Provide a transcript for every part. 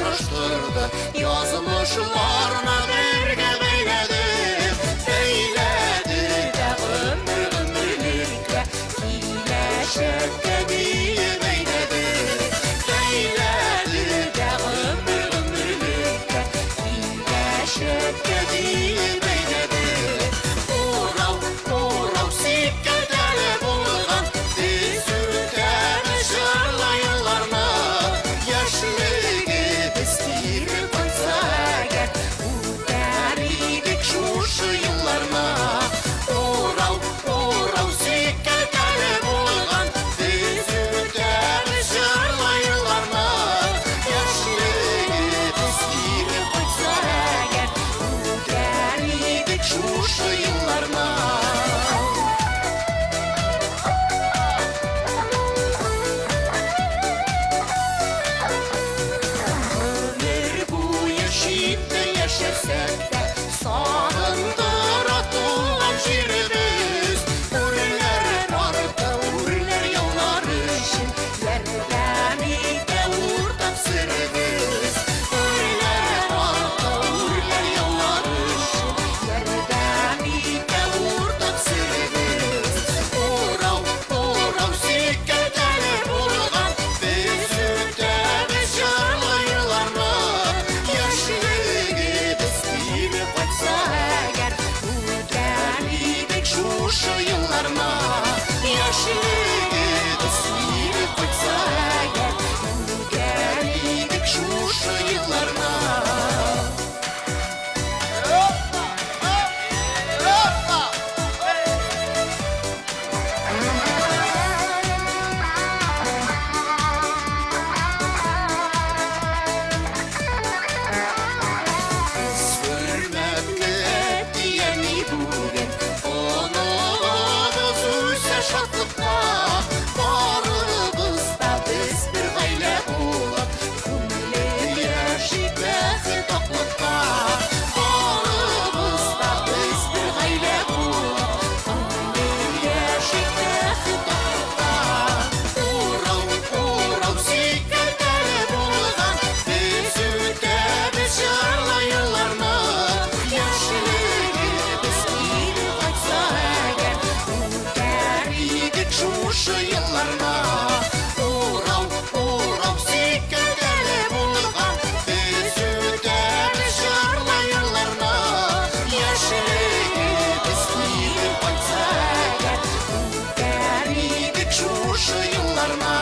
Очраштырды, язмышларны бергә бәйләде. Бәйләде дә гомер-гомерлеккә, киләчәккә диеп әйдәде. Бәйләде дә гомер-гомерлеккә, киләчәккә диеп әйдәде. Урау, урау сикәлтәле булган, без үтәбез җырлы елларны. Яшьлегебез кире кайтса әгәр, үтәр идек шушы юлларны. Урау, урау сикәлтәле булган, без үтәбез җырлы елларны. Яшьлегебез кире кайтса әгәр, үтәр идек шушы елларны. Гомер буе читтә яшәсәк тә, сагындыра туган җиребез. Үрләр арты, үрләр яулар өчен ярдәм итә уртак серебез. Үрләр арты, үрләр яулар өчен ярдәм итә уртак серебез. Урау, урау сикәлтәле булган, без үтәбез җырлы елларны. Яшьлегебез кире кайтса әгәр, үтәр идек шушы елларны. Яшьлегебез кире кайтса әгәр, үтәр идек шушы елларны. Без хөрмәтле әти-әни бүген, оныгыбыз үсә шатлыкта. Барыбыз да без бер гаилә булып, күңелле яшик бәхет аклыкта. Барыбыз да без бер гаилә булып, күңелле яшик бәхет аклыкта. Урау, урау сикәлтәле булган, без үтәбез җырлы елларны. Яшьлегебез кире кайтса әгәр, үтәр идек шушы елларны. Урау, урау сикәлтәле булган, без үтәбез җырлы елларны. Яшьлегебез кире кайтса әгәр, үтәр идек шушы елларны.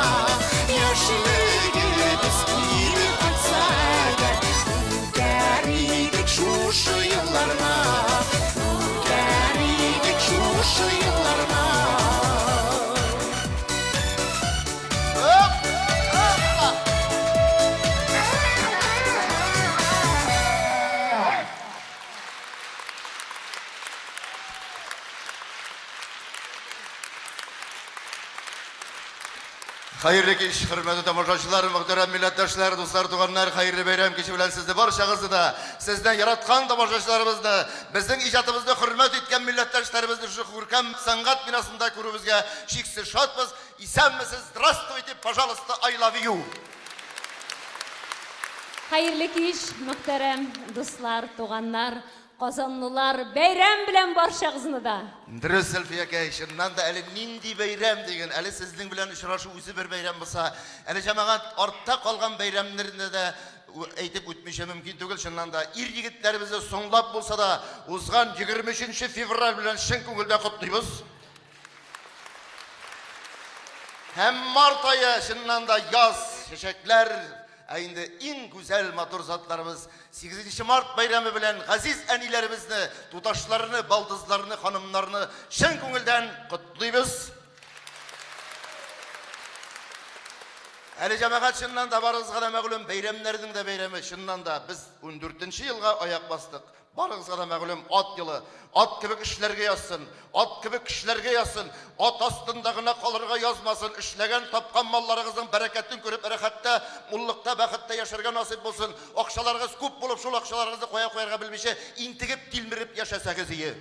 Яшьлегебез кире кайтса әгәр, үтәр идек шушы елларны. Үтәр идек шушы елларны. Хәерле кич, хөрмәтле тамашачылар, мөхтәрәм милләттәшләр, дуслар, туганнар, хәерле бәйрәм киче белән сезне барчагызны да, сезне яраткан тамашачыларыбызны, безнең иҗатыбызны хөрмәт иткән милләттәшләребезне шушы күркәм сәнгать бинасында күрүебезгә чиксез шатбыз. Исәнмесез, здравствуйте, пожалуйста, I love you. Хәерле кич, мөхтәрәм дуслар, туганнар, казанлылар, бәйрәм белән барчагызны да! Дөрес, Зөлфиякәй, чыннан да әле нинди бәйрәм диген, әле сезнең белән очрашу үзе бер бәйрәм булса, әле җәмәгать артта калган бәйрәмнәрне дә әйтеп үтмичә мөмкин түгел, чыннан да ир-егетләребезне соңлап булса да узган 23 февраль белән чын күңелдән котлыйбыз. Һәм март ае, чыннан да яз, чәчәкләр, ә инде иң гүзәл матур затларыбыз 8 март бәйрәме белән газиз әниләребезне, туташларны, балдызларны, ханымнарны чын күңелдән котлыйбыз. Әле җәмәгать чыннан да барыгызга да мәгълүм, бәйрәмнәрнең дә бәйрәме, чыннан да без 14 елга аяк бастык. Барыгызга да мәгълүм, ат елы. Ат кебек эшләргә язсын, ат кебек кешеләргә язсын, ат астында гына калырга язмасын, эшләгән, тапкан малларыгызның бәрәкәтен күреп, рәхәттә, муллыкта, бәхеттә яшәргә насыйп булсын. Акчаларыгыз күп булып, шул акчаларыгызны кая куярга белмичә, интегеп, тилмереп яшәсәгез ие.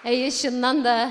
Әйе, чыннан да,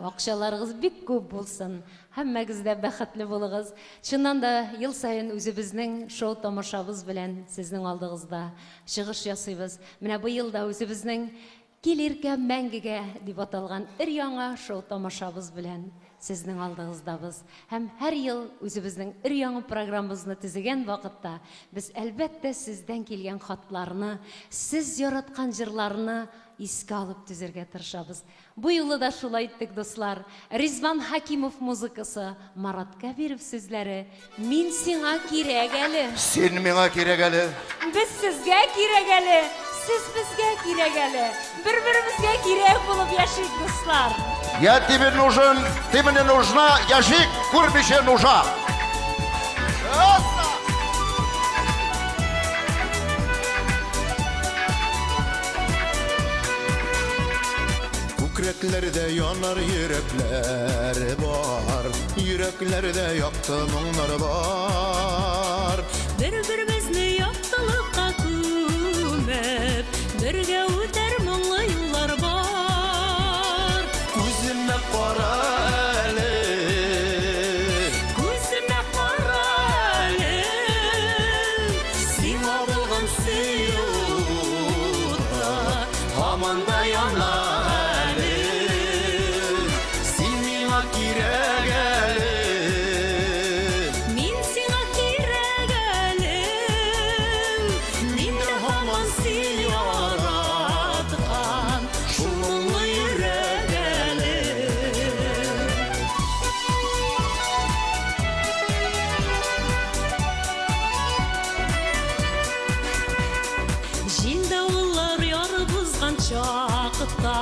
акчаларыгыз бик күп булсын. Һәммәгез дә бәхетле булыгыз. Чыннан да, ел саен үзебезнең шоу-тамашабыз белән сезнең алдыгызда чыгыш ясыйбыз. Менә быел да үзебезнең Кил иркәм мәңгегә дип аталган өр-яңа шоу-тамашабыз белән сезнең алдыгыздабыз. Һәм һәр ел үзебезнең өр-яңа программабызны төзегән вакытта без, әлбәттә, сездән килгән хатларны, сез яраткан җырларны искә алып төзергә тырышабыз. Бу юлы да шулай иттек, дуслар. Ризван Хәкимов музыкасы, Марат Кәбиров сүзләре, Мин сиңа кирәк әле. Син миңа кирәк әле. Без сезгә кирәк әле, сез безгә кирәк әле. Бер-беребезгә кирәк булып яшик, дуслар. Я тебе нужен, ты мне нужна, яшик, күрмичә нужа. Күкрәкләрдә янар йөрәкләр бар, Йөрәкләрдә якты моңнар бар. Бер-беребезне яктылыкка күмеп, Бергә үтәр моңлы юллар бар. Күземә кара әле. Күземә кара әле. Сиңа булган сөю уты һаман да яна әле. Син миңа кирәк әле. Мин сиңа кирәк әле. Мин дә һаман син яраткан шул моңлы йөрәк әле. Җил-давыллар ярып узган чакта,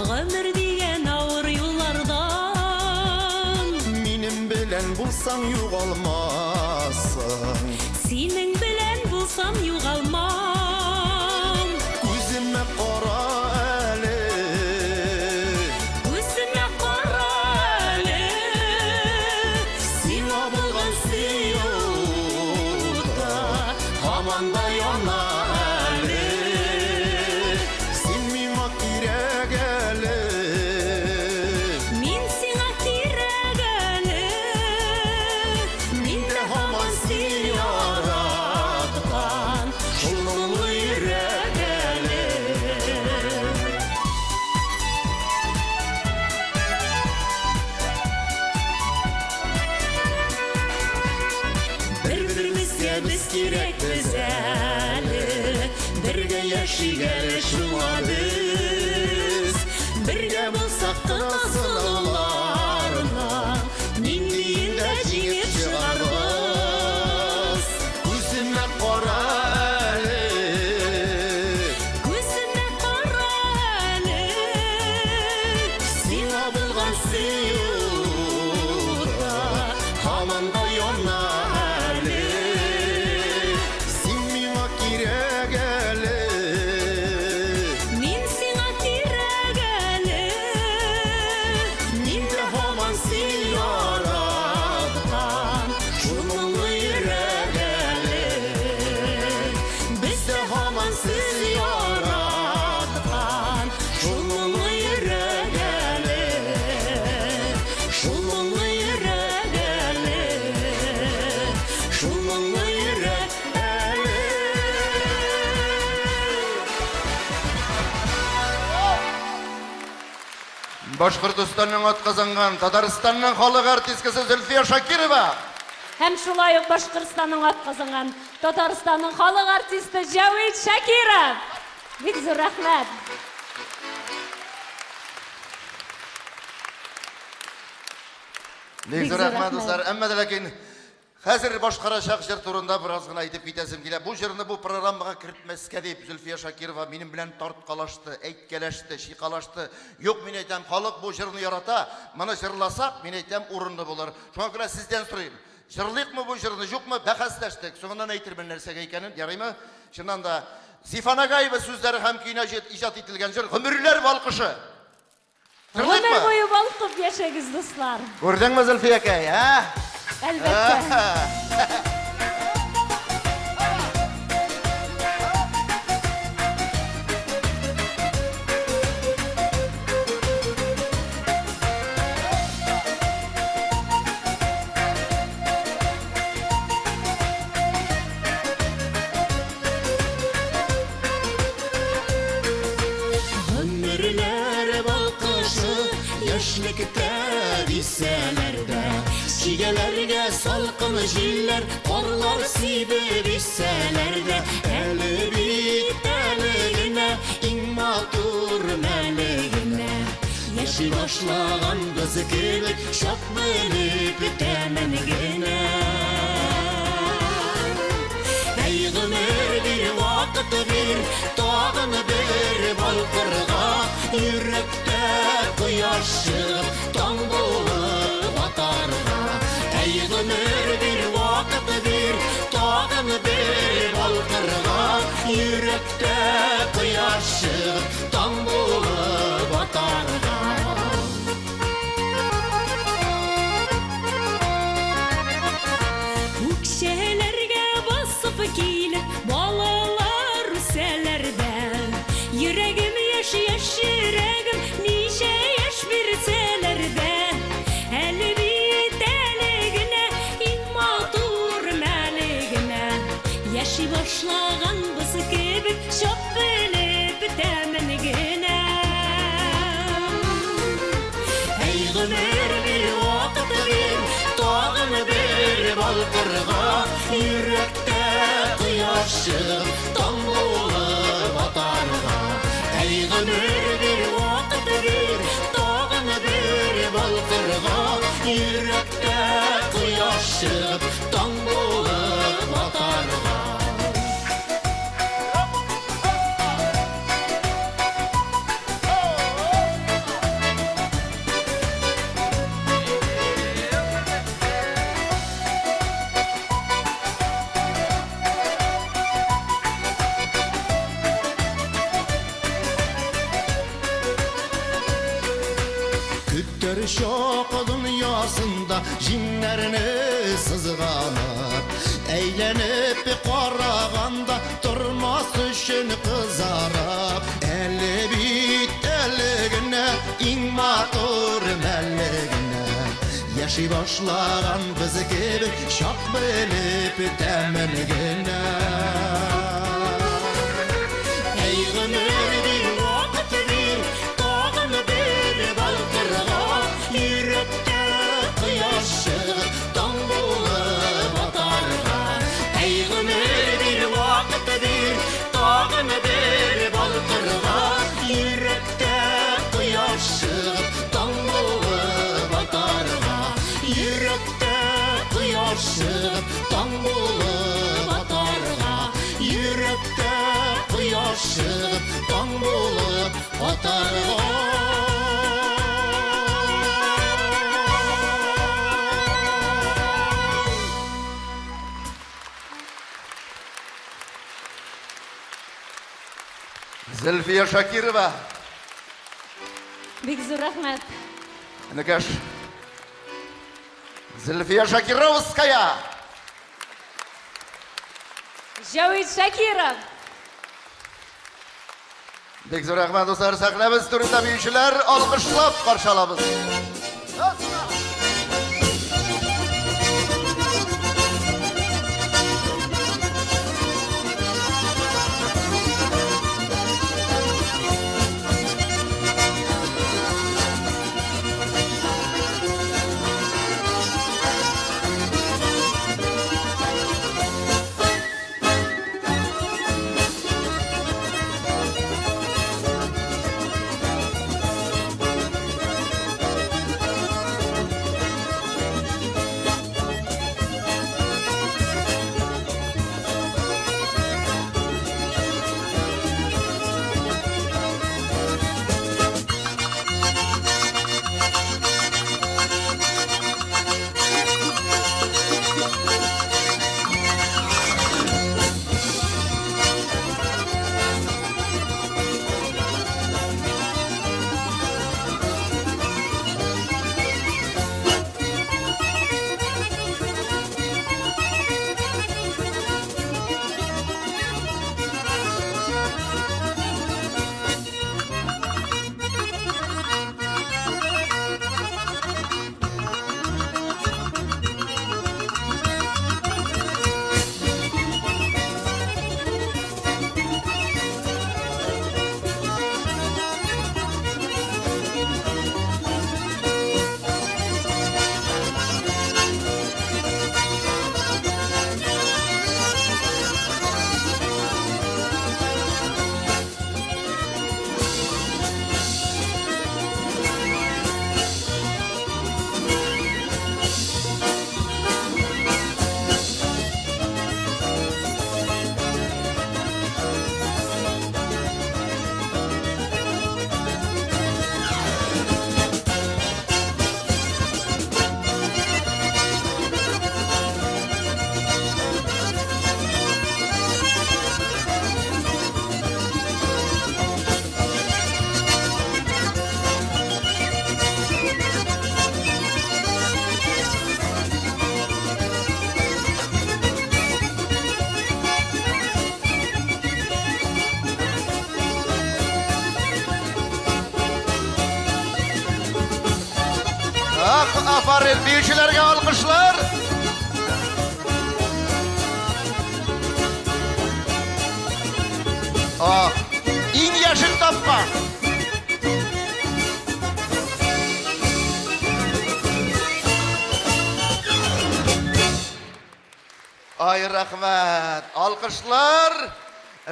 Гомер дигән авыр юллардан. Минем белән булсаң югалмассың. Синең белән булсам югалмам. Күземә кара әле. Күземә кара әле. Сиңа булган сөю уты һаман да яна әле. Син миңа кирәк әле. Мин сиңа кирәк әле. Мин дә һаман син яраткан шул моңлы йөрәк әле. Бер-беребезгә без кирәкбез әле. Бергә яшик әле шуңа без. Бергә булсак кына сынауларның ниндиен дә җиңеп чыгарбыз. Күземә кара әле. Күземә кара әле. Сиңа булган сөю уты һаман да яна әле. Син миңа кирәк әле. Мин сиңа кирәк әле. Мин дә һаман син яраткан шул моңлы йөрәк әле. Без Дә һаман сез яраткан шул моңлы йөрәк әле. Шул моңлы йөрәк әле. Шул моңлы йөрәк әле. Башкортостанның атказанган, Татарстанның халык артисткасы Зөлфия Шакирова. Һәм шулай ук Башкортстанның атказанган, Татарстанның халык артисты Җәвит Шакиров. Бик зур рәхмәт. Бик зур рәхмәт, дуслар. Әмма дә ләкин хәзер башкарачак җыр турында бераз гына әйтеп китәсем килә. Бу җырны бу программага кертмәскә дип Зөлфия Шакирова минем белән тарткалашты, әйткәләште, чикалашты. Юк, мин әйтәм, халык бу җырны ярата. Моны җырласак, мин әйтәм, урынлы булыр. Шуңа күрә сездән сорыйм. Җырлыйкмы бу җырны, юкмы? Бәхәсләштек. Соңыннан әйтермен нәрсәгә икәнен, ярыймы? Чыннан да Зифа Нагаева сүзләре һәм көенә иҗат ителгән җыр Гомерләр балкышы. Гомер Җырлыйкмы? буе балкып яшәгез, дуслар. Күрдеңме, Зөлфиякәй, ә? Әлбәттә. Яшьлектә дисәләр дә, Чигәләргә салкын җилләр, Карлар сибеп исәләр дә, Әле бит әле генә Иң матур мәле генә. Яши башлаганбыз кебек, Чак белеп тәмен генә. Әй, гомер бир, вакыт бир, Тагын бер балкырга, Йөрәктә кояш чыгып, Таң булып атарга. Әй, гомер бир, вакыт бир, Тагын бер балкырга, Йөрәктә кояш чыгып, Таң булып атарга. Үкчәләргә басып килеп, балалар үсәләр дә. Йөрәгем яшь, яшь йөрәгем, ничә яшь бирсәләр дә. Әле бит әле генә, иң матур мәле генә. Яши башлаганбыз кебек, чак белеп тәмен генә. Әй, гомер бир, вакыт бир, Тагын бер балкырга, Йөрәктә кояш чыгып, Таң булып атарга. Әй, гомер бир, вакыт бир, Тагын бер балкырга, Йөрәктә кояш чыгып, Таң булып атарга. Көтәр чак дөньясында җиңнәрне сызганып, Әйләнеп караганда тормас өчен кызарып, Әле бит әле генә иң матур мәле генә. Яши башлаган без кебек чак белеп тәмен генә. Әй, гомер бир, вакыт бир, Тагын бер балкырга, Йөрәктә кояш чыгып, Таң булып атарга. Әй, гомер бир, вакыт бир, Тагын бер балкырга, Йөрәктә кояш чыгып, Таң булып атарга. Йөрәктә кояш чыгып, Таң булып атарга. Йөрәктә кояш чыгып, Таң булып атарга. Зөлфия Шакирова. Бик зур рәхмәт. Энекәш. Зөлфия Шакировская. Җәвит Шакиров. Бик зур рәхмәт, дуслар. Сәхнәбез түрендә биючеләр алкышлап каршы алабыз. Ах, афарин, биючеләргә алкышлар! Ах, иң яшен тапкан! Ай, рәхмәт! Алкышлар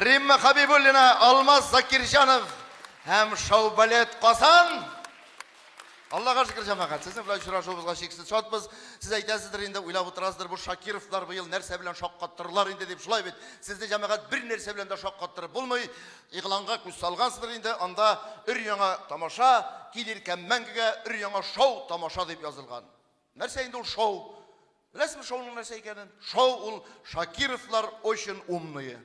Римма Хабибуллина, Алмаз Закирҗанов һәм шоу-балет Казан. Аллага шөкер, җәмәгать, сезнең белән очрашуыбызга чиксез шатбыз. Сез әйтәсездер инде, уйлап утырасыздыр, бу Шакировлар быел нәрсә белән шаккаттырырлар инде дип. Шулай бит, сезне, җәмәгать, бер нәрсә белән дә шаккаттырып булмый. Игъланга күз салгансыздыр инде, анда өр-яңа тамаша, кил иркәм мәңгегә, өр-яңа шоу тамаша дип язылган. Нәрсә инде ул шоу? Беләсезме шоуның нәрсә икәнен? Шоу ул Шакировлар очень умные.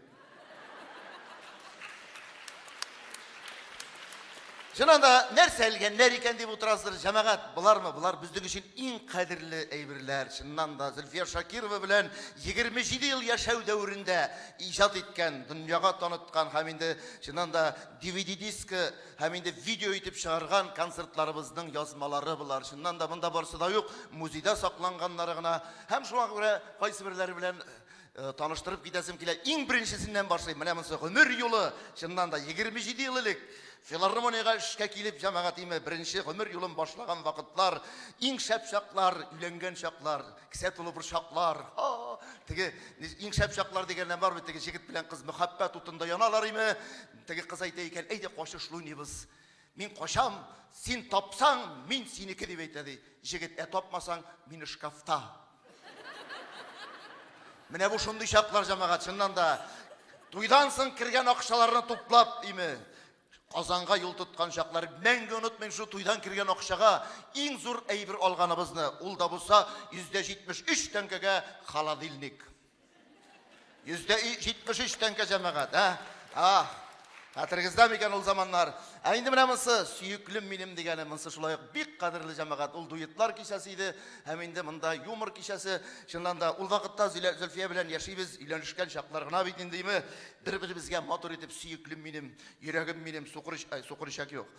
Чыннан да, нәрсә элгәннәр икән дип утырасыздыр, җәмәгать, болармы? Болар безнең өчен иң кадерле әйберләр. Чыннан да, Зөлфия Шакирова белән 27 ел яшәү дәверендә иҗат иткән, дөньяга таныткан һәм инде чыннан да DVD дискы һәм инде видео итеп чыгарган концертларыбызның язмалары болар. Чыннан да монда барысы да юк, музейда сакланганнары гына. Һәм шуңа күрә кайсыберләре белән э, таныштырып китәсем килә. Иң беренчесеннән башлыйм. Менә монысы гомер юлы. Чыннан да 27 ел элек филармониягә эшкә килеп җәмәгать име беренче гомер юлын башлаган вакытлар, иң шәп чаклар, өйләнгән чаклар, кесә тулы борчаклар. Теге иң шәп чаклар дигәннән бар бит, теге җегет белән кыз мәхәббәт утында яналар име. Теге кыз әйтә икән, әйдә качышлы уйныйбыз. Мин качам, син тапсаң, мин синеке дип әйтә ди. Җегет, ә тапмасаң, мин шкафта. Менә бу шундый чаклар, җәмәгать, чыннан да. Туйдан соң кергән акчаларны туплап, име, Казанга юл тоткан чаклар мәңге онытмыйм шул туйдан кергән акчага иң зур әйбер алганыбызны. Ул да булса 173 тәңкәгә холодильник. 73 тәңкә җәмәгать, ә? Ах, хәтерегездә микән ул заманнар? Ә инде менә монысы сөеклем минем дигәне, монысы шулай ук бик кадерле җәмәгать. Ул дуэтлар кичәсе иде, һәм инде монда юмор кичәсе. Чыннан да, ул вакытта Зөлфия белән яшибез, өйләнешкән чаклар гына бит инде, име? Бер-беребезгә матур итеп сөеклем минем, йөрәгем минем, сукыр, ай, сукыр ишәк юк.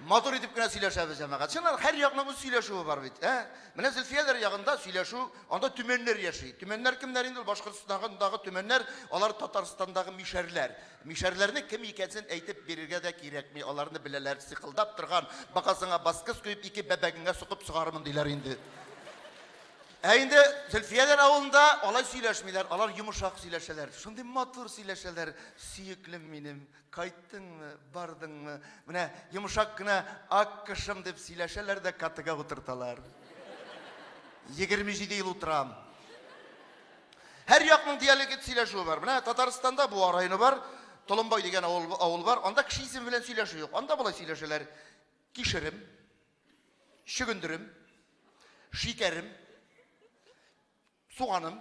Матур итеп кенә сөйләшәбез, җәмәгать. Чыннан һәр якның үз сөйләшүе бар бит, ә? Менә Зөлфияләр ягында сөйләшү, анда төмәннәр яши. Төмәннәр кемнәр инде ул? Башкортстандагы төмәннәр, алар Татарстандагы мишәрләр. Мишәрләрнең кем икәнсен әйтеп бирергә дә кирәкми, аларны беләләр, сыкылдап торган, бакасыңа баскыч куеп, ике бәбәгеңә сугып чыгармын диләр инде. Ә инде Зөлфияләр авылында алай сөйләшмиләр, алар йомшак сөйләшәләр. Шундый матур сөйләшәләр, сөеклем минем. Кайттыңмы, бардыңмы? Менә йомшак кына аккошым дип сөйләшәләр дә катыга утырталар. 27 ел утырам. Һәр якның диалект сөйләшүе бар. Менә Татарстанда Буа районы бар, Толымбай дигән авыл, авыл бар. Анда кеше исеме белән сөйләшү юк. Анда болай сөйләшәләр. Кишерем, чөгендерем, шикәрем, Суганым,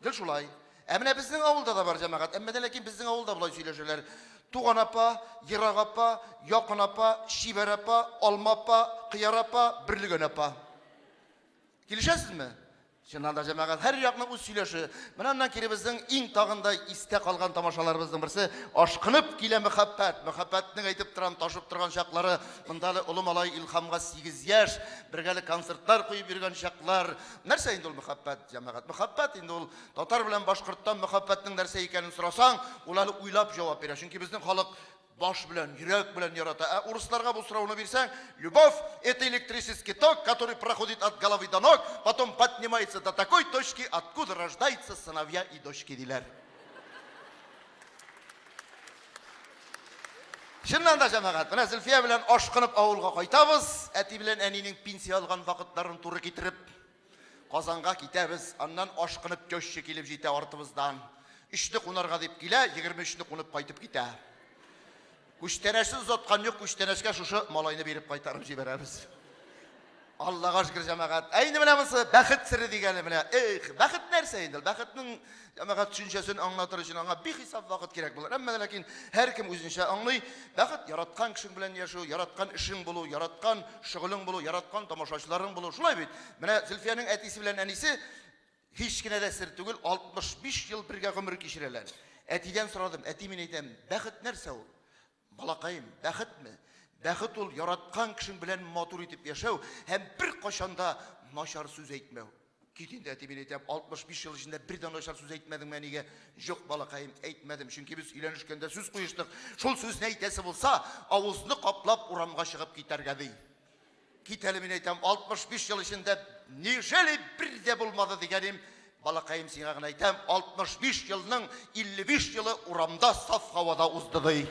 гел шулай. Ә менә безнең авылда да бар җәмәгать. Әмма дә ләкин безнең авылда болай сөйләшәләр. Туган апа, ерак апа, якын апа, чибәр апа, алма апа, кыяр апа, бөрлегән апа. Килешәсезме? Чыннан да җәмәгать, һәр якның үз сөйләше. Менә аннан кире безнең иң тагын да истә калган тамашаларыбызның берсе Ашкынып килә мәхәббәт. Мәхәббәтнең әйтеп торам, ташып торган чаклары. Монда әле олы малай Илһамга 8 яшь, бергә әле концертлар куеп йөргән чаклар. Нәрсә инде ул мәхәббәт, җәмәгать? Мәхәббәт инде ул татар белән башкорттан мәхәббәтнең нәрсә икәнен сорасаң, ул әле уйлап җавап бирә. Чөнки безнең халык баш белән, йөрәк белән ярата. Ә урысларга бу сорауны бирсәң, любовь это электрический ток, который проходит от головы до ног, потом поднимается до такой точки, откуда рождаются сыновья и дочки, диләр. Чыннан да, җәмәгать, менә Зөлфия белән ашкынып авылга кайтабыз, әти белән әнинең пенсия алган вакытларын туры китереп, Казанга китәбез, аннан ашкынып теща килеп җитә артыбыздан. Өчне кунарга дип килә, 23-не кунып кайтып китә. Күчтәнәчсез озаткан юк, күчтәнәчкә шушы малайны биреп кайтарып җибәрәбез. Аллага шөкер, җәмәгать. Ә инде менә монысы бәхет сере дигәне менә. Эх, бәхет нәрсә инде? Бәхетнең җәмәгать төшенчәсен аңлатыр өчен аңа бихисап вакыт кирәк булыр. Әмма ләкин һәркем үзенчә аңлый. Бәхет яраткан кешең белән яшәү, яраткан эшең булу, яраткан шөгылең булу, яраткан тамашачыларың булу. Шулай бит. Менә Зөлфиянең әтисе белән әнисе һич кенә дә сер түгел, 65 ел бергә гомер кичерәләр. Әтидән сорадым, әти мин әйтәм, бәхет нәрсә ул? Балакаем, бәхетме? Бәхет ул яраткан кешең белән матур итеп яшәү һәм беркайчан да начар сүз әйтмәү. Кит инде, әти, мин әйтәм, 65 ел эчендә бер дә начар сүз әйтмәдеңме әнигә? Юк, балакаем, әйтмәдем, чөнки без өйләнешкәндә сүз куештык. Шул сүзне әйтәсе булса, авызны каплап урамга чыгып китәргә, ди. Кит әле, мин әйтәм, 65 ел эчендә нежели бер дә булмады дигәнем, балакаем, сиңа гына әйтәм, 65 елның 55 елы урамда саф һавада узды, ди.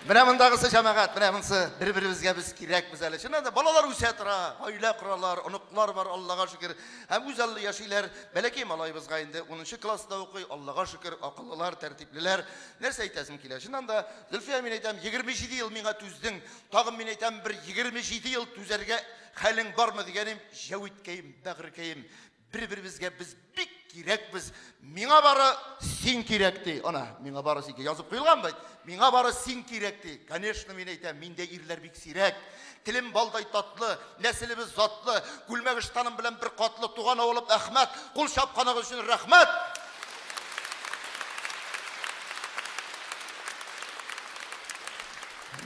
Менә мондагысы җәмәгать, менә монысы бер-беребезгә без кирәкбез әле. Чыннан да балалар үсә тора, гаилә коралар, оныклар бар, Аллага шөкер. Һәм үз аллы яшиләр. Бәләкәй малаебызга инде 10 класста укый, Аллага шөкер, акыллылар, тәртиплеләр. Нәрсә әйтәсем килә? Чыннан да, Зөлфия, мин әйтәм, 27 ел миңа түздең. Тагын мин әйтәм, бер 27 ел түзәргә хәлең бармы дигәнем, җәвиткәем, бәгырькәем, Бер-беребезгә без бик кирәкбез. Миңа бары син кирәк ди. Ана, миңа бары син кирәк. Язып куелган бит. Миңа бары син кирәк ди. Конечно, мин әйтәм, миндә ирләр бик сирәк. Телем балдай татлы, нәселебез затлы, күлмәк-ыштаным белән бер катлы, туган авылым Әхмәт. Кул чапканыгыз өчен рәхмәт.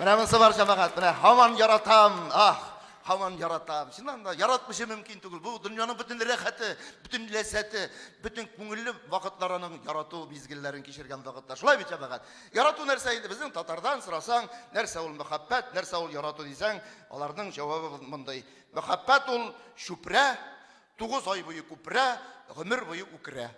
Менә монысы бар, җәмәгать. Менә һаман яратам. Ах, Һаман яратам. Чыннан да яратмыйча мөмкин түгел. Бу дөньяның бөтен рәхәте, бөтен ләззәте, бөтен күңелле вакытлар аның ярату мизгелләрен кичергән вакытлар. Шулай бит, җәмәгать? Ярату нәрсә инде? Безнең татардан сорасаң, нәрсә ул мәхәббәт, нәрсә ул ярату дисәң, аларның җавабы мондый. Мәхәббәт ул чүпрә, 9 ай буе күперә, гомер буе үкерә.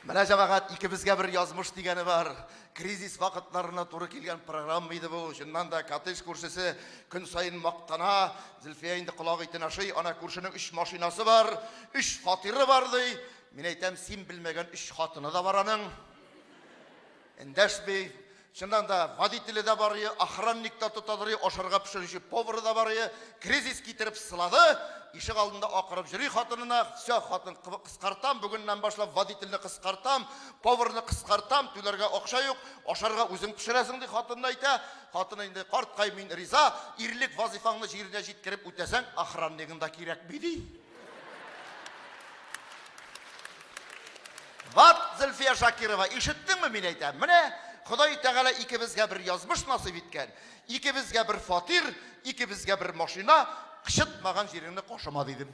Менә җәмәгать, икебезгә бер язмыш дигәне бар. Кризис вакытларына туры килгән программа иде бу. Чыннан да коттедж күршесе көн саен мактана. Зөлфия инде колак итен ашый. Ана күршенең өч машинасы бар, өч фатиры бар ди. Мин әйтәм, син белмәгән өч хатыны да бар аның. Эндәшми. Чыннан да, водителе дә бар, охранник та тотадыр, ашарга пешерүче повары да бар. Кризис китереп сылады. Ишек алдында акырып йөри хатынына. Все, хатын кыскартам, бүгеннән башлап водительне кыскартам, поварны кыскартам, түләргә акча юк, ашарга үзең пешерәсең, ди хатынына әйтә. Хатыны инде, карткай, мин риза, ирлек вазифаңны җиренә җиткереп үтәсәң, охраннигың да кирәкми, ди. Ват, Зөлфия Шакирова, ишеттеңме, мин әйтәм. Менә Ходай Тәгалә икебезгә бер язмыш насыйп иткән. Икебезгә бер фатир, икебезгә бер машина, кычытмаган җиреңне кашыма, дидем.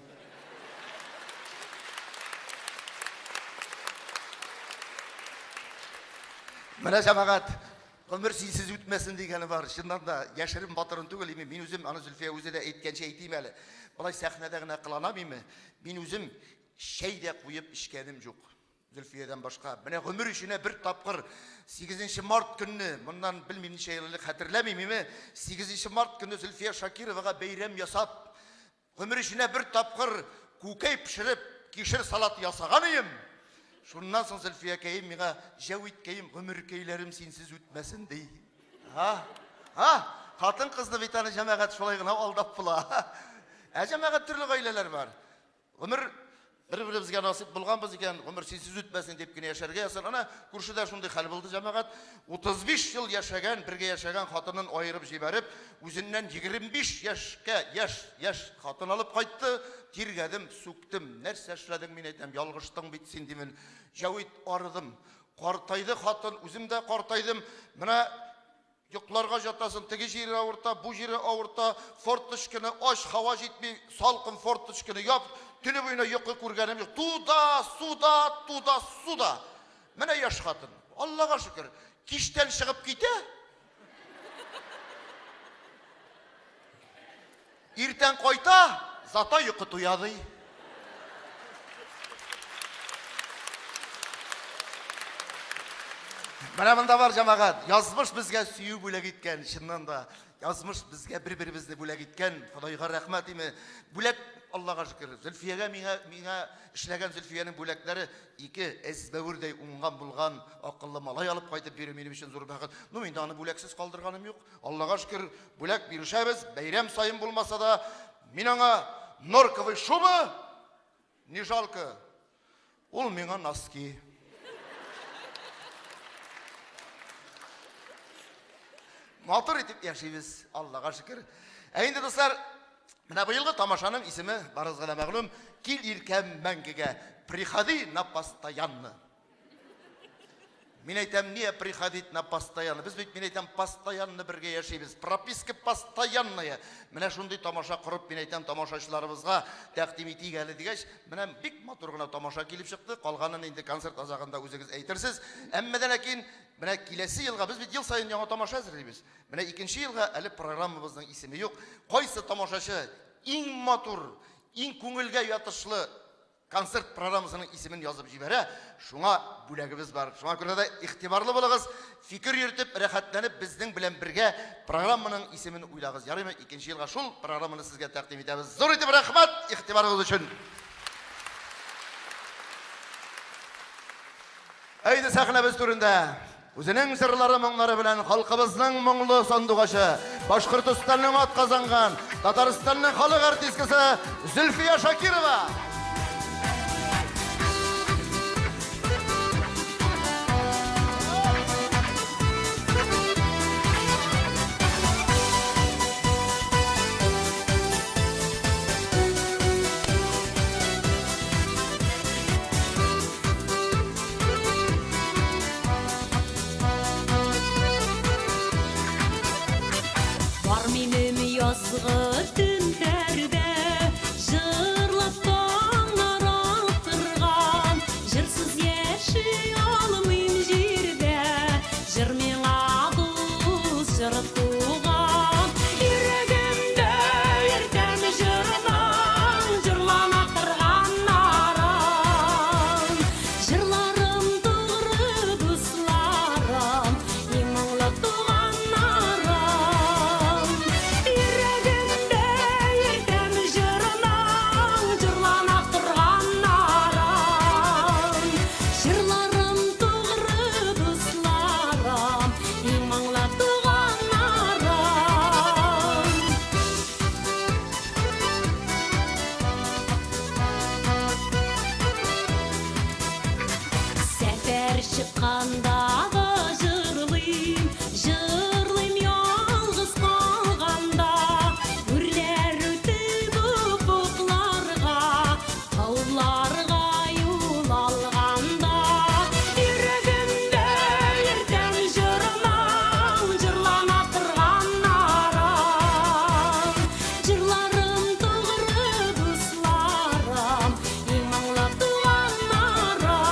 Менә җәмәгать, гомер синсез үтмәсен дигәне бар. Чыннан да, яшерен батырын түгел, мин үзем, аны Зөлфия үзе дә әйткәнчә әйтим әле. Болай сәхнәдә генә кыланам име? Мин үзем Чәй дә куеп эчкәнем юк. Зөлфиядән башка. Менә гомер эченә бер тапкыр 8 март көнне, моннан белмим ничә ел элек хәтерләмим име, 8 март көнне Зөлфия Шакировага бәйрәм ясап, гомер эченә бер тапкыр күкәй пешереп, кишер салаты ясаган ием. Шуннан соң Зөлфиякәем миңа, Җәвиткәем, гомеркәйләрем синсез үтмәсен, ди. Ха? Ха? Хатын-кызны бит аны җәмәгать шулай гына алдап була. Ә җәмәгать төрле гаиләләр бар. Гомер бер-беребезгә насыйп булганбыз икән, гомер синсез үтмәсен дип кенә яшәргә язсын. Ана күршедә шундый хәл булды, җәмәгать. 35 ел яшәгән, бергә яшәгән хатынын аерып җибәреп, үзеннән 25 яшькә яшь, яшь хатын алып кайтты. Тиргәдем, сүктем. Нәрсә эшләдең, мин әйтәм, ялгыштың бит син димен. Җәвит арыдым. Картайды хатын, үзем дә картайдым. Менә Йокларга жатасың, теге җире авырта, бу җире авырта, форточканы ач, һава җитми, салкын форточканы яп, төне буена йокы күргәнем юк. Туда, суда, туда, суда. Менә яшь хатын, Аллага шөкер, кичтән чыгып китә. Иртән кайта, зато йокы туя ди. Менә монда бар җәмәгать, язмыш безгә сөю бүләк иткән, чыннан да, язмыш безгә бер-беребезне бүләк иткән, Ходайга рәхмәт име. Бүләк, Аллага шөкер, Зөлфиягә миңа, миңа эшләгән Зөлфиянең бүләкләре ике әзбәвердәй уңган булган акыллы малай алып кайтып бирү минем өчен зур бәхет. Ну, инде аны бүләксез калдырганым юк. Аллага шөкер, бүләк бирешәбез, бәйрәм саен булмаса да, мин аңа норковый шуба, не жалко. Ул миңа носки. Матур итеп яшибез, Аллага шөкер. Ә инде, дуслар, Менә быелгы тамашаның исеме барыгызга да мәгълүм, Кил иркәм мәңгегә, приходи на постоянно. Мин әйтәм, не приходить на постоянно. Без бит, мин әйтәм, постоянно бергә яшибез. Прописка постоянная. Менә шундый тамаша корып, мин әйтәм, тамашачыларыбызга тәкъдим итик әле дигәч, менә бик матур гына тамаша килеп чыкты. Калганын инде концерт азагында үзегез әйтерсез. Әмма дә ләкин менә киләсе елга без бит ел саен яңа тамаша әзерлибез. Менә икенче елга әле программабызның исеме юк. Кайсы тамашачы иң матур, иң күңелгә ятышлы концерт программасының исемен язып җибәрә, шуңа бүләгебез бар. Шуңа күрә дә игътибарлы булыгыз, фикер йөртеп, рәхәтләнеп безнең белән бергә программаның исемен уйлагыз. Ярыймы? Икенче елга шул программаны сезгә тәкъдим итәбез. Зур итеп рәхмәт игътибарыгыз өчен. Әйдә сәхнәбез түрендә үзенең җырлары моңнары белән халкыбызның моңлы сандугачы, Башкортостанның атказанган, Татарстанның халык артисткасы Зөлфия Шакирова. Бар минем язгы төннәрдә җырлап таңнар аттырган, җырсыз яши алмыйм җирдә, җыр миңа дус, җыр туган. Йөрәгемдә йөртәм җырның җырлана торганнарын. Җырларым тугры дусларым, иң моңлы туганнарым. Йөрәгемдә йөртәм җырының җырлана торганнарын. Җырларым тугры дусларым, иң моңлы туганнарым. Сәфәр чыкканда да җырлыйм, җырлыйм ялгыз калганда. Үрләр үтеп офыкларга, тауларга юл алганда. Йөрәгемдә йөртәм җырының җырлана торганнарын. Җырларым тугры дусларым, иң моңлы туганнарым.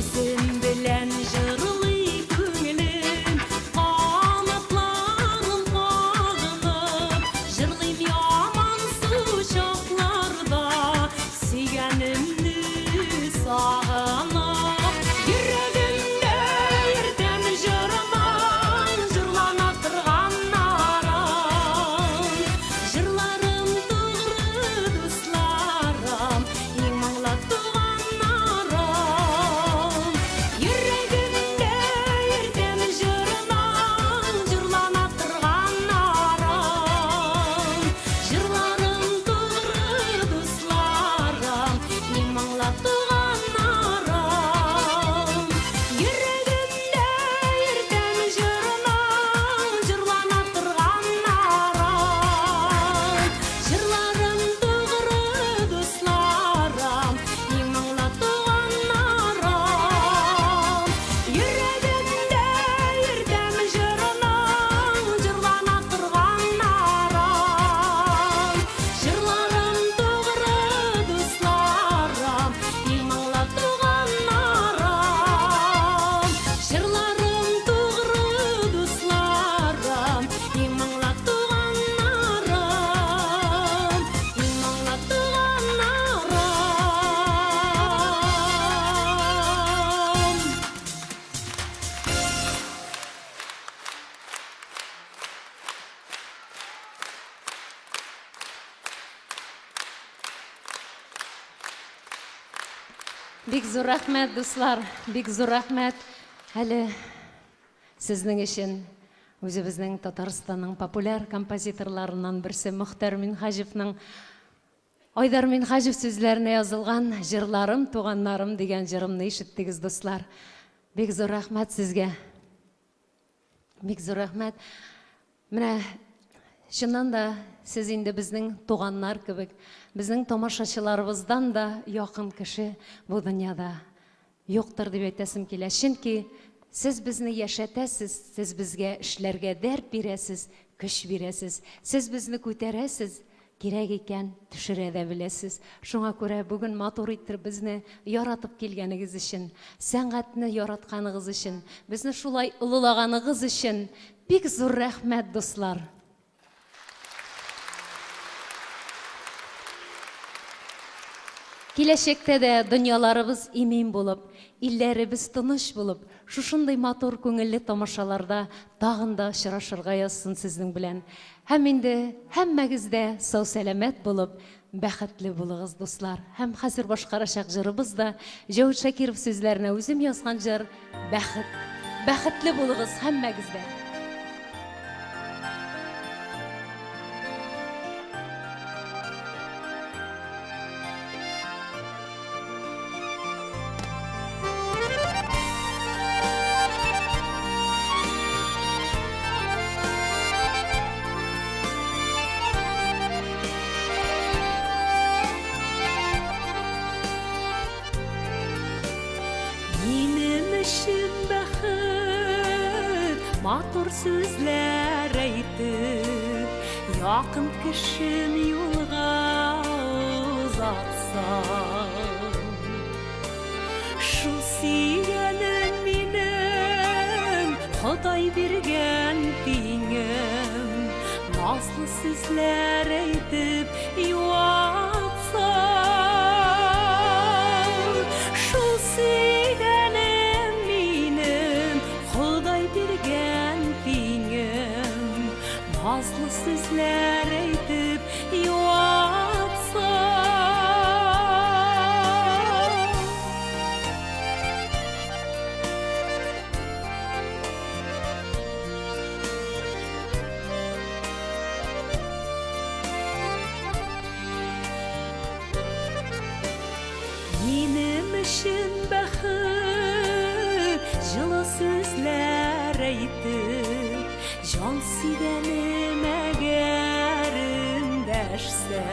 Үзем белән җырлый күңелем, канатларын кагынып, җырлыйм ямансу чакларда, сөйгәнемне сагынып. Йөрәгемдә йөртәм җырымын, җырлана торганнарын. Җырларым тугры дусларым, иң моңлы туганнарым. Йөрәгемдә йөртәм җырының җырлана торганнарын. Җырларым тугры дусларым, иң моңлы туганнарым. Йөрәгемдә йөртәм җырының җырлана торганнарын. Җырларым тугры дусларым, иң моңлы туганнарым. Йөрәгемдә йөртәм җырының җырлана торганнарын. Җырларым тугры дусларым, иң моңлы туганнарым. Җырларым тугры дусларым, иң моңлы туганнарым. Иң моңлы туганнарым. Бик зур рәхмәт, дуслар, бик зур рәхмәт. Әле сезнең өчен Үзебезнең Татарстанның популяр композиторларыннан берсе Мөхтәр Минһаҗевның Айдар Минһаҗев сүзләренә язылган Җырларым, туганнарым дигән җырымны ишеттегез, дуслар. Бик зур рәхмәт сезгә. Бик зур рәхмәт. Менә чыннан да сез инде безнең туганнар кебек, безнең тамашачыларыбыздан да якын кеше бу дөньяда юктыр дип әйтәсем килә. Чөнки сез безне яшәтәсез, сез безгә эшләргә дәрт бирәсез, көч бирәсез. Сез безне күтәрәсез, кирәк икән, төшерә дә беләсез. Шуңа күрә бүген матур иттереп безне яратып килгәнегез өчен, сәнгатьне яратканыгыз өчен, безне шулай олылаганыгыз өчен бик зур рәхмәт, дуслар! Киләчәктә дә дөньяларыбыз имин булып, илләребез тыныч булып, шушындый матур күңелле тамашаларда тагын да очрашырга язсын сезнең белән. Һәм инде һәммәгез дә сау-сәламәт булып, бәхетле булыгыз, дуслар. Һәм хәзер башкарачак җырыбыз да Җәвит Шакиров сүзләренә үзем язган җыр Бәхет. Бәхетле булыгыз һәммәгез дә. Минем өчен бәхет матур сүзләр әйтеп, якын кешем юлга озатса. Шул сөйгәнем минем, Ходай биргән тиңем, назлы сүзләр әйтеп юатса. Шул сөйгәнем минем, Ходай биргән тиңем, назлы сүзләр әйтеп юатса. Минем өчен бәхет җылы сүзләр әйтеп, җан сөйгәнем әгәр эндәшсә.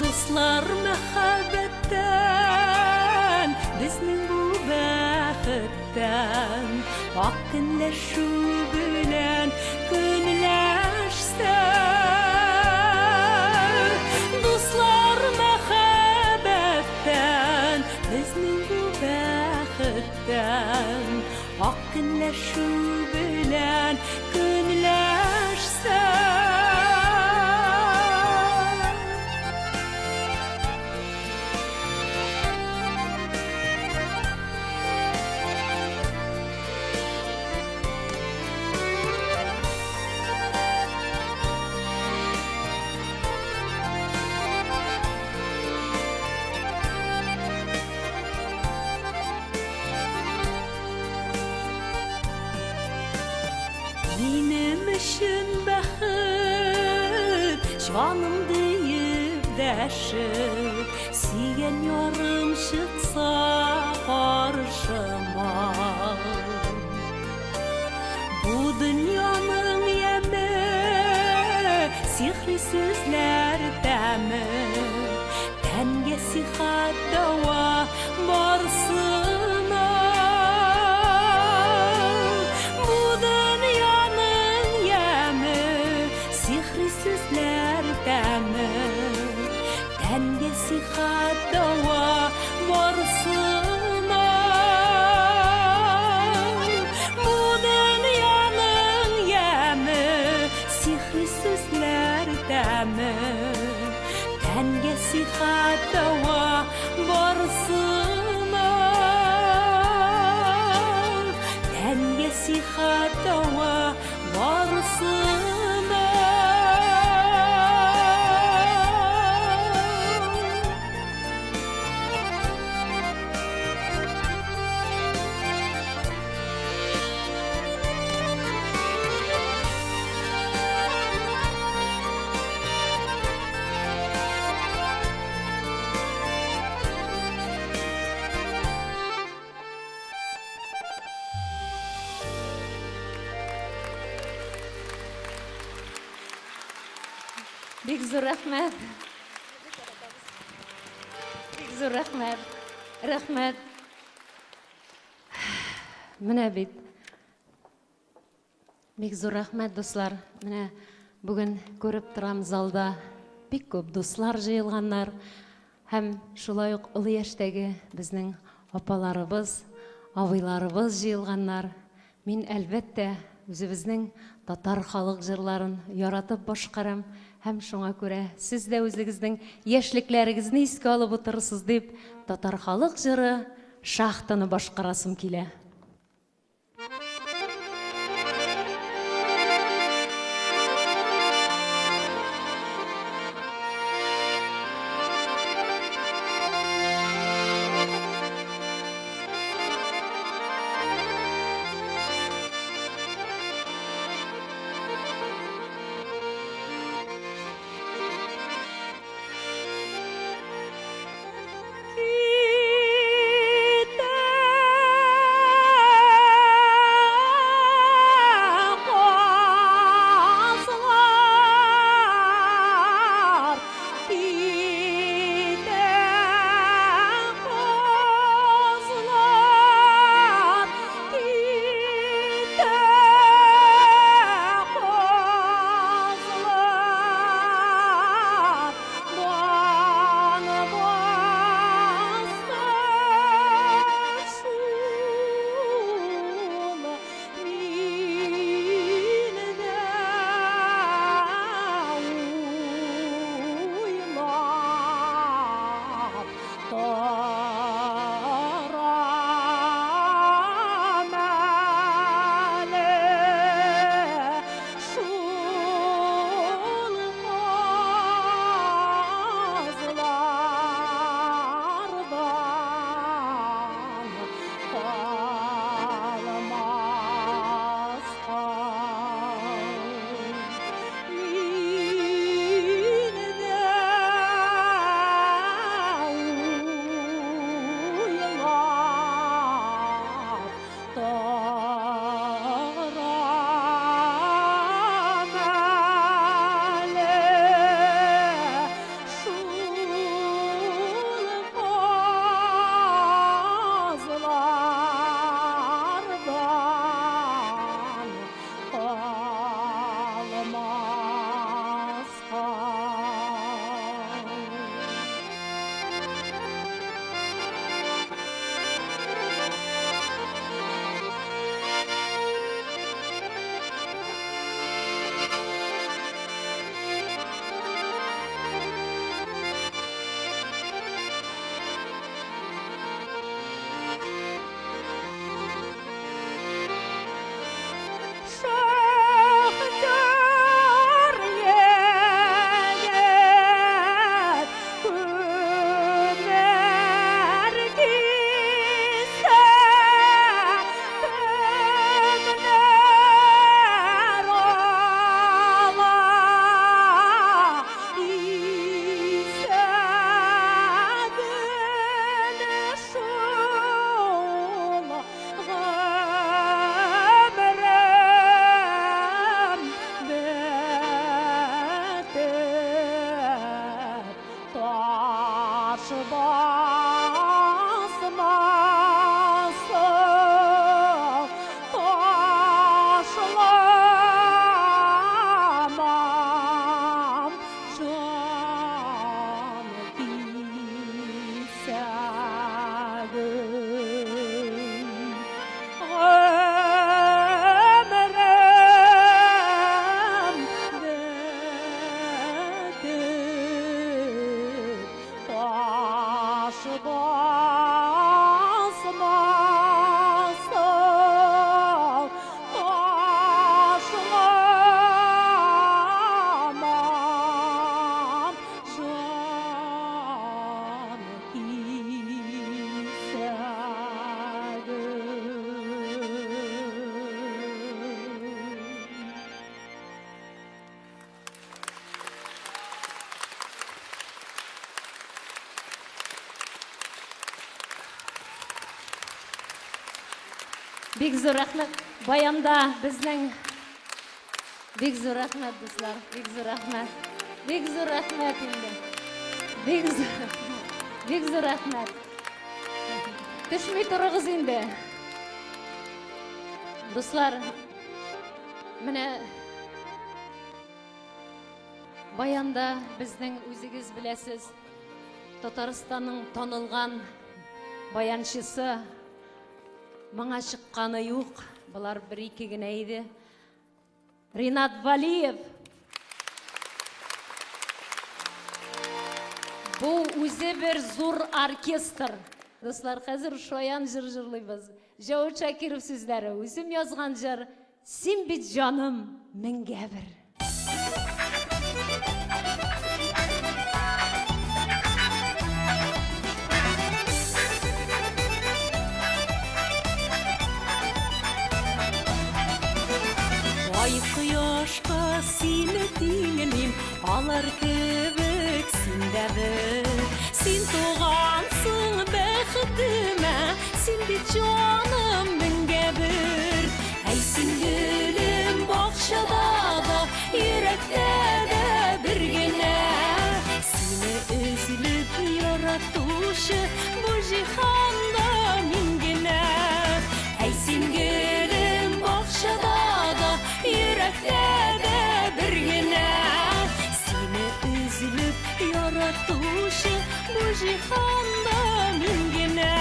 Дуслар мәхәббәттән, безнең бу бәхеттән, ак көнләшү белән көнләшсә. Дуслар мәхәббәттән, безнең бу бәхеттән, ак көнләшү белән көнләшсә. Минем өчен бәхет, җаным диеп дәшеп, сөйгән ярым чыкса каршыма. Бу дөньяның яме, сихри сүзләр тәме, тәнгә сихәт дәва барсына. Бу дөньяның яме, сихри сүзләр тәме, тәнгә сихәт дәва барсына. Бу дөньяның яме, сихри сүзләр тәме, тәнгә сихәт дәва барсына. Тәнгә сихәт дәва барсына. Бик зур рәхмәт. Бик зур рәхмәт. Рәхмәт. Менә бит. Бик зур рәхмәт, дуслар. Менә бүген күреп торам залда бик күп дуслар җыелганнар. Һәм шулай ук олы яшьтәге безнең апаларыбыз, абыйларыбыз җыелганнар. Мин, әлбәттә, үзебезнең татар халык җырларын яратып башкарам һәм шуңа күрә сез дә үзегезнең яшьлекләрегезне искә алып утырырсыз дип, татар халык җыры Шахтаны башкарасым килә. Бик зур рәхмәт. Баянда безнең бик зур рәхмәт, дуслар, бик зур рәхмәт. Бик зур рәхмәт инде. Бик зур. Бик зур рәхмәт. Төшми торыгыз инде. Дуслар, менә баянда безнең үзегез беләсез, Татарстанның танылган баянчысы моңа чыкканы юк. Болар бер-ике генә иде. Ринат Валиев. Бу үзе бер зур оркестр. Дуслар, хәзер шаян җыр җырлыйбыз. Җәвит Шакиров сүзләре, үзем язган җыр Син бит җаным меңгә бер. Ай кояшка сине тиңлим, алар кебек син дә бер. Син тугансың бәхетемә, син бит җаным меңгә бер. Әй син гөлем бакчада да, йөрәктә дә бер генә. Сине өзелеп яратучы бу җиһанда мин генә. Әй син гөлем бакчада да, йөрәктә дә бер генә. Сине өзелеп яратучы бу җиһанда мин генә.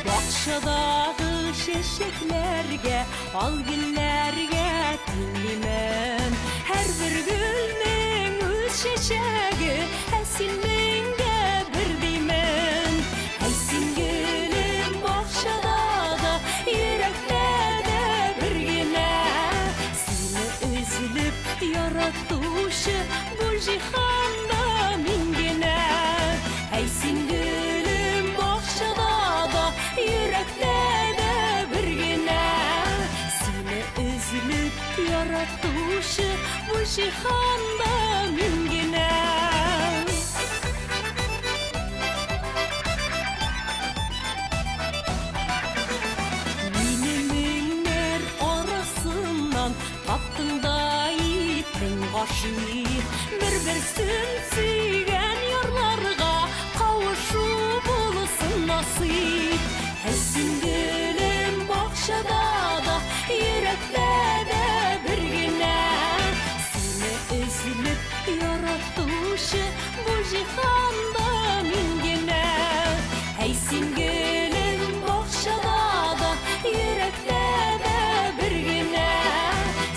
Бакчадагы чәчәкләргә, ал гөлләргә тиңлимен. Һәрбер гөлнең үз чәчәге, ә син меңгә бер димен. Әй син гөлем бакчада да, йөрәктә дә бер генә. Сине өзелеп яратучы бу җиһанда мин генә. Әй син гөлем бакчада да, йөрәктә дә бер генә. Сине өзелеп яратучы бу җиһанда мин генә. Мине меңнәр арасыннан таптың да иттең гашыйк. Бер-берсен сөйгән ярларга кавышу булсын насыйп. Ә син гөлем бакчада да, йөрәктә дә бер генә. Сине өзелеп яратучы бу җиһанда мин генә. Әй син гөлем бакчада да, йөрәктә дә бер генә.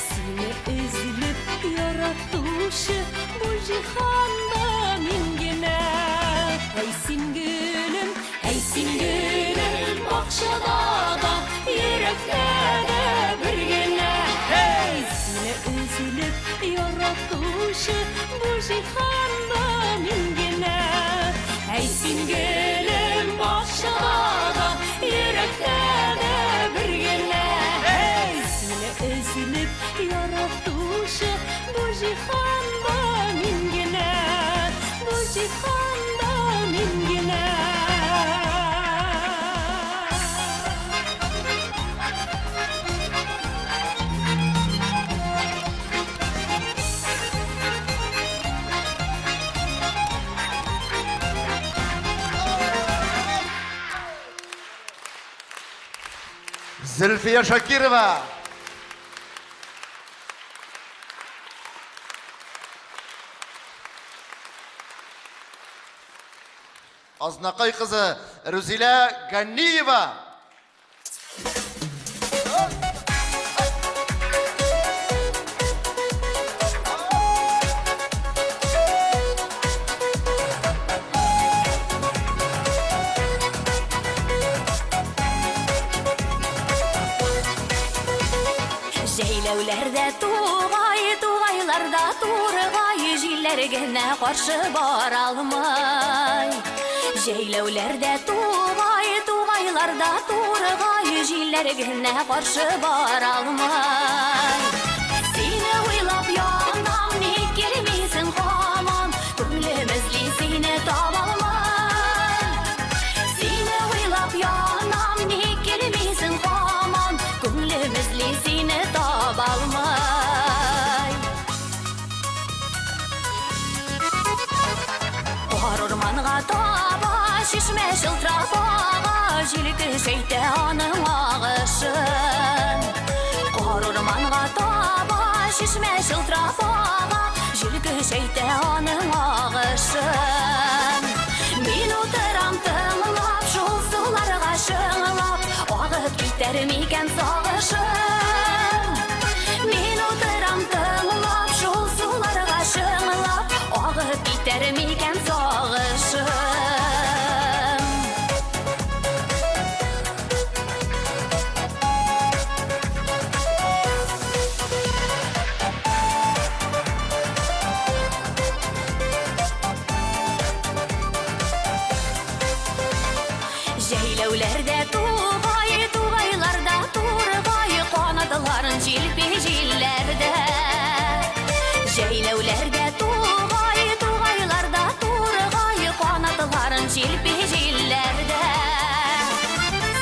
Сине өзелеп яратучы бу җиһанда мин генә. Әй син гөлем, әй син гөлем бакчада да, йөрәктә дә бер генә. Әй сине өзелеп яратучы бу җиһанда мин генә. Әй син гөлем бакчада да, йөрәктә дә бер генә. Әй сине өзелеп яратучы бу җиһанда мин генә. Бу җиһанда мин генә. Зөлфия Шакирова. Азнакай кызы Рүзилә Ганиева. Җәйләүләрдә тугай, тугайларда тургай, җилләр генә каршы бара алмай. Җәйләүләрдә тугай, тугайларда тургай, җилләр генә каршы бара алмай. Сине уйлап янам, ник килмисең һаман, күңлем эзли сине таба алмай. Сине уйлап янам, ник килмисең һаман, чишмә чылтырап ага, җил көчәйтә аның агышын. Кар урманга таба чишмә чылтырап ага, җил көчәйтә аның агышын. Мин утырам тыңлап, шул суларга чыңлап, агып китәр микән сагышым. Мин утырам тыңлап, шул суларга чыңлап, агып китәр микән сагышым. Җәйләүләрдә тугай, тугайларда тургай, канатларын җилпи җилләрдә. Җәйләүләрдә тугай, тугайларда тургай, канатларын җилпи җилләрдә.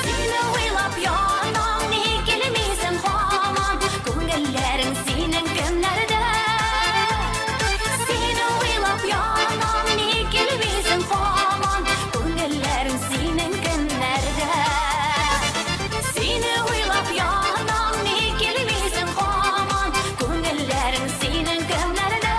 Сине уйлап янам, ник килмисең һаман, күңелләрең синең кемнәрдә? Сине уйлап янам, ник килмисең һаман, күңелләрең синең кемнәрдә? Сине уйлап янам, ник килмисең һаман, күңелләрең синең кемнәрдә?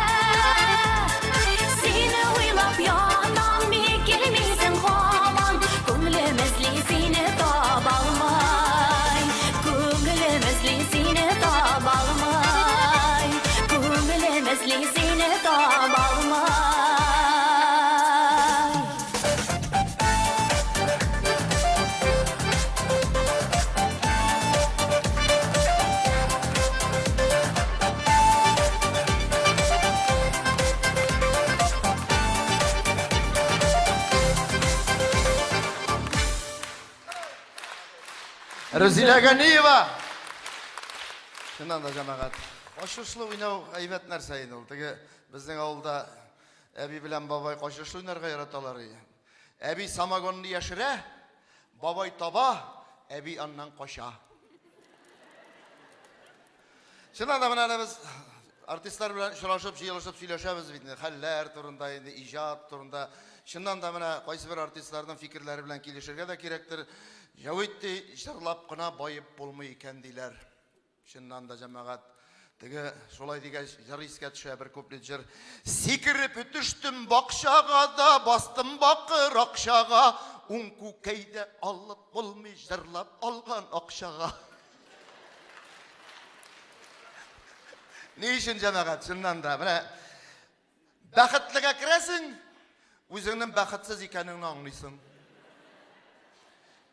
Сине уйлап янам, ник килмисең һаман, күңелем эзли сине таба алмай. Күңелем эзли сине таба алмай. Күңелем эзли сине таба алмай. Рузилә Ганиева! Чыннан да, җәмәгать, качышлы уйнау әйбәт нәрсә инде ул. Теге безнең авылда әби белән бабай качышлы уйнарга яраталар иде. Әби самогонны яшерә, бабай таба, әби аннан кача. Чыннан да менә әле без артистлар белән очрашып, җыелышып сөйләшәбез бит инде, хәлләр турында инде, иҗат турында. Чыннан да менә кайсыбер артистларның фикерләре белән килешергә дә кирәктер. Җәвит ди, җырлап кына баеп булмый икән диләр. Чыннан да, җәмәгать, теге шулай дигәч, җыр искә төшә, бер куплет җыр. Сикереп төштем бакчага да, бастым бакыр акчага, уң күкәйдә алып булмый җырлап алган акчага. Ни өчен, җәмәгать, чыннан да, менә бәхетлегә керәсең, үзеңнең бәхетсез икәнеңне аңлыйсың.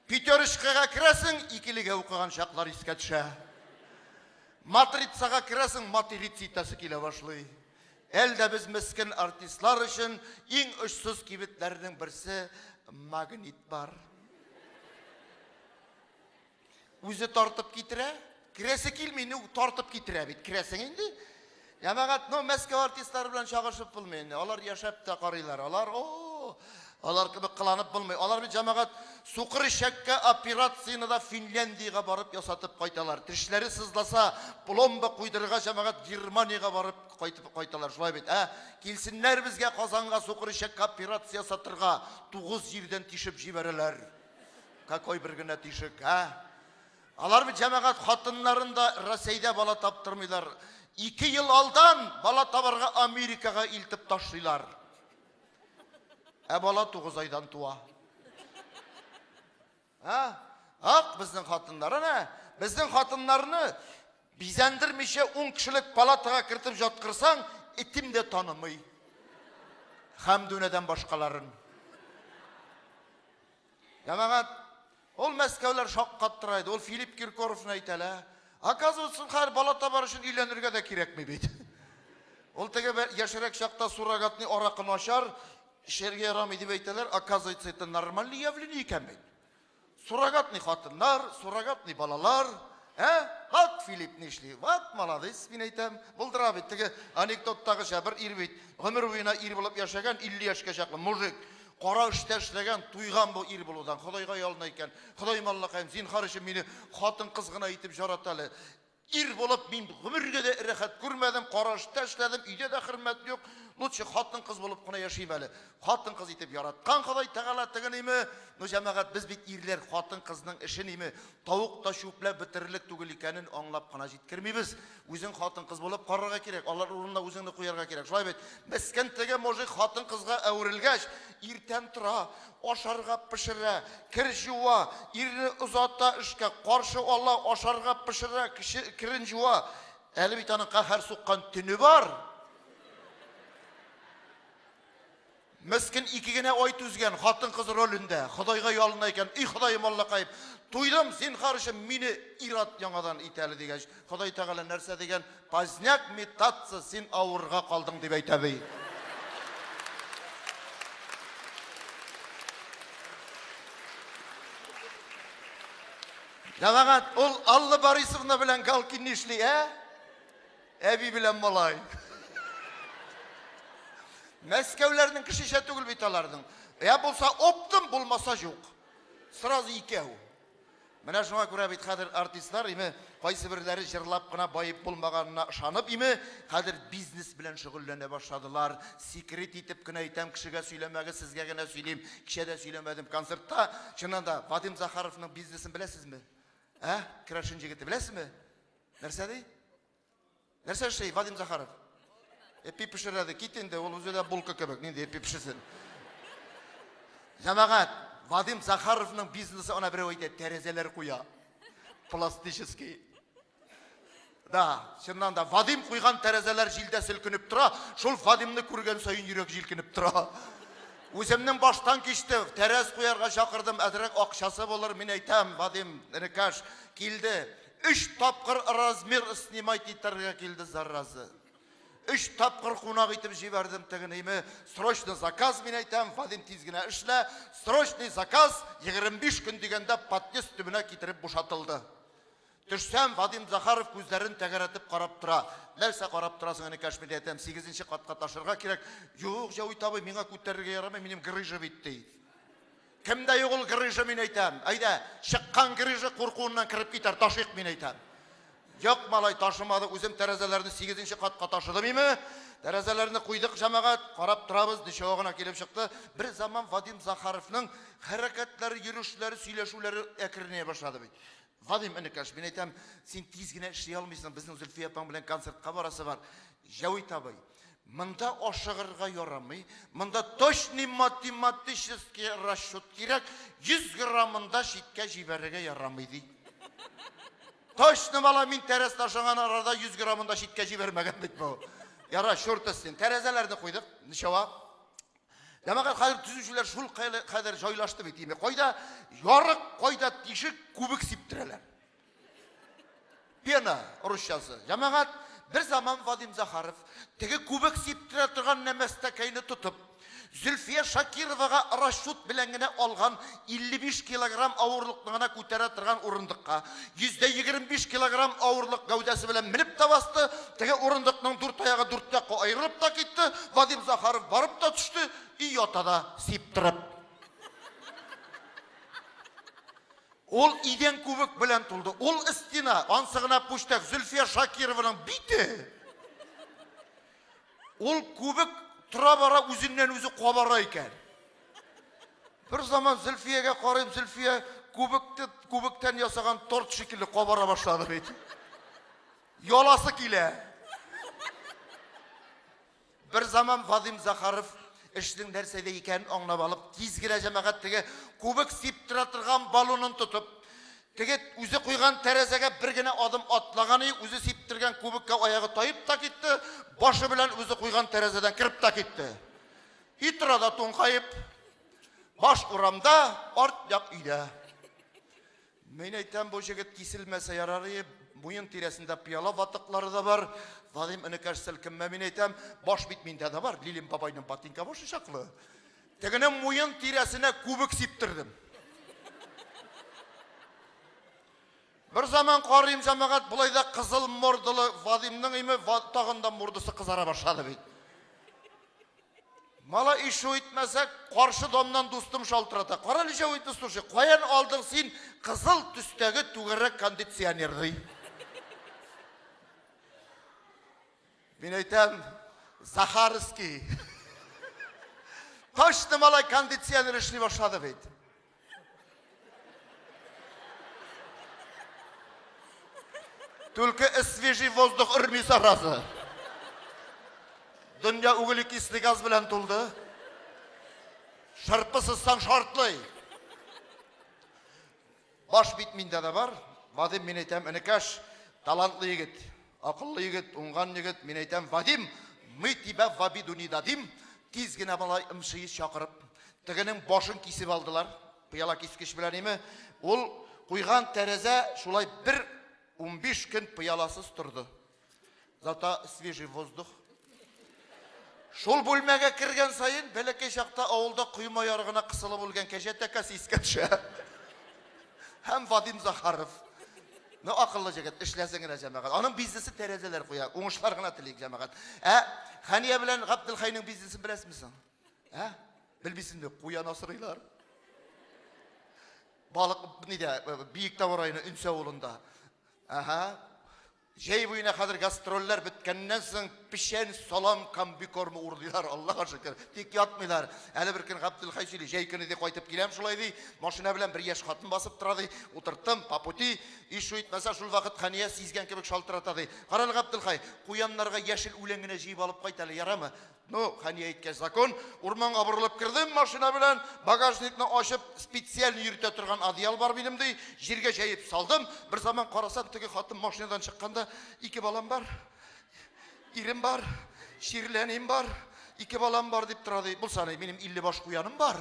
Пятерочкага керәсең, икелегә укыган чаклар искә төшә. Матрицага керәсең, материца итәсе килә башлый. Әлдә без мескен артистлар өчен иң очсыз кибетләрнең берсе Магнит бар. Үзе тартып китерә, керәсе килми, ну тартып китерә бит, керәсең инде. Җәмәгать, ну Мәскәү артистлары белән чагышып булмый инде. Алар яшәп тә карыйлар. Алар, о, алар кебек кыланып булмый. Алар бит, җәмәгать, сукыр эчәккә операцияне дә Финляндиягә барып ясатып кайталар. Тешләре сызласа, пломба куйдырырга, җәмәгать, Германиягә барып кайтып кайталар. Шулай бит, ә? Килсеннәр безгә Казанга сукыр эчәккә операция ясатырга, 9 җирдән тишеп җибәрәләр. Какой бер генә тишек, ә? Алар бит, җәмәгать, хатыннарын да Рәсәйдә бала таптырмыйлар. 2 ел алдан бала табарга Америкага илтеп ташлыйлар. Ә бала 9 айдан туа. А? Ак безнең хатыннар, әнә, безнең хатыннарны бизәндермичә 10 кешелек палатага кертеп жаткырсаң, этим дә танымый. Хәмдүнәдән башкаларын. Җәмәгать, ул Мәскәүләр шаккаттыра иде. Ул Филипп Киркоровны әйтәлә. Оказывается, хәзер бала табар өчен өйләнергә дә кирәкми бит. Ул теге яшьрәк чакта суррогатный аракы начар, эчәргә ярамый дип әйтәләр. Оказывается, это нормальный явление икән бит. Суррогатный хатыннар, суррогатный балалар. Ә? Вот Филипп нишли. Вот молодец, мин әйтәм. Булдыра бит. Теге анекдоттагыча бер ир бит. Гомер буена ир булып яшәгән, 50 яшькә чаклы мужик. Кара эштә эшләгән, туйган бу ир булудан. Ходайга ялына икән. Ходаем Аллакаем, зинһар өчен мине хатын-кыз гына итеп жарат әле. Ир булып мин гомергә дә рәхәт күрмәдем, кара эштә эшләдем, өйдә дә хөрмәт юк. Лучше хатын-кыз булып кына яшим әле. Хатын-кыз итеп яраткан Ходай Тәгалә тегениме? Ну, җәмәгать, без бит ирләр хатын-кызның эшен име, тавык та чүпләп бетерерлек түгел икәнен аңлап кына җиткермибез. Үзең хатын-кыз булып карарга кирәк, алар урынына үзеңне куярга кирәк. Шулай бит? Мескен теге мужик хатын-кызга әверелгәч, иртән тора, ашарга пешерә, кер җуа, ирне озата эшкә, каршы ала, ашарга пешерә, кеше керен җуа. Әле бит аның каһәр суккан төне бар. Мескен ике генә ай түзгән хатын-кыз ролендә, Ходайга ялына икән, И Ходаем, Аллакаем, туйдым, зинһар өчен мине ир-ат яңадан ит әле дигәч, Ходай Тәгалә нәрсә дигән? Поздняк метаться, син авырга калдың, дип әйтә ди. Җәмәгать, ул Алла Борисовна белән Галкин нишли, ә? Әби белән малай. Мәскәүләрнең кешечә түгел бит аларның. Я булса оптом, булмаса юк. Сразу икәү. Менә шуңа күрә бит хәзер артистлар, име, кайсы берләре җырлап кына баеп булмаганына ышанып, име, хәзер бизнес белән шөгыльләнә башладылар. Секрет итеп кенә әйтәм, кешегә сөйләмәгез, сезгә генә сөйлим. Кичә дә сөйләмәдем концертта. Чыннан да, Вадим Захаровның бизнесын беләсезме? Ә? Керәшен җегете беләсезме? Нәрсә ди? Нәрсә эшли Вадим Захаров? Эпи пешерә ди. Кит инде, ул үзе дә булка кебек. Нинди эпи пешерсен? Җәмәгать, Вадим Захаровның бизнесы ана берәү әйтә, тәрәзәләр куя. Пластический. Да, чыннан да, Вадим куйган тәрәзәләр җилдә селкенеп тора, шул Вадимны күргән саен йөрәк җилкенеп тора. Үземнең баштан кичте, тәрәз куярга чакырдым, әзрәк акчасы булыр, мин әйтәм, Вадим, энекәш, килде. Өч тапкыр размер снимать итәргә килде, зараза. Өч тапкыр кунак итеп җибәрдем тегенеме. Срочный заказ мин әйтәм, Вадим тиз генә эшлә. Срочный заказ 25 көн дигәндә подъезд төбенә китереп бушатылды. Төшсәм, Вадим Захаров күзләрен тәгәрәтеп карап тора. Нәрсә карап торасың, энекәш, мин әйтәм, 8 катка ташырга кирәк. Юк, Җәвит абый, миңа күтәрергә ярамый, минем грыжа бит, ди. Кемдә юк ул грыжа, мин әйтәм. Әйдә, чыккан грыжа куркуыннан кереп китәр, ташыйк, мин әйтәм. Юк, малай, ташымады, үзем тәрәзәләрне сигезенче катка ташыдым име. Тәрәзәләрне куйдык, җәмәгать, карап торабыз, ничего гына килеп чыкты. Бер заман Вадим Захаровның хәрәкәтләре, йөрешләре, сөйләшүләре әкренәя башлады бит. Вадим энекәш, мин әйтәм, син тиз генә эшли алмыйсың, безнең Зөлфия апаң белән концертка барасы бар. Җәвит абый, Монда ашыгырга ярамый, монда точный математический расчет кирәк, 100 граммын да читкә җибәрергә ярамый, ди. Точно бала, мин тәрәз ташыган арада 100 граммын да читкә җибәрмәгән бит бу. Яра, черт с ним. Тәрәзәләрне куйдык, ничава. Җәмәгать, хәзер төзүчеләр шул кадәр җайлашты бит, димәк. Кайда ярык, кайда тишек, күбек сиптерәләр. Пена русчасы. Җәмәгать, бер заман Вадим Захаров теге күбек сиптерә торган нәмәстәкәйне тотып, Зөлфия Шакировага расчет белән генә алган 55 килограмм авырлыкны гына күтәрә торган урындыкка 125 килограмм авырлык гәүдәсе белән менеп тә басты, теге урындыкның дүрт аягы дүрт якка аерылып та китте, Вадим Захаров барып та төште, и ята да сиптереп. Ул идән күбек белән тулды. Ул стена, ансы гына пүчтәк, Зөлфия Шакированың бите. Ул күбек тора-бара үзеннән үзе кабара икән. Бер заман Зөлфиягә карыйм, Зөлфия күбекте, күбектән ясаган торт шикелле кабара башлады бит. Яласы килә. Бер заман Вадим Захаров эшнең нәрсәдә икәнен аңлап алып, тиз генә җәмәгать теге күбек сиптерә торган баллонын тотып, теге үзе куйган тәрәзәгә бер генә адым атлаган и, үзе сиптергән күбеккә аягы таеп та китте, башы белән үзе куйган тәрәзәдән кереп тә китте. И тора да туңкаеп, баш урамда, арт як өйдә. Мин әйтәм, бу җегет киселмәсә ярар ие, муен тирәсендә пыяла ватыклары да бар. Вадим энекәш селкенмә, мин әйтәм, баш бит миндә дә бар, Лилин бабайның ботинка башы чаклы. Тегенең муен тирәсенә күбек сиптердем. Бер заман карыйм, җәмәгать, болай да кызыл мордалы Вадимның име, тагын да мордасы кызара башлады бит. Мала ишу итмәсәк, каршы домнан дустым шалтырата. Кара әле Җәвитне, слушай, каян алдың син кызыл төстәге түгәрәк кондиционер, ди. Мин әйтәм, Захарский. Точно, малай, кондиционер эшли башлады бит. Только свежий воздух өрми зараза. Дөнья углекислый газ белән тулды. Шырпы сызсаң шартлый. Баш бит миндә дә бар. Вадим, мин әйтәм, энекәш, талантлы егет, акыллы егет, уңган егет. Мин әйтәм, Вадим, мы тебя в обиду не дадим. Тиз генә малай МЧС чакырып, тегенең башын кисеп алдылар. Пыяла кискеч белән име. Ул куйган тәрәзә шулай бер 15 көн пыяласыз торды. Зато свежий воздух. Шул бүлмәгә кергән саен бәләкәй чакта авылда койма ярыгына кысылып үлгән кәҗә тәкәсе искә төшә. Һәм Вадим Захаров. Ну, акыллы җегет, эшләсен генә җәмәгать. Аның бизнесы тәрәзәләр куя. Уңышлар гына телик, җәмәгать. Ә Хәния белән Габделхәйнең бизнесын беләсезме соң? Ә? Белмисезме? Куян асрыйлар. Балык нидә, Биектау районы Өнсә авылында. Ага. Җәй буена хәзер гастрольләр беткәннән соң печән, салам, комбикормы урлыйлар, Аллага шөкер. Тик ятмыйлар. Әле бер көн Габделхәй сөйли, җәй көне ди кайтып киләм шулай ди, машина белән бер яшь хатын басып тора ди, утырттым, по пути, и шу итмәсә шул вакыт Хәния сизгән кебек шалтырата ди. Карале, Габделхәй, куяннарга яшел үлән генә җыеп алып кайт әле, ярамы? Ну, Хәния әйткәч, закон. Урманга борылып кердем машина белән, багажникны ачып, специально йөртә торган одеял бар минем ди, җиргә җәеп салдым. Бер заман карасам, теге хатын машинадан чыкканда, ике балам бар, ирем бар, чирле әнием бар, ике балам бар дип тора ди. Булса ни, минем 50 баш куяным бар.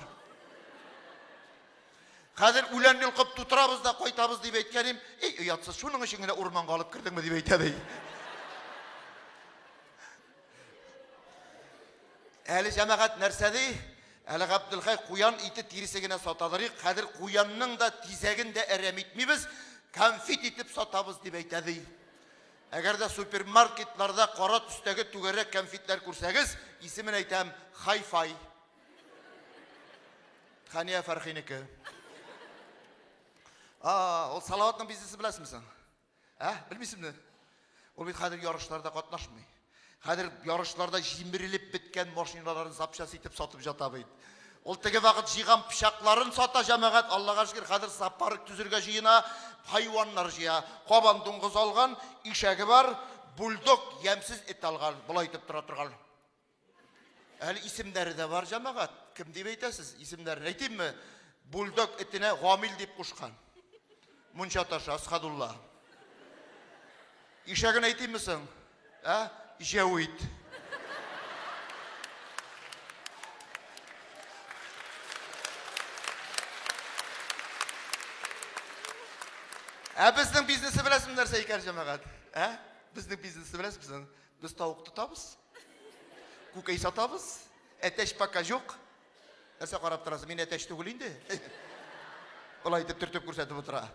Хәзер үлән йолкып тутырабыз да кайтабыз дип әйткәнем, эй, оятсыз, шуның өчен генә урманга алып кердеңме дип әйтә ди. Әле җәмәгать нәрсә ди? Әле Габделхәй куян ите тиресе генә сатадырыйк, хәзер куянның да тизәген дә әрәм итмибез, конфет итеп сатабыз дип әйтә ди. Әгәр дә супермаркетларда кара төстәге түгәрәк конфетлар күрсәгез, исемен әйтәм, хай-фай. Хәния Фәрхинеке. А, ул Салаватның бизнесы беләсезме соң? Ә, белмисезме? Ул бит хәзер ярышларда катнашмый. Хәзер ярышларда җимерелеп беткән машиналарын запчасть итеп сатып ята бит. Ул теге вакыт җыйган пычакларын сата җәмәгать, Аллага шөкер, хәзер зоопарк төзергә җыена, хайваннар җыя. Кабан дуңгыз алган, ишәге бар, бульдог, ямьсез эт алган, болай итеп тора торган. Әле исемнәре дә бар, җәмәгать. Кем дип әйтәсез? Исемнәрен әйтимме? Бульдог этенә Гамил дип кушкан. Мунча ташы Асхадулла. Ишәген әйтимме соң? Ә? Җәвит. Ә безнең бизнесы беләсезме нәрсә икән, җәмәгать? Ә? Безнең бизнесы беләсезме? Без тавык тотабыз. Күкәй сатабыз. Әтәч пока юк. Нәрсә карап торасың? Мин әтәч түгел инде. Болай итеп төртеп күрсәтеп утыра.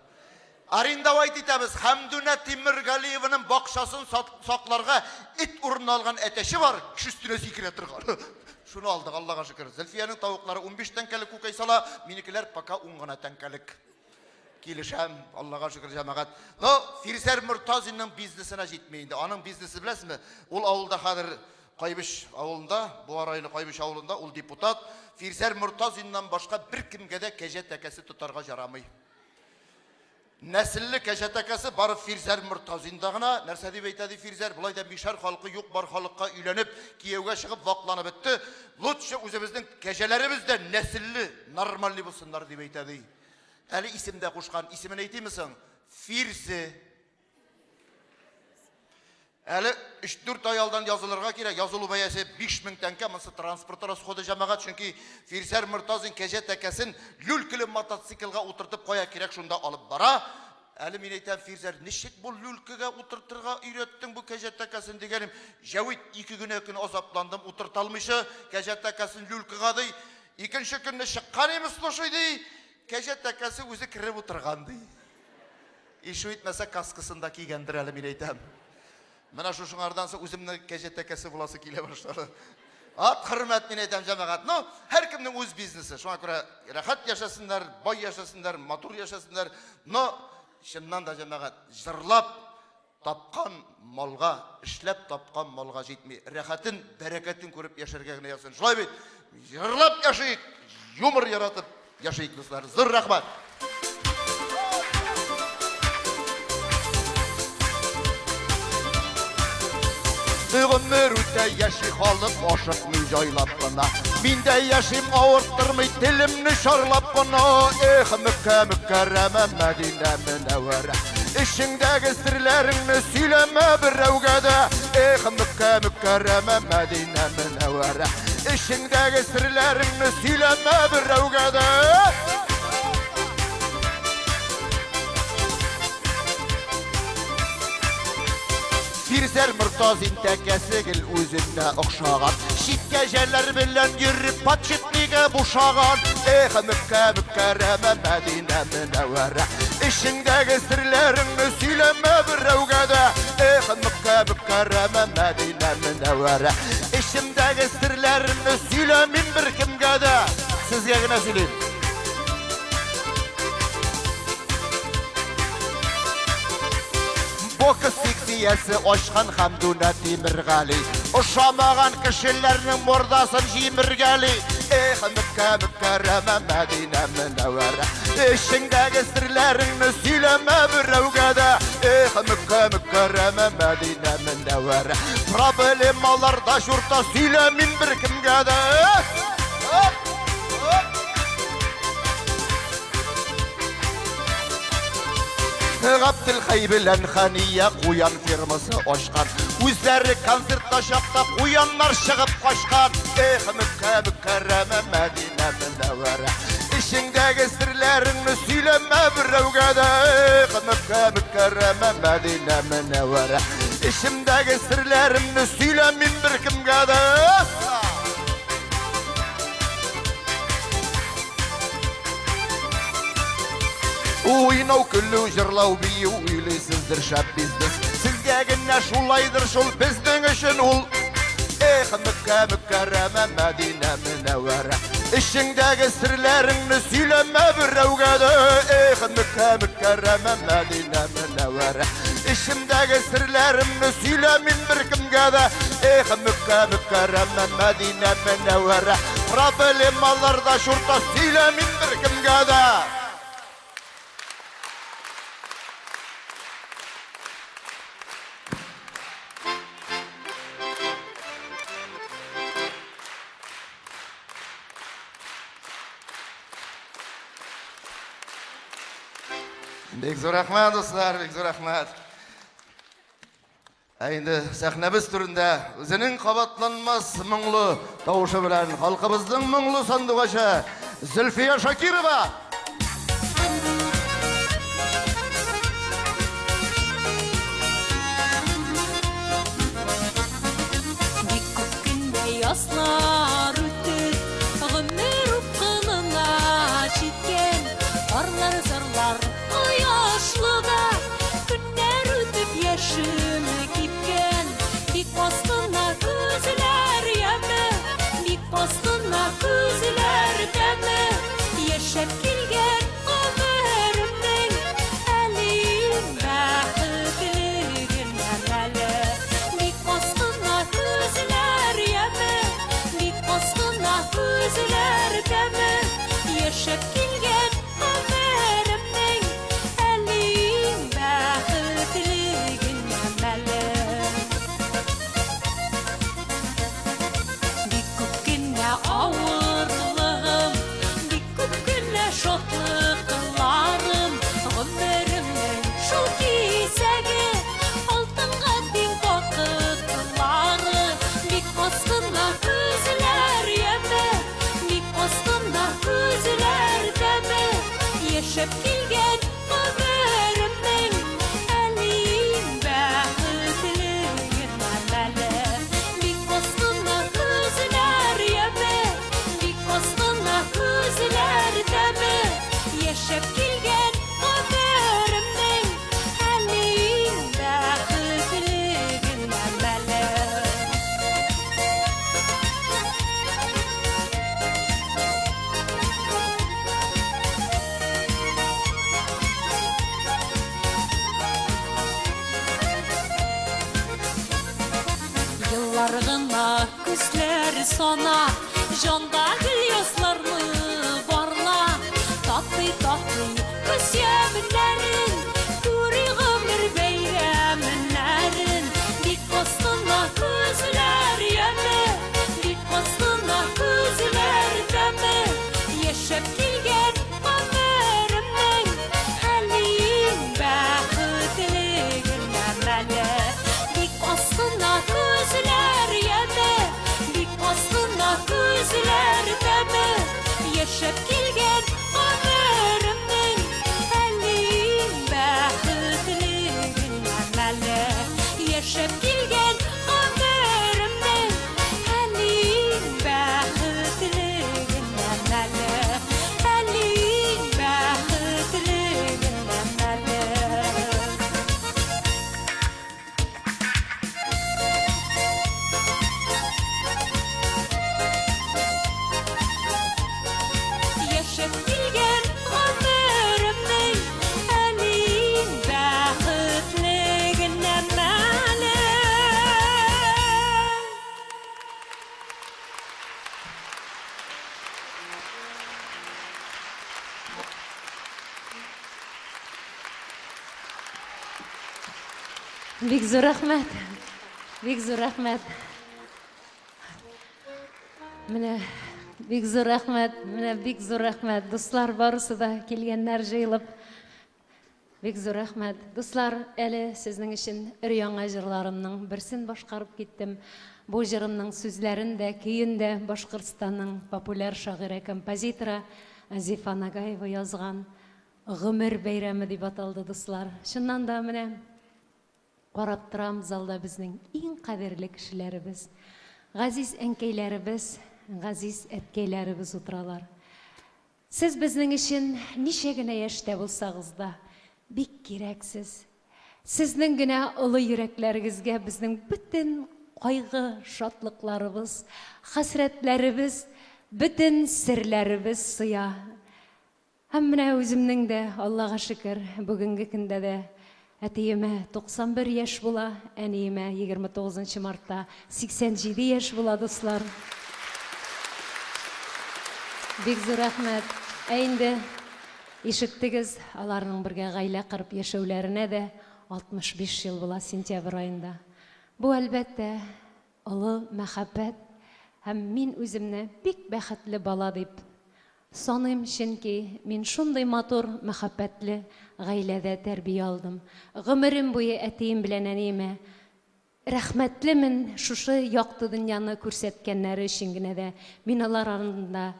Арендовать итәбез. Хәмдүнә Тимергалиеваның бакчасын сакларга эт урынына алган әтәче бар, кеше өстенә сикерә торган. Шуны алдык, Аллага шөкер. Зөлфиянең тавыклары 15 тәңкәлек күкәй сала, минекеләр пока 10 гына тәңкәлек. Килешәм, Аллага шөкер, җәмәгать. Но Фирсәр Мортазинның бизнесына җитми инде. Аның бизнесы беләсезме? Ул авылда хәзер Кайбыч авылында, Буа районы Кайбыч авылында ул депутат. Фирсәр Мортазиннан башка беркемгә дә кәҗә тәкәсе тотарга ярамый. Нәселле кәҗә тәкәсе бары Фирзәр Мортазинда гына. Нәрсә дип әйтә ди Фирзәр? Болай да мишәр халкы юк бар халыкка өйләнеп, кияүгә чыгып вакланып бетте. Лучше үзебезнең кәҗәләребез дә нәселле, нормальный булсыннар дип әйтә ди. Әле исем дә кушкан. Исемен әйтимме соң? Фирзе. Әле 3-4 ай алдан язылырга кирәк. Язылу бәясе 5000 тәңкә, монысы транспорт расходы җәмәгать, чөнки Фирзәр Мортазин кәҗә тәкәсен люлькеле мотоциклга утыртып кая кирәк шунда алып бара. Әле мин әйтәм, Фирзәр, ничек бу люлькегә утыртырга өйрәттең бу кәҗә тәкәсен дигәнем. Җәвит ике генә көн азапландым утырта алмыйча кәҗә тәкәсен люлькага ди. Икенче көнне чыккан имеш, слушай ди, кәҗә тәкәсе үзе кереп утырган ди. Ишү итмәсә каскасын да кигәндер әле мин әйтәм. Менә шушыңардан соң үземнең кәҗә тәкәсе буласы килә башлады. Ат хөрмәт мин әйтәм җәмәгать. Ну, һәркемнең үз бизнесы. Шуңа күрә рәхәт яшәсеннәр, бай яшәсеннәр, матур яшәсеннәр. Но чыннан да җәмәгать җырлап. Тапкан малга, эшләп тапкан малга җитми. Рәхәтен, бәрәкәтен күреп яшәргә генә язсын. Шулай бит? Җырлап яшик, юмор яратып яшик, дуслар. Зур рәхмәт! Гомер үтә, яши халык ашыкмый җайлап кына. Мин дә яшим авырттырмый телемне чарлап кына. Эх, Мөккә, Мөккәрәмә, Мәдинә, Мөнәвәрә. Эчеңдәге серләреңне сөйләмә берәүгә дә. Эх, Мөккә, Мөккәрәмә, Мәдинә, Мөнәвәрә. Эчеңдәге серләреңне сөйләмә берәүгә дә. Фирзәр Мортазин тәкәсе гел үзенә охшаган. Чит кәҗәләр белән йөреп подшипнигы бушаган. Эх, Мөккә, Мөккәрәмә, Мәдинә, Мөнәвәрә. Эчеңдәге серләреңне сөйләмә берәүгә дә. Эх, Мөккә, Мөккәрәмә, Мәдинә, Мөнәвәрә. Эчемдәге серләремне сөйләмим беркемгә дә. Сезгә генә сөйлим. Бокс секциясе ачкан Хәмдүнә Тимергали. Ошамаган кешеләрнең мордасын җимергәли. Эх, Мөккә, Мөккәрәмә, Мәдинә, Мөнәвәрә. Эчеңдәге серләреңне сөйләмә берәүгә дә. Эх, Мөккә, Мөккәрәмә, Мәдинә, Мөнәвәрә. Проблемаларда чурта сөйләмим беркемгә дә. Оп, оп. Габделхәй белән Хәния куян фермасы ачкан. Үзләре концертта чакта куяннар чыгып качкан. Эх, Мөккә, Мөккәрәмә, Мәдинә, Мөнәвәрә. Эчеңдәге серләреңне сөйләмә берәүгә дә. Эх, Мөккә, Мөккәрәмә, Мәдинә, Мөнәвәрә. Эчемдәге серләремне сөйләмим беркемгә дә. Уйнау, көлү, җырлау, бию уйлыйсыздыр шәп бизнес. Сезгә генә шулайдыр шул, безнең өчен ул. Эх, Мөккә, Мөккәрәмә, Мәдинә, Мөнәвәрә. Эчеңдәге серләреңне сөйләмә берәүгә дә. Эх, Мөккә, Мөккәрәмә, Мәдинә, Мөнәвәрә. Эчемдәге серләремне сөйләмим беркемгә дә. Эх, Мөккә, Мөккәрәмә, Мәдинә, Мөнәвәрә. Проблемаларда чурта сөйләмим беркемгә дә. Бик зур рәхмәт, дуслар, бик зур рәхмәт. Ә инде сәхнәбез түрендә үзенең кабатланмас моңлы тавышы белән халкыбызның моңлы сандугачы Зөлфия Шакирова. Бик күп кендә язлар үтеп, гомер упкынына җиткән, парлар зарлар кояшлы да, Көннәр үтеп яшем кипкән, Бик астына күзләр яме, Бик астына күзләр тәме. Яшәп килгән гомеремнең Әле иң бәхетле генә мәле. Бик астына күзләр яме, Бик астына күзләр тәме. Яшәп килгән гомеремнең әле иң бәхетле генә мәле. Бик күп кенә авырлыгым, бик күп кенә шатлыкларым, гомеремнең шул кисәге, алтынга тиң вакытлары. Бик аз кына күзләр яме, бик аз кына күзләр. Атлар гына күзләр сана, Җанда гел язларны барла. Татый-татый күз ямьнәрен, Күри гомер бәйрәмнәрен. Бик астына күзләр яме, Бик астына күзләр тәме. Яшәп килгән гомеремнең әле иң бәхетле генә мәле. Бик астына күзләр яме, Бик астына күзләр тәме. Яшәп килгән гомеремнең әле иң бәхетле генә мәле. Яшәп килгән гомеремнең әле иң бәхетле генә мәле. Әле иң бәхетле генә мәле. Яшәп килгән гомеремнең әле иң бәхетле генә мәле. Бик зур рәхмәт. Бик зур рәхмәт. Менә бик зур рәхмәт, менә бик зур рәхмәт. Дуслар барысы да килгәннәр җыелып. Бик зур рәхмәт. Дуслар, әле сезнең өчен өр-яңа җырларымның берсен башкарып киттем. Бу җырымның сүзләрен дә, көен дә Башкортстанның популяр шагыйрә, композиторы Зифа Нагаева язган. Гомер бәйрәме дип аталды, дуслар. Чыннан да менә карап торам, залда безнең иң кадерле кешеләребез, газиз әнкәйләребез, газиз әткәйләребез утыралар. Сез безнең өчен ничә генә яшьтә булсагыз да, бик кирәксез. Сезнең генә олы йөрәкләрегезгә безнең бөтен кайгы, шатлыкларыбыз, хәсрәтләребез, бөтен серләребез сыя. Һәм менә үземнең дә, Аллага шөкер, бүгенге көндә дә әтиемә 91 яшь була, әниемә 29 мартта 87 яшь була, дуслар. Бик зур рәхмәт. Ә инде ишеттегез, аларның бергә гаилә корып яшәүләренә дә 65 ел була сентябрь аенда. Бу, әлбәттә, олы мәхәббәт һәм мин үземне бик бәхетле бала дип саныйм, чөнки мин шундый матур, мәхәббәтле гаиләдә тәрбия алдым. Гомерем буе әтием белән әниемә рәхмәтлемен, шушы якты дөньяны күрсәткәннәре өчен генә дә мин алар алдында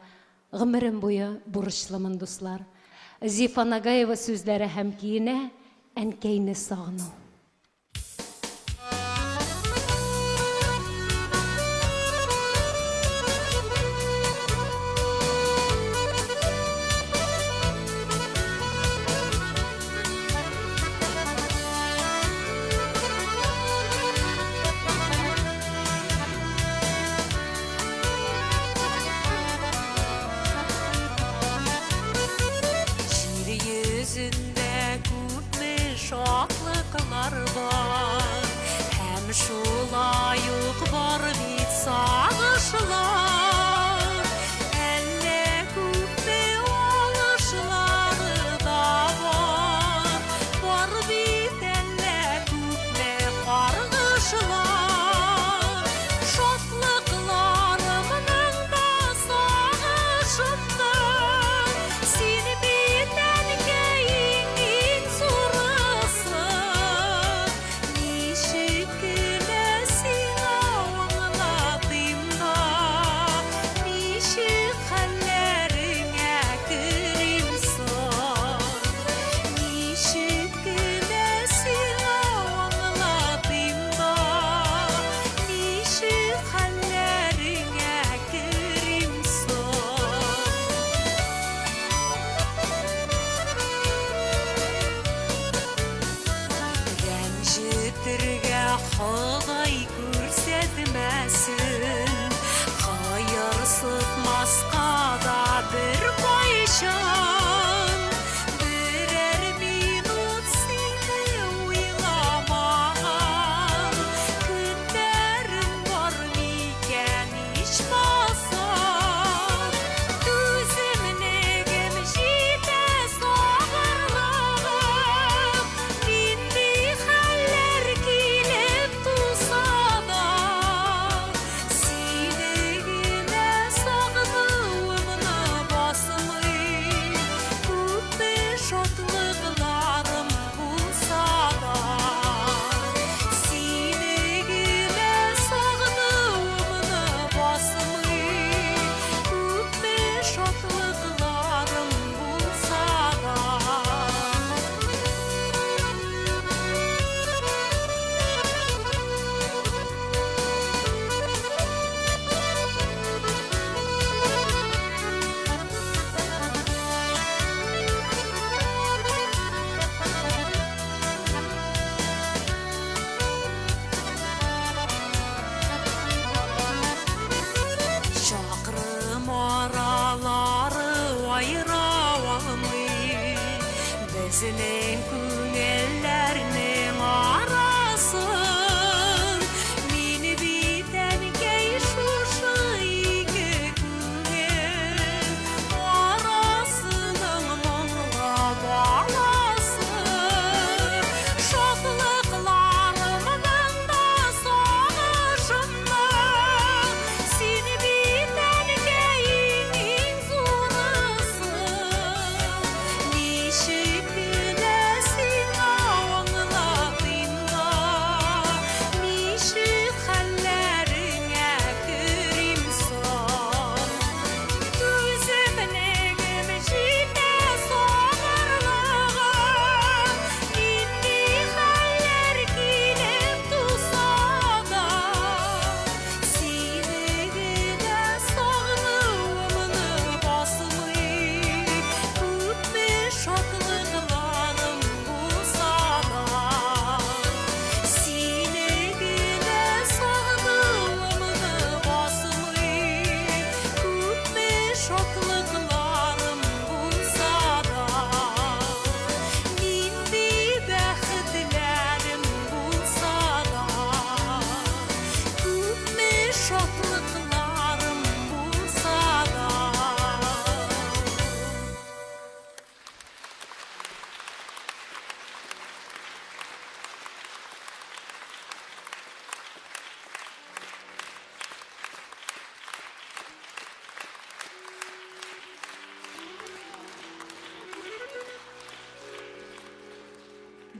гомерем буе бурычлымын, дуслар. Зифа Нагаева сүзләре һәм көенә Әнкәйне сагыну. Җир йөзендә күпме шатлыклар.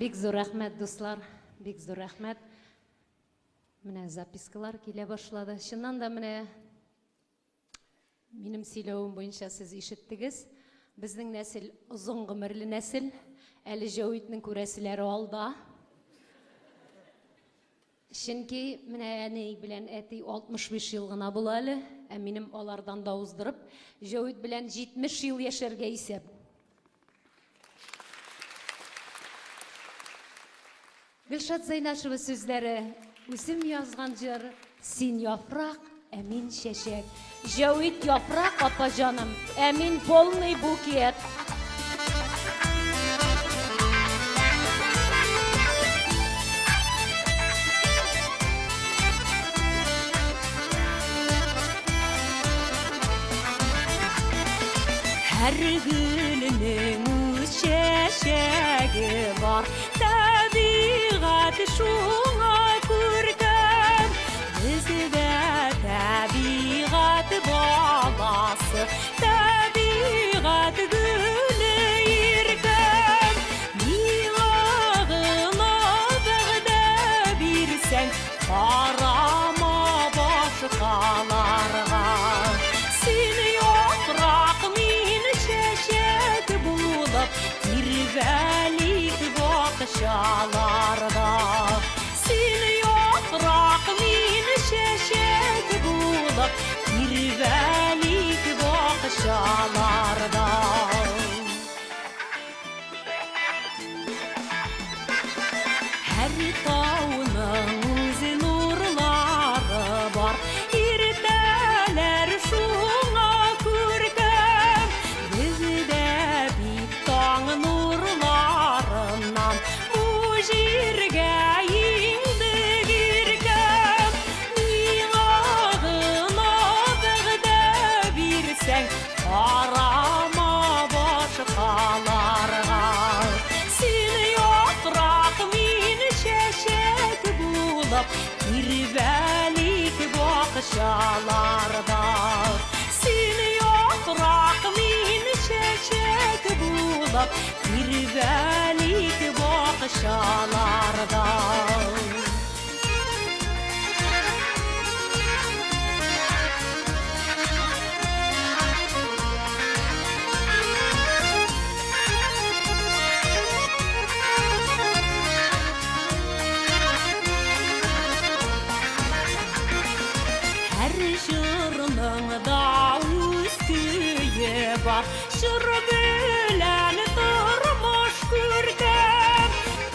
Бик зур рәхмәт, дуслар, бик зур рәхмәт. Менә запискалар килә башлады. Чыннан да менә минем сөйләвем буенча сез ишеттегез. Безнең нәсел озын гомерле нәсел. Әле Җәвитнең күрәселәре алда. Чөнки менә әни белән әти 65 ел гына була әле, ә минем алардан да уздырып, Җәвит белән 70 ел яшәргә исәп. Гөлшат Зәйнашева сүзләре, үзем язган җыр, Син яфрак, ә мин чәчәк. Җәвит яфрак, апа җаным, ә мин полный букет. Һәр гөлнең үз чәчәге бар, Табигать шуңа күркәм. Бездә табигать баласы, Табигать гөле иркәм. Миңа гына вәгъдә бирсәң, Карама башкаларга. Син яфрак, мин чәчәк булып, Тирбәлик бакчаларда. Син яфрак, мин чәчәк булып, Тирбәлик бакчаларда. Һәр тауның үз нурлары бар, Иртәләр шуңа күркәм. Бездә бит таң нурларыннан Бу җиргә иңдек иркәм. Миңа гына вәгъдә бирсәң, Карама башкаларга. Син яфрак, мин чәчәк булып, Тирбәлик бакчаларда. Син яфрак, мин чәчәк булып, Тирбәлик бакчаларда. Һәр җырның да үз көе бар, Җыр белән тормыш күркәм.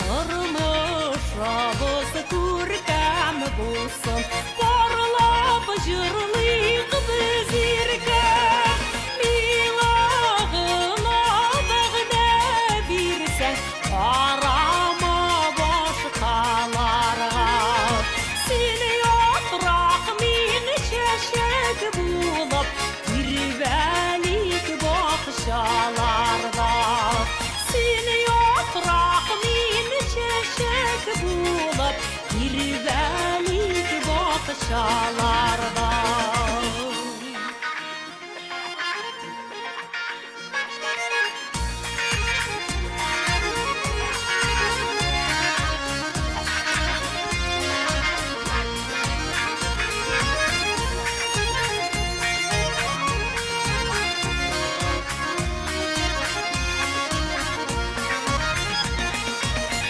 Тормышыбыз күркәм булсын, Парлап җырлыйк без иркәм. Миңа гына вәгъдә бирсәң, Карама башкаларга. Син яфрак, мин чәчәк булып, Тирбәлик бакчаларда. Син яфрак, мин чәчәк булып, Тирбәлик бакчаларда.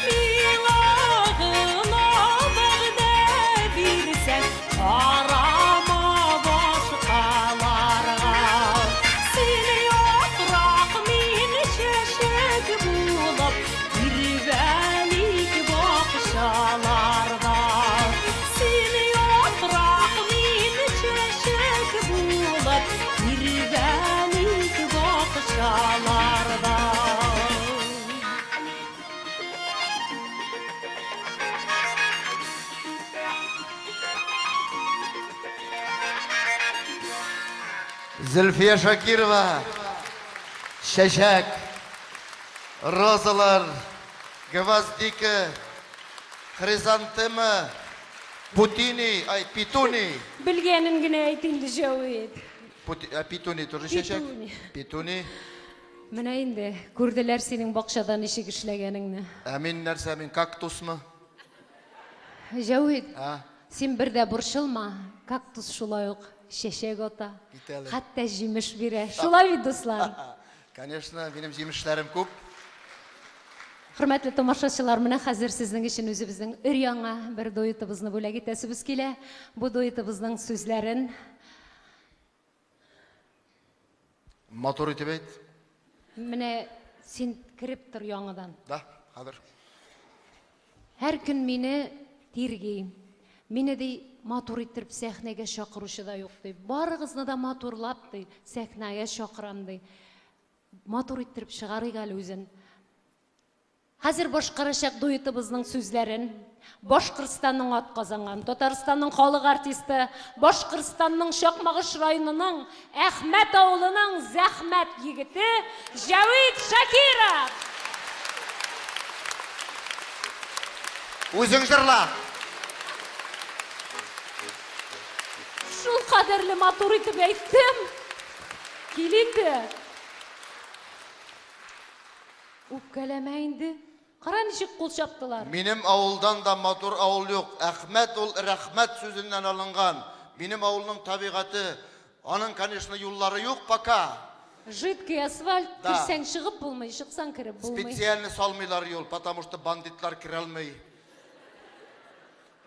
Миңа гына вәгъдә бирсәң, Карама башкаларга. Син яфрак, мин чәчәк булып, Тирбәлик бакчаларда. Син яфрак, мин чәчәк булып, Тирбәлик бакчаларда. Зөлфия Шакирова, чәчәк, розалар, гвоздика, хризантема, путини, ай, петуни. Белгәнен генә әйт инде, Җәвит. Пути, а, петуни тоже чәчәк. Петуни. Петуни. Менә инде күрделәр синең бакчада ничек эшләгәнеңне. Ә мин нәрсә, мин кактусмы? Җәвит, А? син бер дә борчылма, кактус шулай ук чәчәк ата, Кит әле. хәтта җимеш бирә. Шулай бит, дуслар? Конечно, минем җимешләрем күп. Хөрмәтле тамашачылар, менә хәзер сезнең өчен үзебезнең өр-яңа бер дуэтыбызны бүләк итәсебез килә. Бу дуэтыбызның сүзләрен Матур итеп әйт. Менә син кереп тор яңадан. Да, хәзер. Һәр көн мине тирги. Мине ди матур иттереп сәхнәгә чакыручы да юк ди. Барыгызны да матурлап ди, сәхнәгә чакырам ди. Матур иттереп чыгарыйк әле үзен. Хәзер башкарачак дуэтыбызның сүзләрен Башкортстанның атказанган, Татарстанның халык артисты, Башкортстанның Чакмагыш районының Әхмәт авылының зәхмәт егете Җәвит Шакиров. Үзең җырла. Шул кадәрле матур итеп әйттем. Кил инде. Үпкәләмә инде. Кара ничек кул чаптылар. Минем авылдан да матур авыл юк. Әхмәт ул рәхмәт сүзеннән алынган. Минем авылның табигате, аның, конечно, юллары юк пока. Жидкий асфальт, Да. керсәң чыгып булмый, чыксаң кереп булмый. Специально салмыйлар юл, потому что бандитлар керә алмый.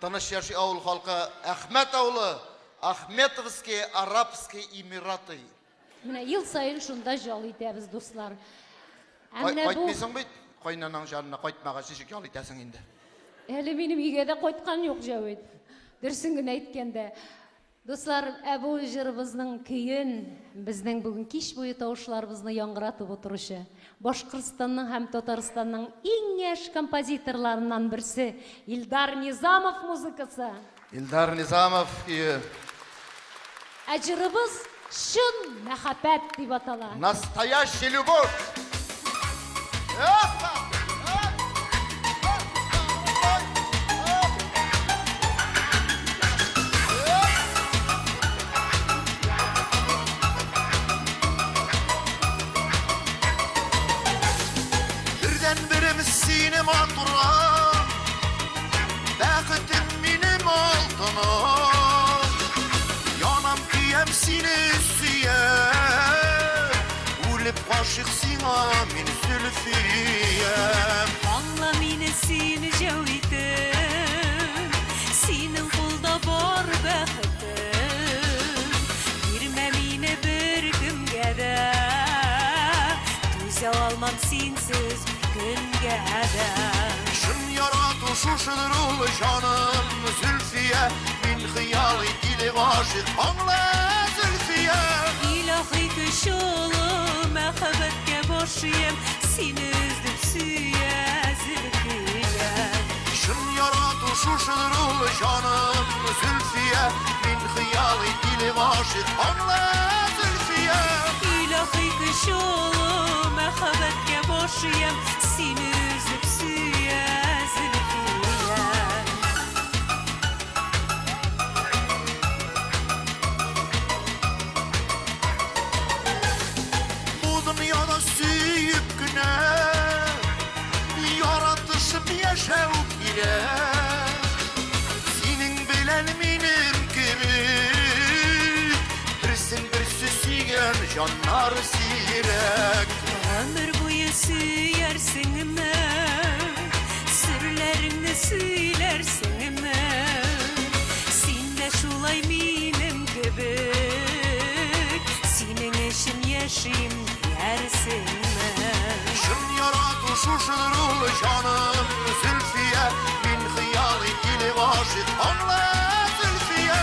Тыныч яши авыл халкы. Әхмәт авылы, Ахметовские Арабские Эмираты. Менә ел саен шунда ял итәбез, дуслар. Ә менә бу Кайтмыйсың бит, кайнанаң җанына кайтмагач ничек ял итәсең инде? Әле минем өйгә дә кайткан юк, Җәвит. Дөресен генә әйткәндә. Дуслар, ә бу җырыбызның көен безнең бүген кич буе тавышларыбызны яңгыратып утыручы Башкортстанның һәм Татарстанның иң яшь композиторларыннан берсе Илдар Низамов музыкасы. Илдар Низамов көе. Ә җырыбыз Чын мәхәббәт дип атала. Настоящая любовь! Опа! Бердәнберем сине матурым, Бәхетем минем алтыным. Янам көям сине сөям, Үлеп гашыйк сиңа мин Зөлфиям. Аңла мине син Җәвитем, синең кулда бар бәхетем. Бирмә мине бер кемгә дә, түзә алмам синсез бер көнгә дә. Чын ярату шушыдыр ул, җаным Зөлфия, Мин хыялый тиле гашыйк, аңла, Зөлфия. Илаһи көч олы мәхәббәткә баш иям, сине өзлеп сөя Зөлфия. Чын ярату шушыдыр ул, җаным Зөлфия, Мин хыялый тиле гашыйк, аңла, Зөлфия. Илаһи көч олы мәхәббәткә баш иям, сине өзлеп сөя Зөлфия. Бу дөньяда сөеп кенә яратышып яшәү кирәк. Синең белән минем кебек берсен берсе сөйгән җаннар сирәк. Гомер буе сөярсеңме, серләреңне сөйләрсеңме? Син дә шулай минем кебек, синең өчен яшим диярсеңме? Чын ярату шушыдыр ул, җаным Зөлфия, Мин хыялый тиле гашыйк, аңла, Зөлфия.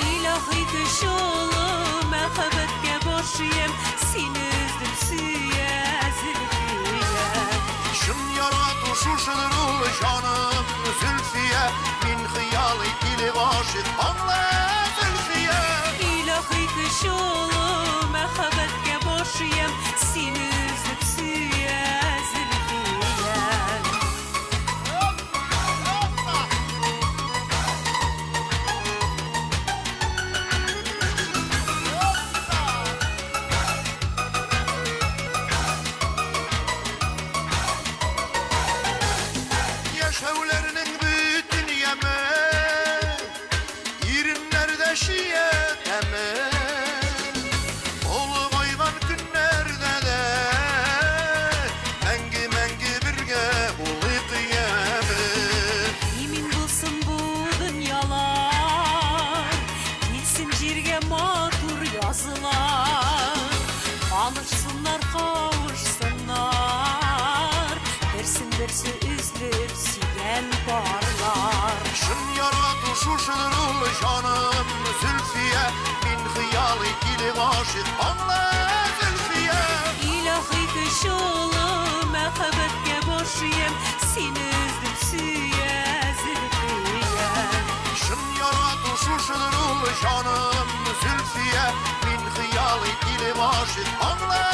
Илаһи көч олы мәхәббәткә баш иям, сине өзлеп сөя Зөлфия. Чын ярату шушыдыр ул, җаным Зөлфия, Мин хыялый тиле гашыйк, аңла, Зөлфия. Илаһи көч олы мәхәббәткә баш иям. Бер-берсе өзлеп сөйгән парлар. Чын ярату шушыдыр ул, җаным, Зөлфия, мин хыялый тиле гашыйк, аңла, Зөлфия. Илаһи көч олы мәхәббәткә баш иям, сине өзлеп сөя, Зөлфия. Чын ярату шушыдыр ул, җаным, Зөлфия, мин хыялый тиле гашыйк, аңла,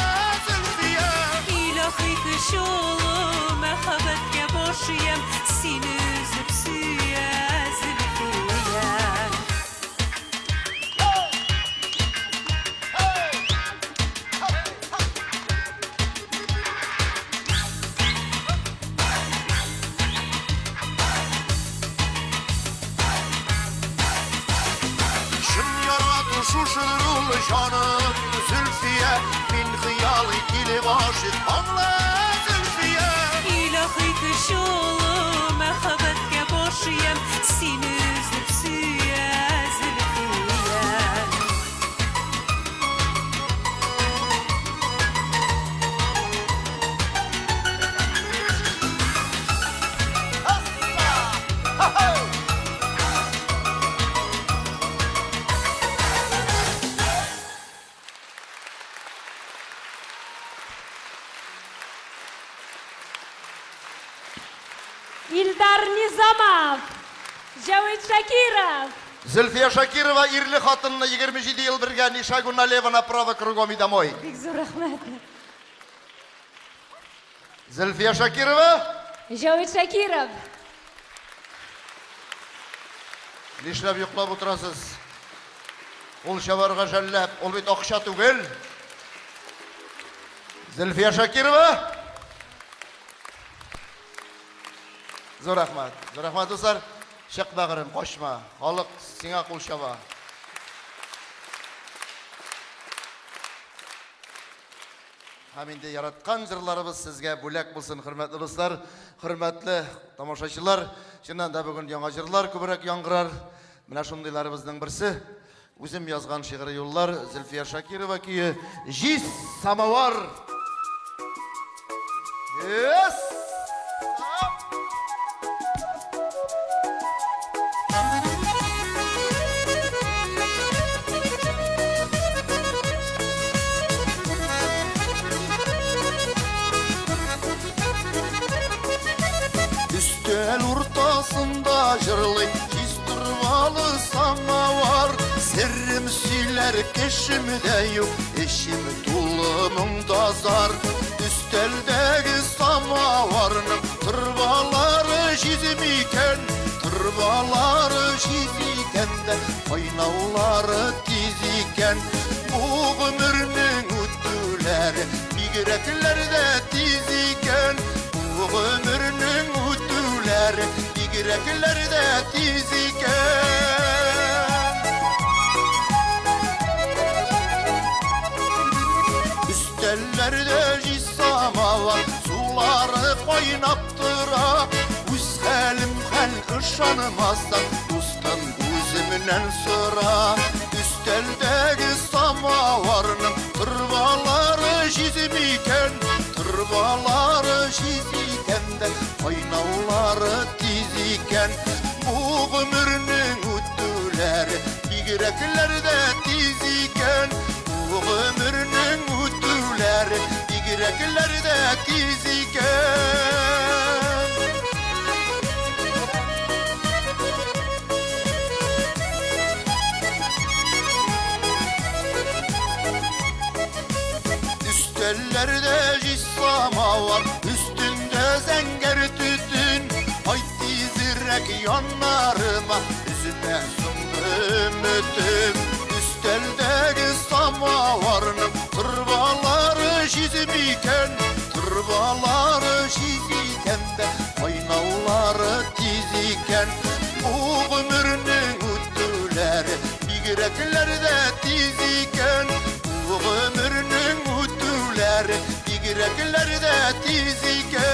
Зөлфия. Илаһи көч олы мәхәббәткә баш иям, сине өзлеп сөя, Зөлфия. Чын ярату шушыдыр ул, җаным, Зөлфия, мин хыялый тиле гашыйк, аңла, Зөлфия. Илаһи көч олы мәхәббәткә баш иям, сине өзлеп сөя, Зөлфия. Илдар Низамов, Җәвит Шакиров. Зөлфия Шакирова ирле хатынны 27 ел бергә, ни шагу налево, направо, кругом и домой. Бик зур рәхмәт. Зөлфия Шакирова, Җәвит Шакиров. Нишләп йоклап утырасыз? Ул чабарга жәлләп, ул бит акча түгел. Зөлфия Шакирова. Зур рәхмәт. Зур рәхмәт, дуслар. Чык бәгырем, качма. Халык сиңа кул чаба. Һәм инде яраткан җырларыбыз сезгә бүләк булсын, хөрмәтле дуслар, хөрмәтле тамашачылар. Чыннан да бүген яңа җырлар күбрәк яңгырар. Менә шундыйларыбызның берсе. Үзем язган шигъри юллар Зөлфия Шакирова көе Җиз самовар. Yes! Өстәл уртасында җырлый җиз торбалы самовар. Серем сөйләр кешем дә юк, эчем тулы моң да зар. Өстәлдәге самоварның торбалары җиз микән? Торбалары җиз икән дә, кайнаулары тиз икән. Бу гомернең үтүләре бигрәкләр дә тиз икән. Бу гомернең үтүләре бигрәкләр дә тиз икән. Өстәлләрдә җиз самовар, сулары кайнап тора. Үз хәлем хәл ышанмасаң, дустым үземнән сора. Өстәлдәге самоварның торбалары җиз микән? Торбалары җиз икән дә, кайнаулары тиз икән. Бу гомернең үтүләре бигрәкләр дә тиз икән. Бу гомернең үтүләре бигрәкләр дә тиз икән. Өстәлләрдә җиз самовар, өстендә зәңгәр төтен. Ай тизрәк яннарыма, өзмә соңгы өметем. Өстәлдәге самоварның торбалары җиз микән? Торбалары җиз икән дә, кайнаулары тиз икән. Бу гомернең үтүләре бигрәкләр дә тиз икән. Бу гомернең үтүләре бигрәкләр дә тиз икән.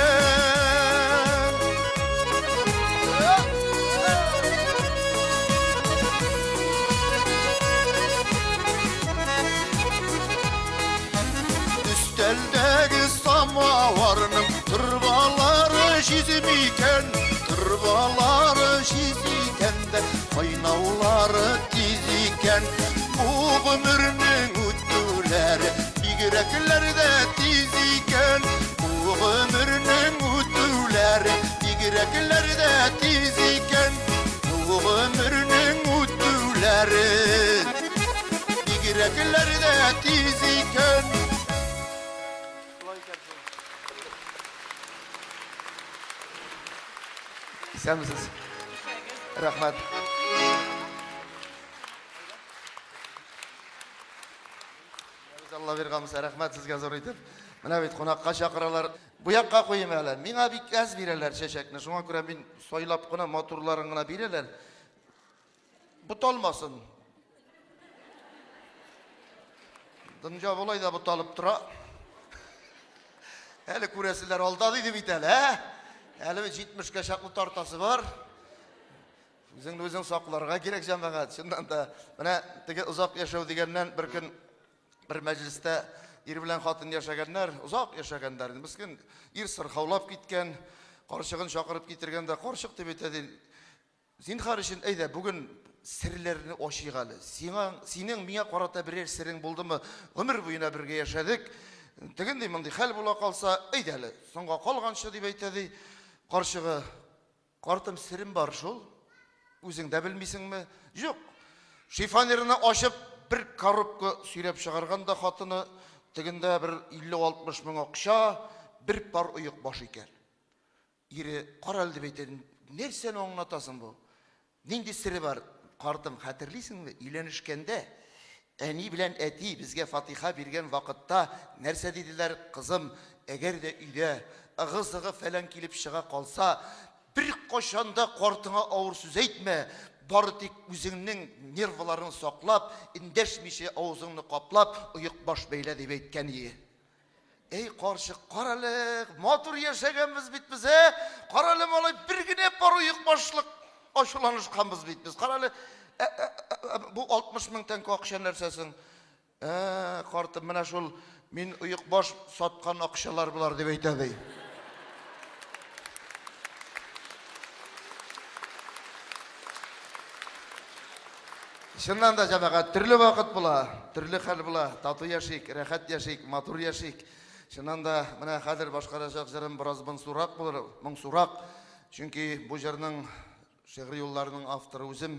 Өстәлдәге самоварның торбалары җиз тиз микән? Торбалары җиз икән дә, кайнаулары тиз икән. Бу гомернең үтүләре бигрәкләр дә тиз икән. Бу гомернең үтүләре бигрәкләр дә тиз икән. Бу гомернең үтүләре бигрәкләр дә тиз икән. Исәнмесез. Рәхмәт. Алла биргәнсә, рәхмәт сезгә зур итеп. Менә бит кунакка чакыралар. Бу якка куйым әле. Миңа бик әз бирәләр чәчәкне. Шуңа күрә мин сайлап кына матурларын гына бирәләр. Буталмасын. Дөнья болай да буталып тора. Әле күрәселәр алда диде бит әле, ә? Әле бит 70-кә чаклы тартасы бар. Үзеңне үзең сакларга кирәк, җәмәгать. Чыннан да, менә теге озак яшәү дигәннән бер көн бер мәҗлестә ир белән хатын яшәгәннәр, озак яшәгәннәр. Мескен ир сырхаулап киткән, карчыгын чакырып китергән дә, карчык дип әйтә ди, Зинһар өчен, әйдә, бүген серләрне ачыйк әле. Сиңа, синең миңа карата берәр серең булдымы? Гомер буена бергә яшәдек. Тегенди мондый хәл була калса, әйдә әле, соңга калганчы, дип әйтә ди. Карчыгы, картым, серем бар шул. Үзең дә белмисеңме? Юк. Шифонерны ачып, бер коробка сөйрәп чыгарган да хатыны, тегендә бер 50-60 мең акча, бер пар оекбаш икән. Ире, карале дип әйтә, нәрсәне аңлатасың бу? Нинди сере бар? Картым, хәтерлисеңме, өйләнешкәндә әни белән әти безгә фатиха биргән вакытта нәрсә диделәр? Кызым, әгәр дә өйдә ыгы-зыгы фәлән килеп чыга калса, беркайчан да картыңа авыр сүз әйтмә, бары тик үзеңнең нервыларыңны саклап, эндәшмичә авызыңны каплап, оекбаш бәйлә дип әйткән ие. Эй, карчык, карале, матур яшәгәнбез бит без, ә? Карале, малай, бер генә пар оекбашлык ачуланышканбыз бит без. Карале, ә, ә, ә, бу 60 мең тәңкә акча нәрсәсең? Ә, картым, менә шул мин оекбаш саткан акчалар болар дип әйтә ди. Чыннан да, җәмәгать, төрле вакыт була, төрле хәл була. Тату яшик, рәхәт яшик, матур яшик. Чыннан да, менә хәзер башкарачак җырым бераз моңсурак булыр, моңсурак. Чөнки бу җырның шигъри юлларының авторы үзем,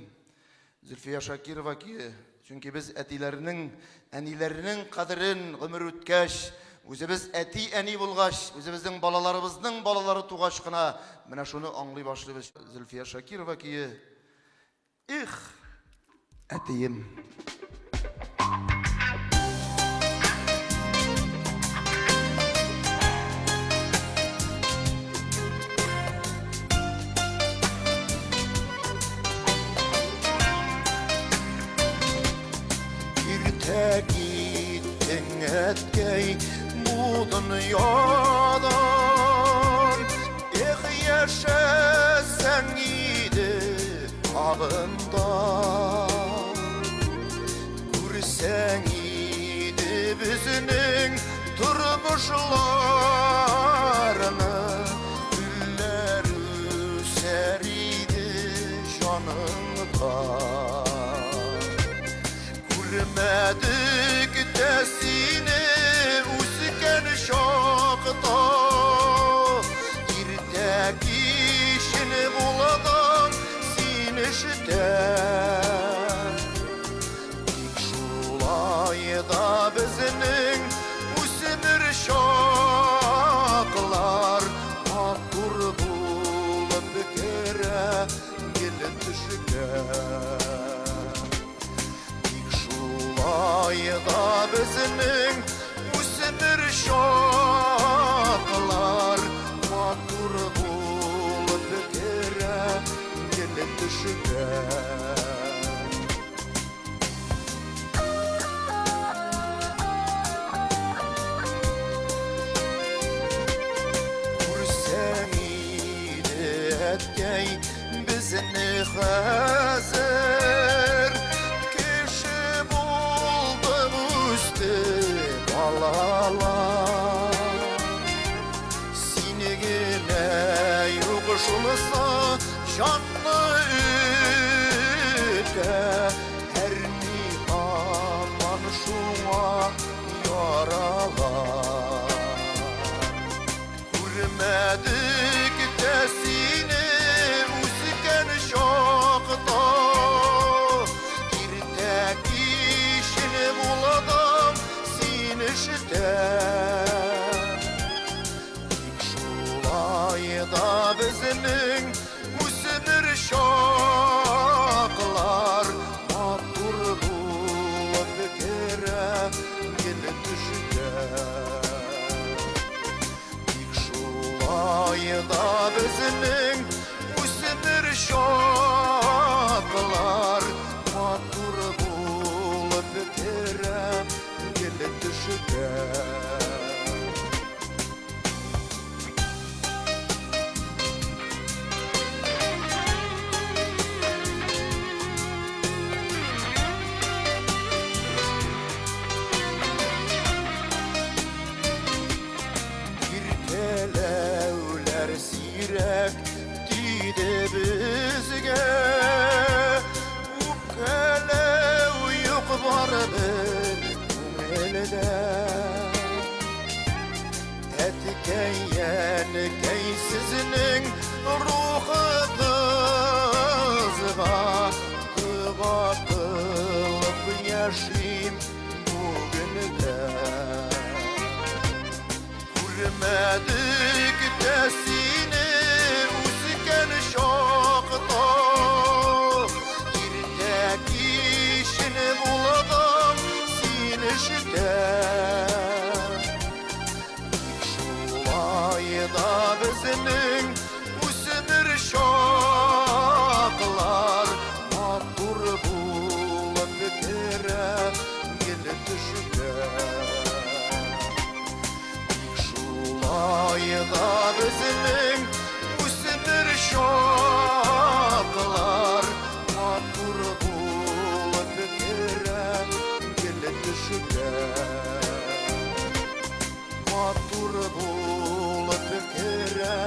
Зөлфия Шакирова көе. Чөнки без әтиләрнең, әниләрнең кадерен гомер үткәч, үзебез әти-әни булгач, үзебезнең балаларыбызның балалары тугач кына менә шуны аңлый башлыйбыз. Зөлфия Шакирова көе. Их, әтием. Иртә киттең, әткәй, бу дөньядан. Эх, яшәсәң иде тагын да. Күрсәң иде безнең тормышларны, гөлләр үсәр иде җаныңда. Күрмәдек тә сине үскән чакта, Иртә кичен буладың син эштә. Тик шулай да безнең үсмер чаклар Матур булып керә гел төшкә. Тик шулай да безнең үсмер чаклар матур булып керә гел төшкә. Күрсәң иде, әткәй, безне хәзер кеше булдык үсте балалар. Сине генә Җанны өтә, әрни һаман шуңа яралар. Күрмәдек тә сине үскән чакта, Иртә кичен буладым син эштә. Тик шулай да безнең үсмер чаклар матур булып керә гел төшкә. Тик шулай да безнең үсмер чаклар матур булып керә гел төшкә. Иркәләүләр сирәк тиде безгә, Үпкәләү юк барыбер күңелдә. Әткәй, әнкәй, сезнең рухыгызга дога кылып яшим бүген дә. Күрмәдек тә сине үскән чакта, Иртә кичен буладым син эштә. Тик шулай да безнең үсмер чаклар матур булып керә гел төшкә. Тик шулай да безнең үсмер чаклар матур булып керә гел төшкә. Матур булып керә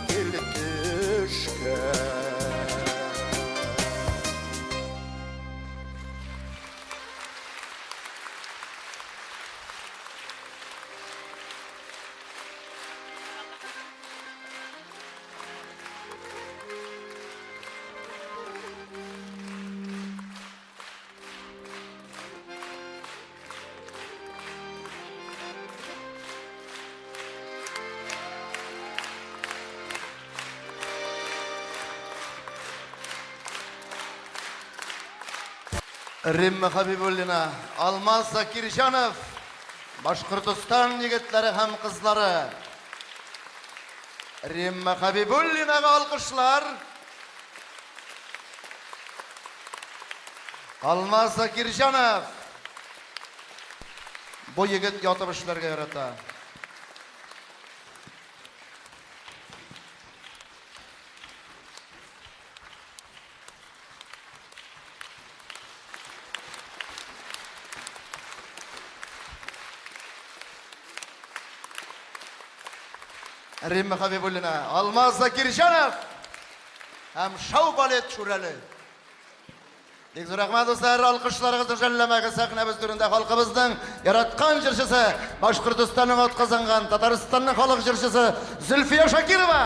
гел төшкә. Римма Хабибуллина, Алмаз Закирҗанов, Башкортостан егетләре һәм кызлары. Римма Хабибуллинага алкышлар. Алмаз Закирҗанов. Бу егет ятып эшләргә ярата. Римма Хабибуллина, Алмаз Закирҗанов һәм Шау балет Шүрәле. Бик зур рәхмәт, дуслар, алкышларыгызны жәлләмәгез. Сәхнәбез түрендә халкыбызның яраткан җырчысы, Башкортостанның атказанган, Татарстанның халык җырчысы Зөлфия Шакирова.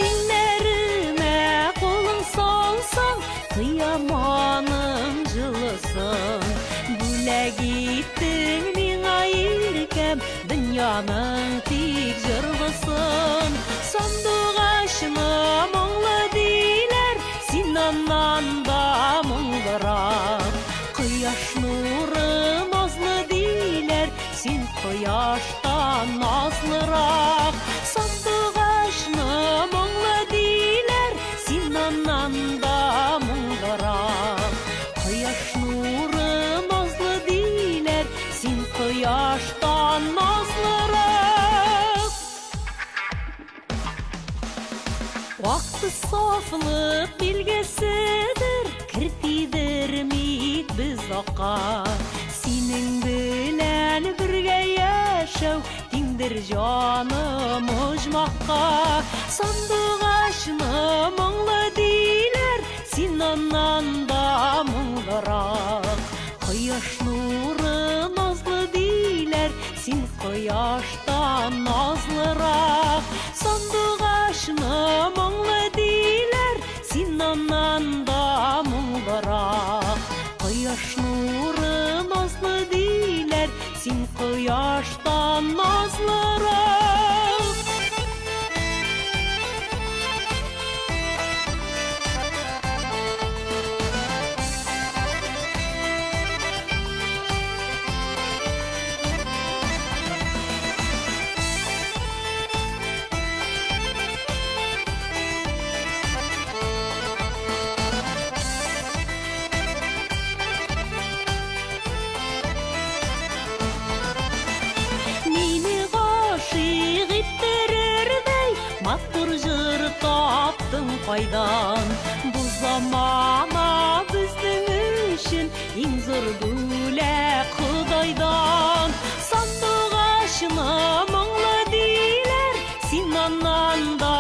Иңнәремә кулың салсаң, тоям аның җылысын. Бүләк иттең миңа, иркәм, дөньяның тик җырлысын. Сандугачны моңлы диләр, син аннан да моңлырак. Кояш нуры назлы диләр, син кояштан назлырак. Сандугачны моңлы диләр, син аннан да моңлырак. Сафлык билгеседер, кер тидермик без акка. Синең белән бергә яшәү тиңдер җаным оҗмахка. Сандугачны моңлы диләр, син аннан да моңлырак. Кояш нуры назлы диләр, син кояштан назлырак. Сандугачны моңлы диләр, син аннан да моңлырак. Кояш нуры назлы диләр, син кояштан назлырак. Мине гашыйк иттерердәй матур җыр таптың кайдан? Бу замана безнең өчен иң зур бүләк Ходайдан. Сандугачны моңлы диләр, син аннан да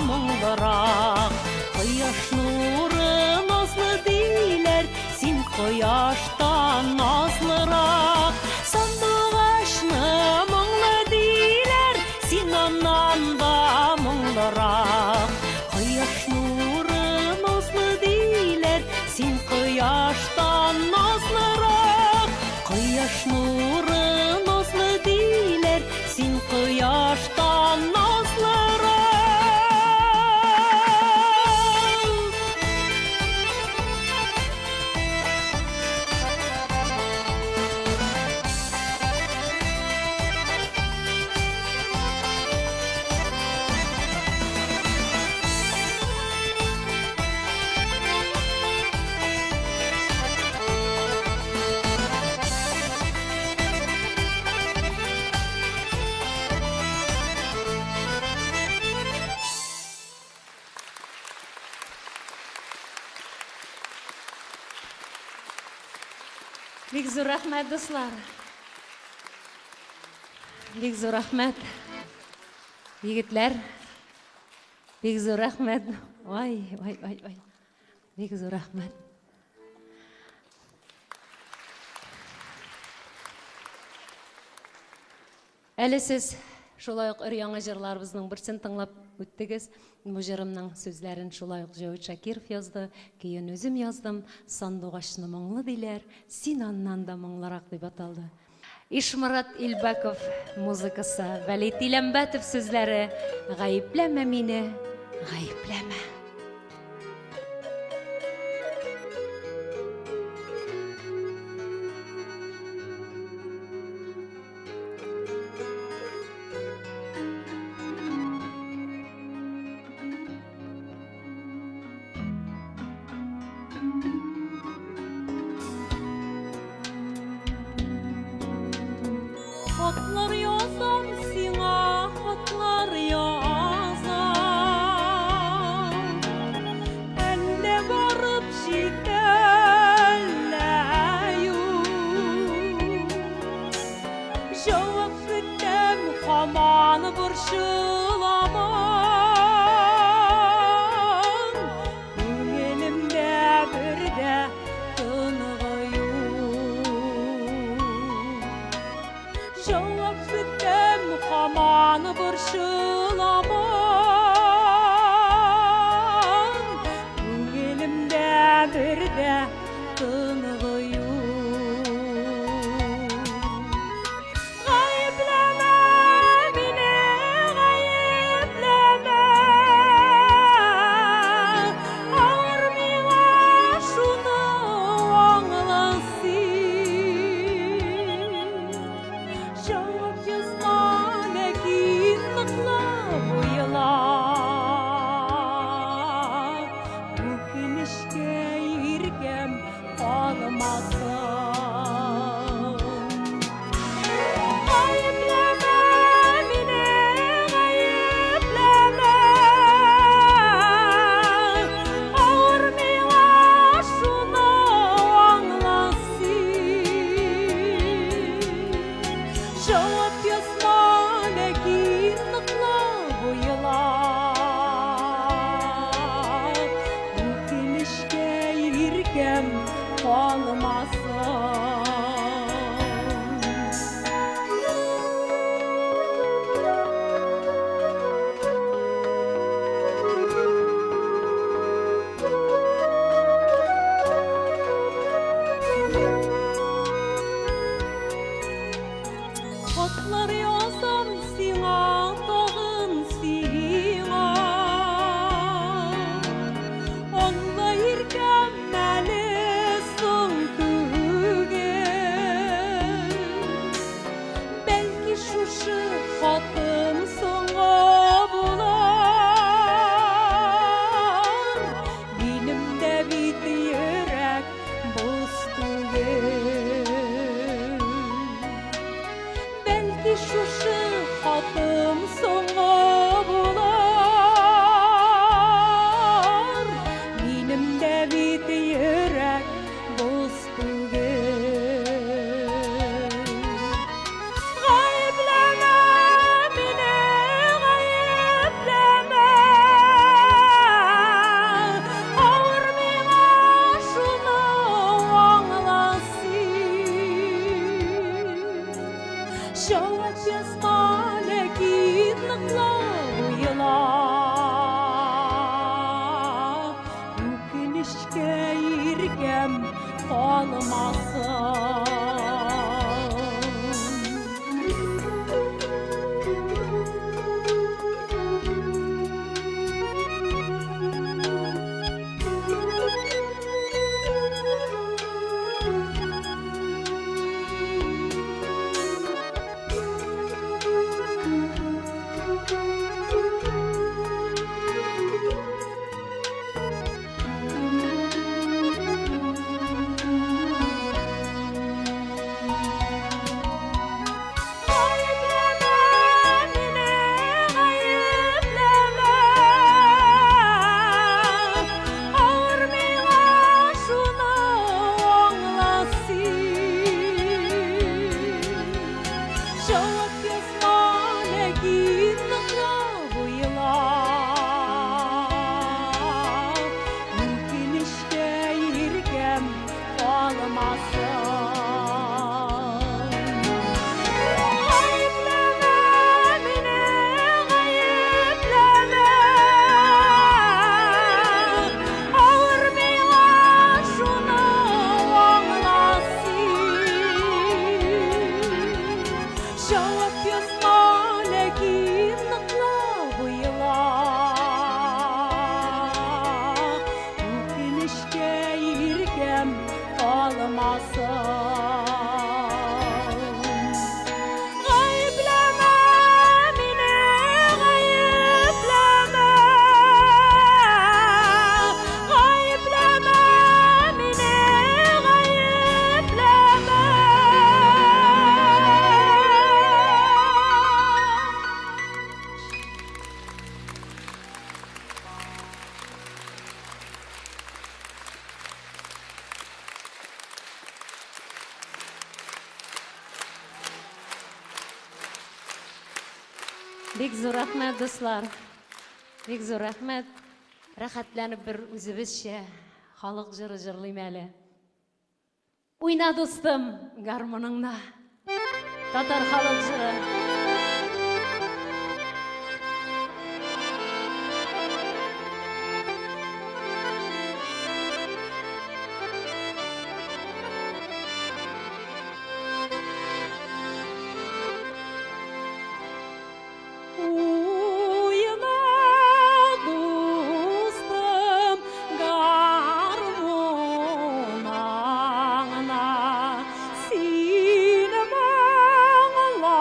моңлырак. Кояш нуры назлы диләр, син кояштан назлырак. Сандугачны моңлы диләр, син аннан да моңлырак. Кояш нуры назлы диләр, син кояштан назлырак. Кояш нуры назлы диләр, син кояштан назлырак. Бик зур рәхмәт, дуслар. Бик зур рәхмәт. Егетләр, бик зур рәхмәт. Ай, ай, ай, ай. Бик зур рәхмәт. Әле сез шулай ук өр-яңа җырларыбызның берсен тыңлап үттегез. Бу җырымның сүзләрен шулай ук Җәвит Шакиров язды, көен үзем яздым. Сандугачны моңлы диләр, син аннан да моңлырак дип аталды. Ишморат Илбәков музыкасы, Вәли Тиләмбәтов сүзләре, Гаепләмә мине, гаепләмә. Хатлар язам сиңа, хатлар язам. Әллә барып җитә, әллә юк. Җавап көтәм, һаман борчыламын. Күңелемдә бер дә тынгы юк. Җавап көтәм, һаман борчыламын. Күңелемдә бер дә тынгы юк. Гаепләмә мине, гаепләмә. Авыр миңа шуны аңла син. Җавап язма, ләкин ныклап уйла. Җавап язма, ләкин ныклап уйла. Үкенечкә иркәм калмасын. Хатлар язам сиңа, тагын сиңа. Аңла, иркәм, әле соң түгел. Бәлки шушы хатым соңгы булыр. Минем дә бит йөрәк боз түгел. Бәлки шушы хатым соңгы булыр. Минем дә бит йөрәк боз түгел. Гаепләмә мине, гаепләмә. Авыр миңа, шуны аңла син. Җавап язма, ләкин ныклап уйла. Үкенечкә иркәм калмасын. Гаепләмә мине, гаепләмә. Авыр миңа, шуны аңла син. Җавап язма, ләкин ныклап уйла. Үкенечкә иркәм калмасын. Гаепләмә мине, гаепләмә. Авыр миңа, шуны аңла син. Җавап язма, ләкин ныклап уйла. Үкенечкә иркәм калмасын. Гаепләмә мине, гаепләмә. Гаепләмә мине, гаепләмә. Бик зур рәхмәт, дуслар. Бик зур рәхмәт. Рәхәтләнеп бер үзебезчә халык җыры җырлыйм әле. Уйна, дустым, гармуныңда. Татар халык җыры. Уйна, дустым, гармуныңны, син моңласаң.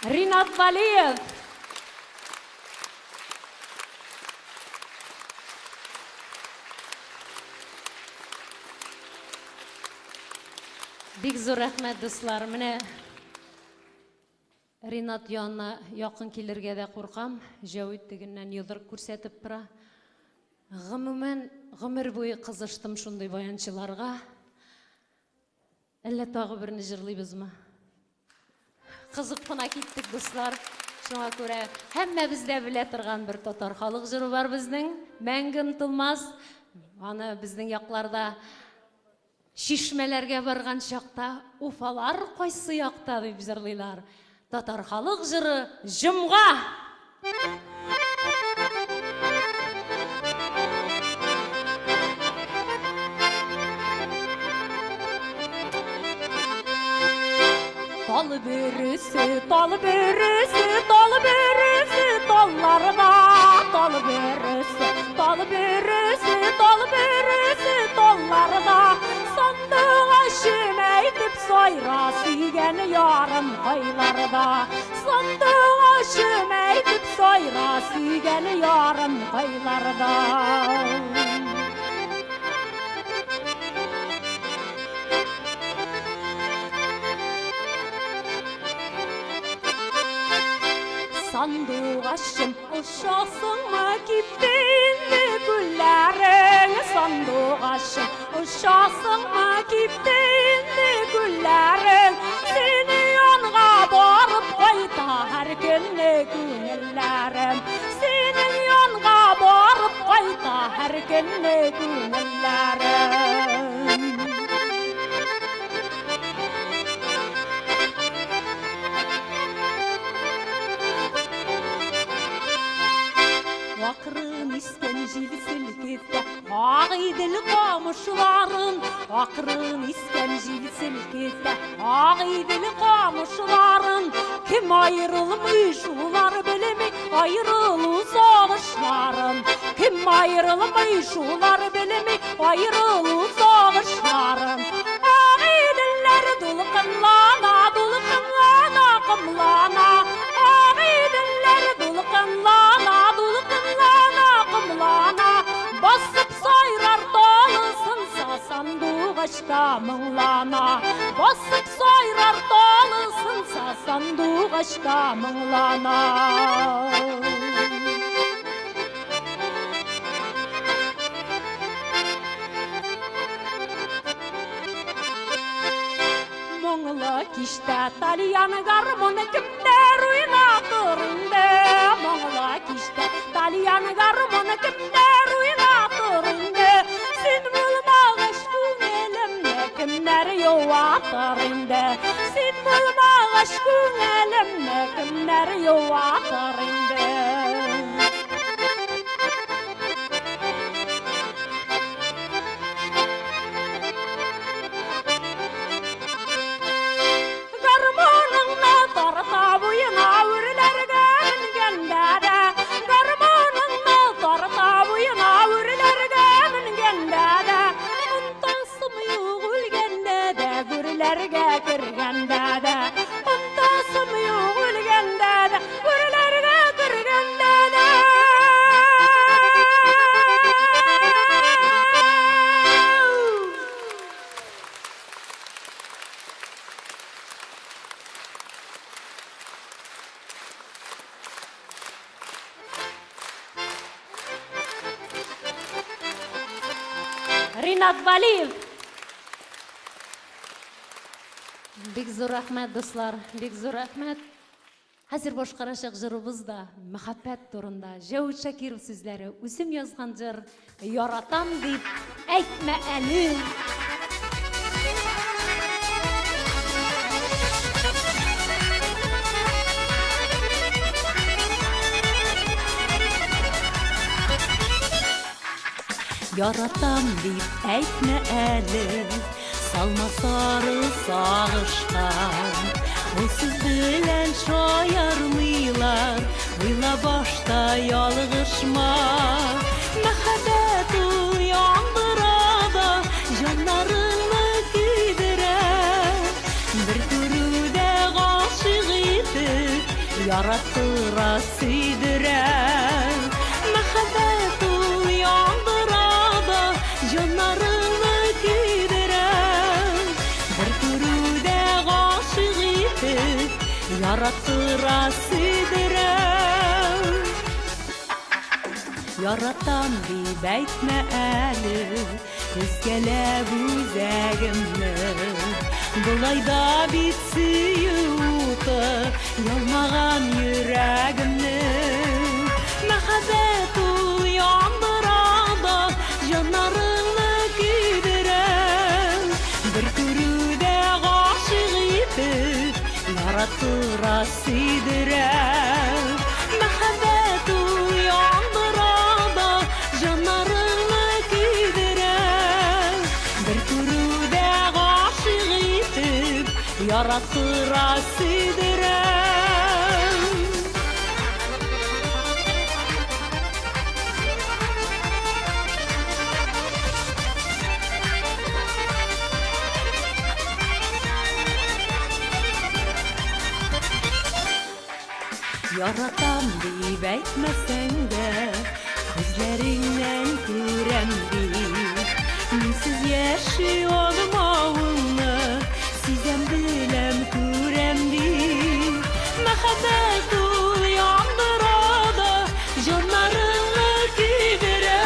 Ринат Валиев! Бик зур рәхмәт, дуслар. Менә Ринат янына якын килергә дә куркам. Җәвит тегеннән йодрык күрсәтеп тора. Гомумән, гомер буе кызыштым шундый баянчыларга. Әллә тагы берне җырлыйбызмы? Кызып кына киттек, дуслар. Шуңа күрә һәммәбез дә белә торган бер татар халык җыры бар безнең. Мәңге онытылмас. Аны безнең якларда чишмәләргә барган чакта Уфалар кайсы якта дип җырлыйлар. Татар халык җыры Җомга! Тал бөресе, тал бөресе, тал бөресе, талларда, тал бөресе, тал бөресе, тал бөресе, талларда. Сандыгачым әйтеп сайра, сөйгән ярым кайларда. Сандыгачым әйтеп сайра, сөйгән ярым кайларда. Сандугачым, очасыңмы, кипте инде күлләрең. Сандугачым, очасыңмы, кипте инде күлләрең. Сине янга барып кайта һәр көнне күңелләрем. Синең янга барып кайта һәр көнне күңелләрем. Акрын искән җил селкетә Агыйдел камышларын, Акрын искән җил селкетә Агыйдел камышларын. Кем аерылмый, шулар белми аерылу сагышларын. Кем аерылмый, шулар белми аерылу сагышларын. Агыйделләр дулкынлана, дулкынлана, комлана. Агыйделләр дулкынлана, дулкынлана, комлана. Басып сайрар талы сынса, сандугачта моңлана. Басып сайрар талы сынса, сандугачта моңлана. Моңлы кичтә тальян гармуны кемнәр уйнатыр инде? Моңлы кичтә тальян гармуны кемнәр уйнатыр инде? Син булмагач күңелемне кемнәр юатыр инде? Син булмагач күңелемне кемнәр юатыр инде? Гармуныңны тарта буена үрләргә менгәндә дә, гармуныңны тарта буена үрләргә менгәндә дә, онтасым юк үлгәндә дә, гүрләргә кергәндә дә. Онтасым юк үлгәндә дә, гүрләргә кергәндә дә. Ринат Валиев. Бик зур рәхмәт, дуслар, бик зур рәхмәт. Хәзер башкарачак җырыбыз да мәхәббәт турында. Җәвит Шакиров сүзләре, үзем язган җыр Яратам дип әйтмә әле. Яратам дип әйтмә әле, салма сары сагышка. Ул сүз белән шаярмыйлар, уйла башта ялгышма. Мәхәббәт ул яндыра да, җаннарыңны көйдерә. Бер күрүдә гашыйк итеп, Яраттыра, сөйдерә. Мәхәббәт ул яндыра да, җаннарыңны көйдерә. Бер күрүдә гашыйк итеп, яраттыра, сөйдерә. Яратам дип әйтмә әле, Өзгәләп үзәгемне. Болай да бит сөю уты Ялмаган йөрәгемне. Мәхәббәт ул яндыра да, Җаннарыңны көйдерә. Бер күрүдә гашыйк итеп, Яраттыра, сөйдерә. Мәхәббәт ул яндыра да, Җаннарыңны көйдерә. Бер күрүдә гашыйк итеп, Яраттыра, сөйдерә. Яратам дип әйтмәсәң дә, күзләреңнән күрәм бит. Минсез яши алмавыңны сизәм, беләм, күрәм бит. Мәхәббәт ул яндыра да, җаннарыңны көйдерә.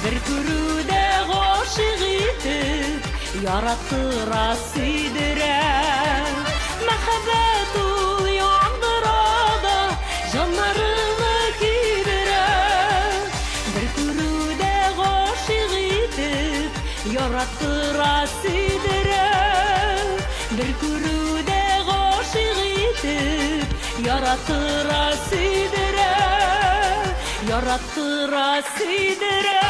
Бер күрүдә гашыйк итеп, яраттыра, сөйдерә. Мәхәббәт ул яндыра да, җаннарыңны көйдерә. Бер күрүдә гашыйк итеп, яраттыра, сөйдерә. Бер күрүдә гашыйк итеп, яраттыра, сөйдерә. Яраттыра, сөйдерә.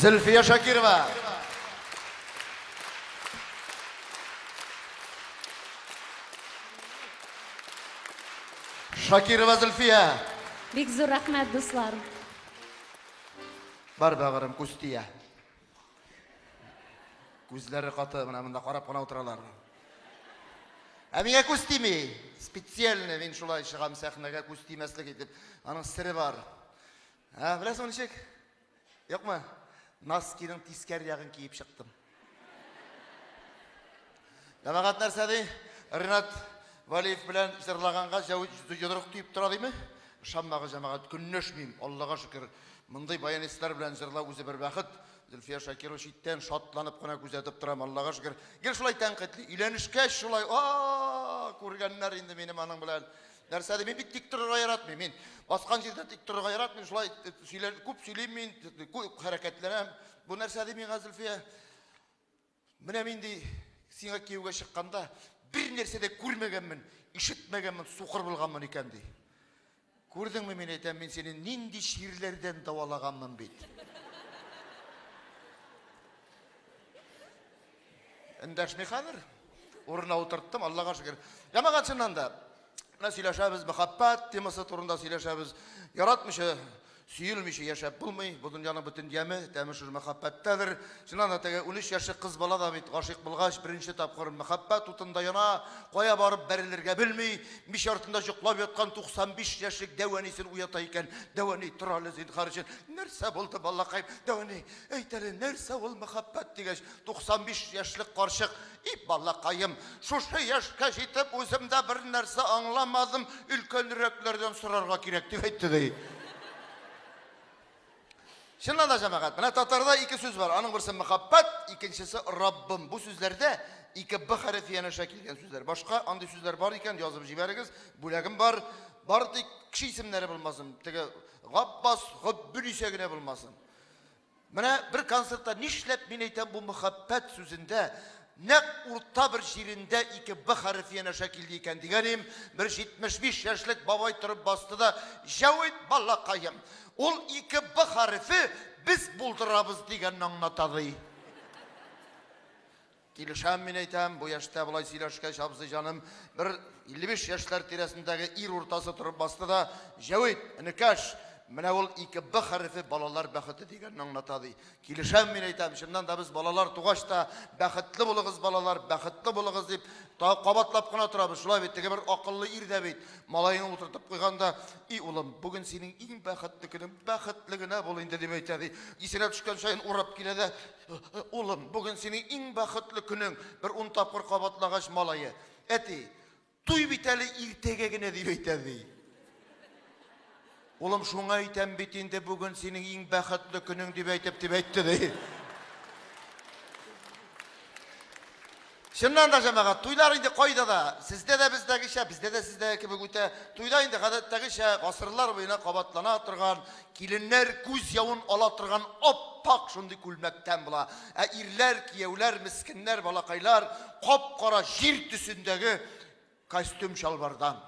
Зөлфия Шакирова. Шакирова Зөлфия. Бик зур рәхмәт, дуслар. Бар бәгырем, күз тия. Күзләре каты, менә монда карап кына утыралар. Ә миңа күз тими. Специально мин шулай чыгам сәхнәгә күз тимәслек итеп. Аның сере бар. Ә, беләсеңме ничек? Юкмы? Носкиның тискәре ягын киеп чыктым. Җәмәгать нәрсә ди? Ренат Валиев белән җырлаганга йодрык төеп тора диме? Ышанмагыз, җәмәгать, көнләшмим, Аллага шөкер. Мондый баянистлар белән җырлау үзе бер бәхет. Зөлфия Шакирова читтән шатланып кына күзәтеп торам, Аллага шөкер. Гел шулай тәнкыйтьли. Өйләнешкәч шулай, а күргәннәр инде минем аның белән. Нәрсә ди, мин бит тик торырга яратмыйм. Мин баскан җирдә тик торырга яратмыйм, шулай сөйләр, күп сөйлим мин, күп хәрәкәтләнәм. Бу нәрсә ди миңа Зөлфия? Менә мин ди, сиңа кияүгә чыкканда бер нәрсә дә күрмәгәнмен, ишетмәгәнмен, сукыр булганмын икән ди. Күрдеңме, мин әйтәм, мин сине нинди чирләрдән дәвалаганмын бит. Эндәшми хәзер. Урынына утырттым, Аллага шөкер. Җәмәгать чыннан да, менә сөйләшәбез, мәхәббәт темасы турында сөйләшәбез. Яратмыйча, сөелмичә яшәп булмый. Бу дөньяның бөтен яме, тәме шул мәхәббәттәдер. Чыннан да теге 13 яшьлек кыз бала да бит гашыйк булгач, беренче тапкыр мәхәббәт утында яна, кая барып бәрелергә белми, мич артында йоклап яткан 95 яшьлек дәү әнисен уята икән. Дәү әни, тор әле, зинһар өчен. Нәрсә булды, балакаем? Дәү әни, әйт әле, нәрсә ул мәхәббәт дигәч, 95 яшьлек карчык, И балакаем, шушы яшькә җитеп үзем дә бер нәрсә аңламадым, өлкәнрәкләрдән сорарга кирәк, дип әйтте ди. Чыннан да, җәмәгать, менә татарда ике сүз бар. Аның берсе мәхәббәт, икенчесе Раббым. Бу сүзләрдә ике Б хәрефе янәшә килгән сүзләр. Башка андый сүзләр бар икән, язып җибәрегез. Бүләгем бар. Бары тик кеше исемнәре булмасын. Теге Габбас, Габбүнисә генә булмасын. Менә бер концертта нишләп мин әйтәм бу мөхәббәт сүзендә нәкъ урта бер җирендә ике Б хәрефе янәшә килде икән дигән идем, бер 75 яшьлек бабай торып басты да, Җәвит балакаем, ул ике Б хәрефе без булдырабыз дигәнне аңлата, ди. Килешәм, мин әйтәм, бу яшьтә болай сөйләшкәч, абзый җаным, бер 55 яшьләр тирәсендәге ир уртасы торып басты да, Җәвит, энекәш, менә ул ике Б хәрефе балалар бәхете дигәнне аңлата, ди. Килешәм, мин әйтәм, чыннан да без балалар тугач та, бәхетле булыгыз, балалар, бәхетле булыгыз дип, та кабатлап кына торабыз. Шулай бит, теге бер акыллы ир дә бит, малаен утыртып куйган да, И улым, бүген синең иң бәхетле көнең, бәхетле генә бул инде, дип әйтә, ди. Исенә төшкән саен урап килә дә, Улым, бүген синең иң бәхетле көнең. Бер ун тапкыр кабатлагач, малае, Әти, туй бит әле иртәгә генә, дип әйтә, ди. Улым, шуңа әйтәм бит инде, бүген синең иң бәхетле көнең, дип әйтеп, дип әйтте, ди. Чыннан да, җәмәгать, туйлар инде кайда да, сездә дә бездәгечә, бездә дә сездәге кебек үтә. Туйда инде гадәттәгечә гасырлар буена кабатлана торган, киленнәр күз явын ала торган ап-ак шундый күлмәктән була. Ә ирләр, кияүләр, мескеннәр, балакайлар кап-кара җир төсендәге костюм-чалбардан.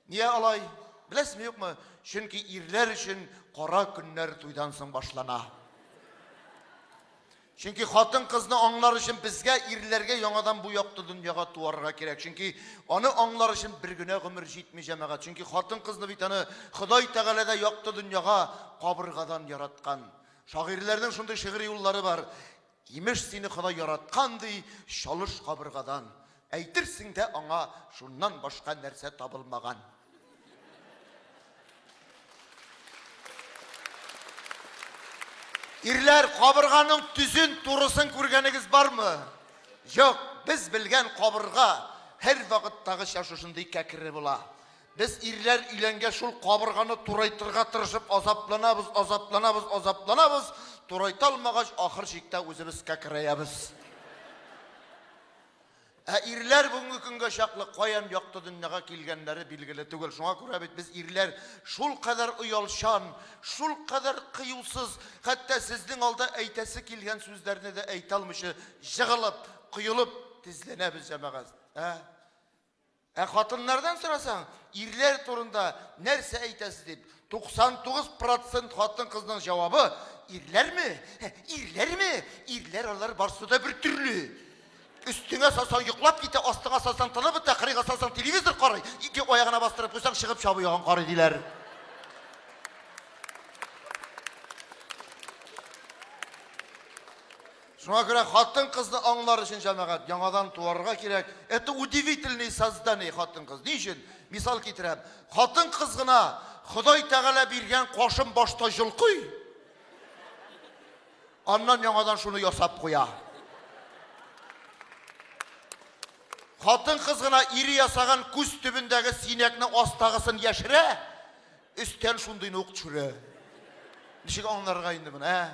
Нигә алай? Беләсезме, юкмы? Чөнки ирләр өчен кара көннәр туйдан соң башлана. Чөнки хатын-кызны аңлар өчен безгә, ирләргә яңадан бу якты дөньяга туарга кирәк. Чөнки аны аңлар өчен бер генә гомер җитми, җәмәгать. Чөнки хатын-кызны бит аны Ходай Тәгалә дә якты дөньяга кабыргадан яраткан. Шагыйрьләрнең шундый шигъри юллары бар. Имеш, сине Ходай яраткан, ди, чалыш кабыргадан. Әйтерсең дә аңа шуннан башка нәрсә табылмаган. Ирләр, кабырганың төзен, турысын күргәнегез бармы? Юк, без белгән кабырга һәрвакыттагыча шушындый кәкре була. Без ирләр өйләнгәч шул кабырганы турайтырга тырышып азапланабыз, азапланабыз, азапланабыз, турайта алмагач, ахыр чиктә үзебез кәкрәябез. Ә ирләр бүгенге көнгә чаклы каян якты дөньяга килгәннәре билгеле түгел. Шуңа күрә бит без ирләр шулкадәр оялчан, шулкадәр кыюсыз, хәтта сезнең алда әйтәсе килгән сүзләрне дә әйтә алмыйча җыгылып, коелып тезләнәбез, җәмәгать. Ә? Ә хатыннардан сорасаң, ирләр турында нәрсә әйтәсез дип, 99 процент хатын-кызның җавабы, ирләрме? Ирләрме? Ирләр алар барсы да бер төрле. Өстеңә салсаң йоклап китә, астыңа салсаң тынып бетә, кырыйга салсаң телевизор карый, ике аягына бастырып куйсаң чыгып чабу ягын карый диләр. Шуңа күрә хатын-кызны аңлар өчен, җәмәгать, яңадан туарга кирәк. Это удивительное создание хатын-кыз. Ни өчен? Мисал китерәм. Хатын-кыз гына Ходай Тәгалә биргән кашын башта җолкый, аннан яңадан шуны ясап куя. Хатын-кыз гына ире ясаган күз төбендәге синәкне астагысын яшерә, өстән шундыйны ук төшерә. Ничек аңларга инде моны, ә?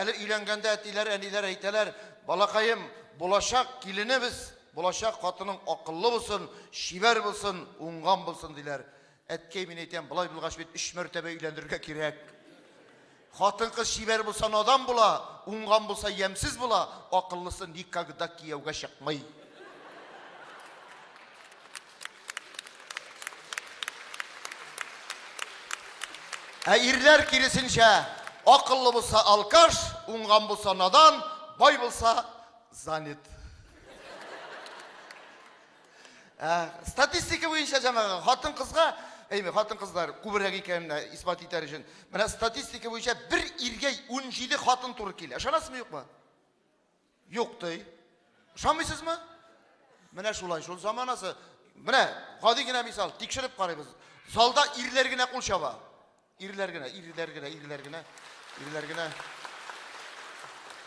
Әле өйләнгәндә әтиләр, әниләр әйтәләр, балакаем, булачак киленебез, булачак хатының акыллы булсын, чибәр булсын, уңган булсын, диләр. Әткәй, мин әйтәм, болай булгач бит өч мәртәбә өйләндерергә кирәк. Хатын-кыз чибәр булса надан була, уңган булса ямьсез була, акыллысы никогда кияүгә чыкмый. Ә ирләр киресенчә, акыллы булса алкаш, уңган булса надан, бай булса занят. Ә, статистика буенча җәмәгать хатын-кызга, әйме, хатын-кызлар күбрәк икәнен исбат итәр өчен, менә статистика буенча бер иргә 17 хатын туры килә. Ышанасызмы, юкмы? Юк ди. Ышанмыйсызмы? Менә шулай, шул заманасы. Менә гади генә мисал, тикшереп карыйбыз. Залда ирләр генә кул чаба. Ирләр генә, ирләр генә, ирләр генә, ирләр генә.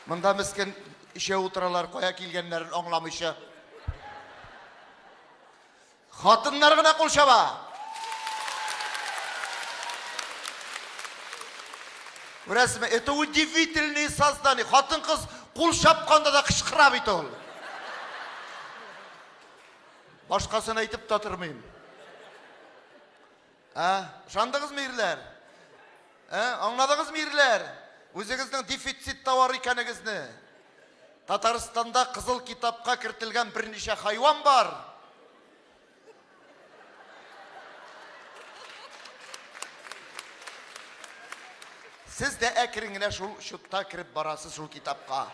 Монда мескен өчәү утыралар, кая килгәннәрен аңламыйча. Хатыннар гына кул чаба. Күрәсезме, это удивительные создание. Хатын-кыз кул чапканда да кычкыра бит ул. Башкасын әйтеп тә тормыйм. Ә, ышандыгызмы ирләр? Ә, аңладыгызмы ирләр? Үзегезнең дефицит товар икәнегезне. Татарстанда кызыл китапка кертелгән берничә хайван бар. Сез дә әкрен генә шул чутта кереп барасыз шул китапка.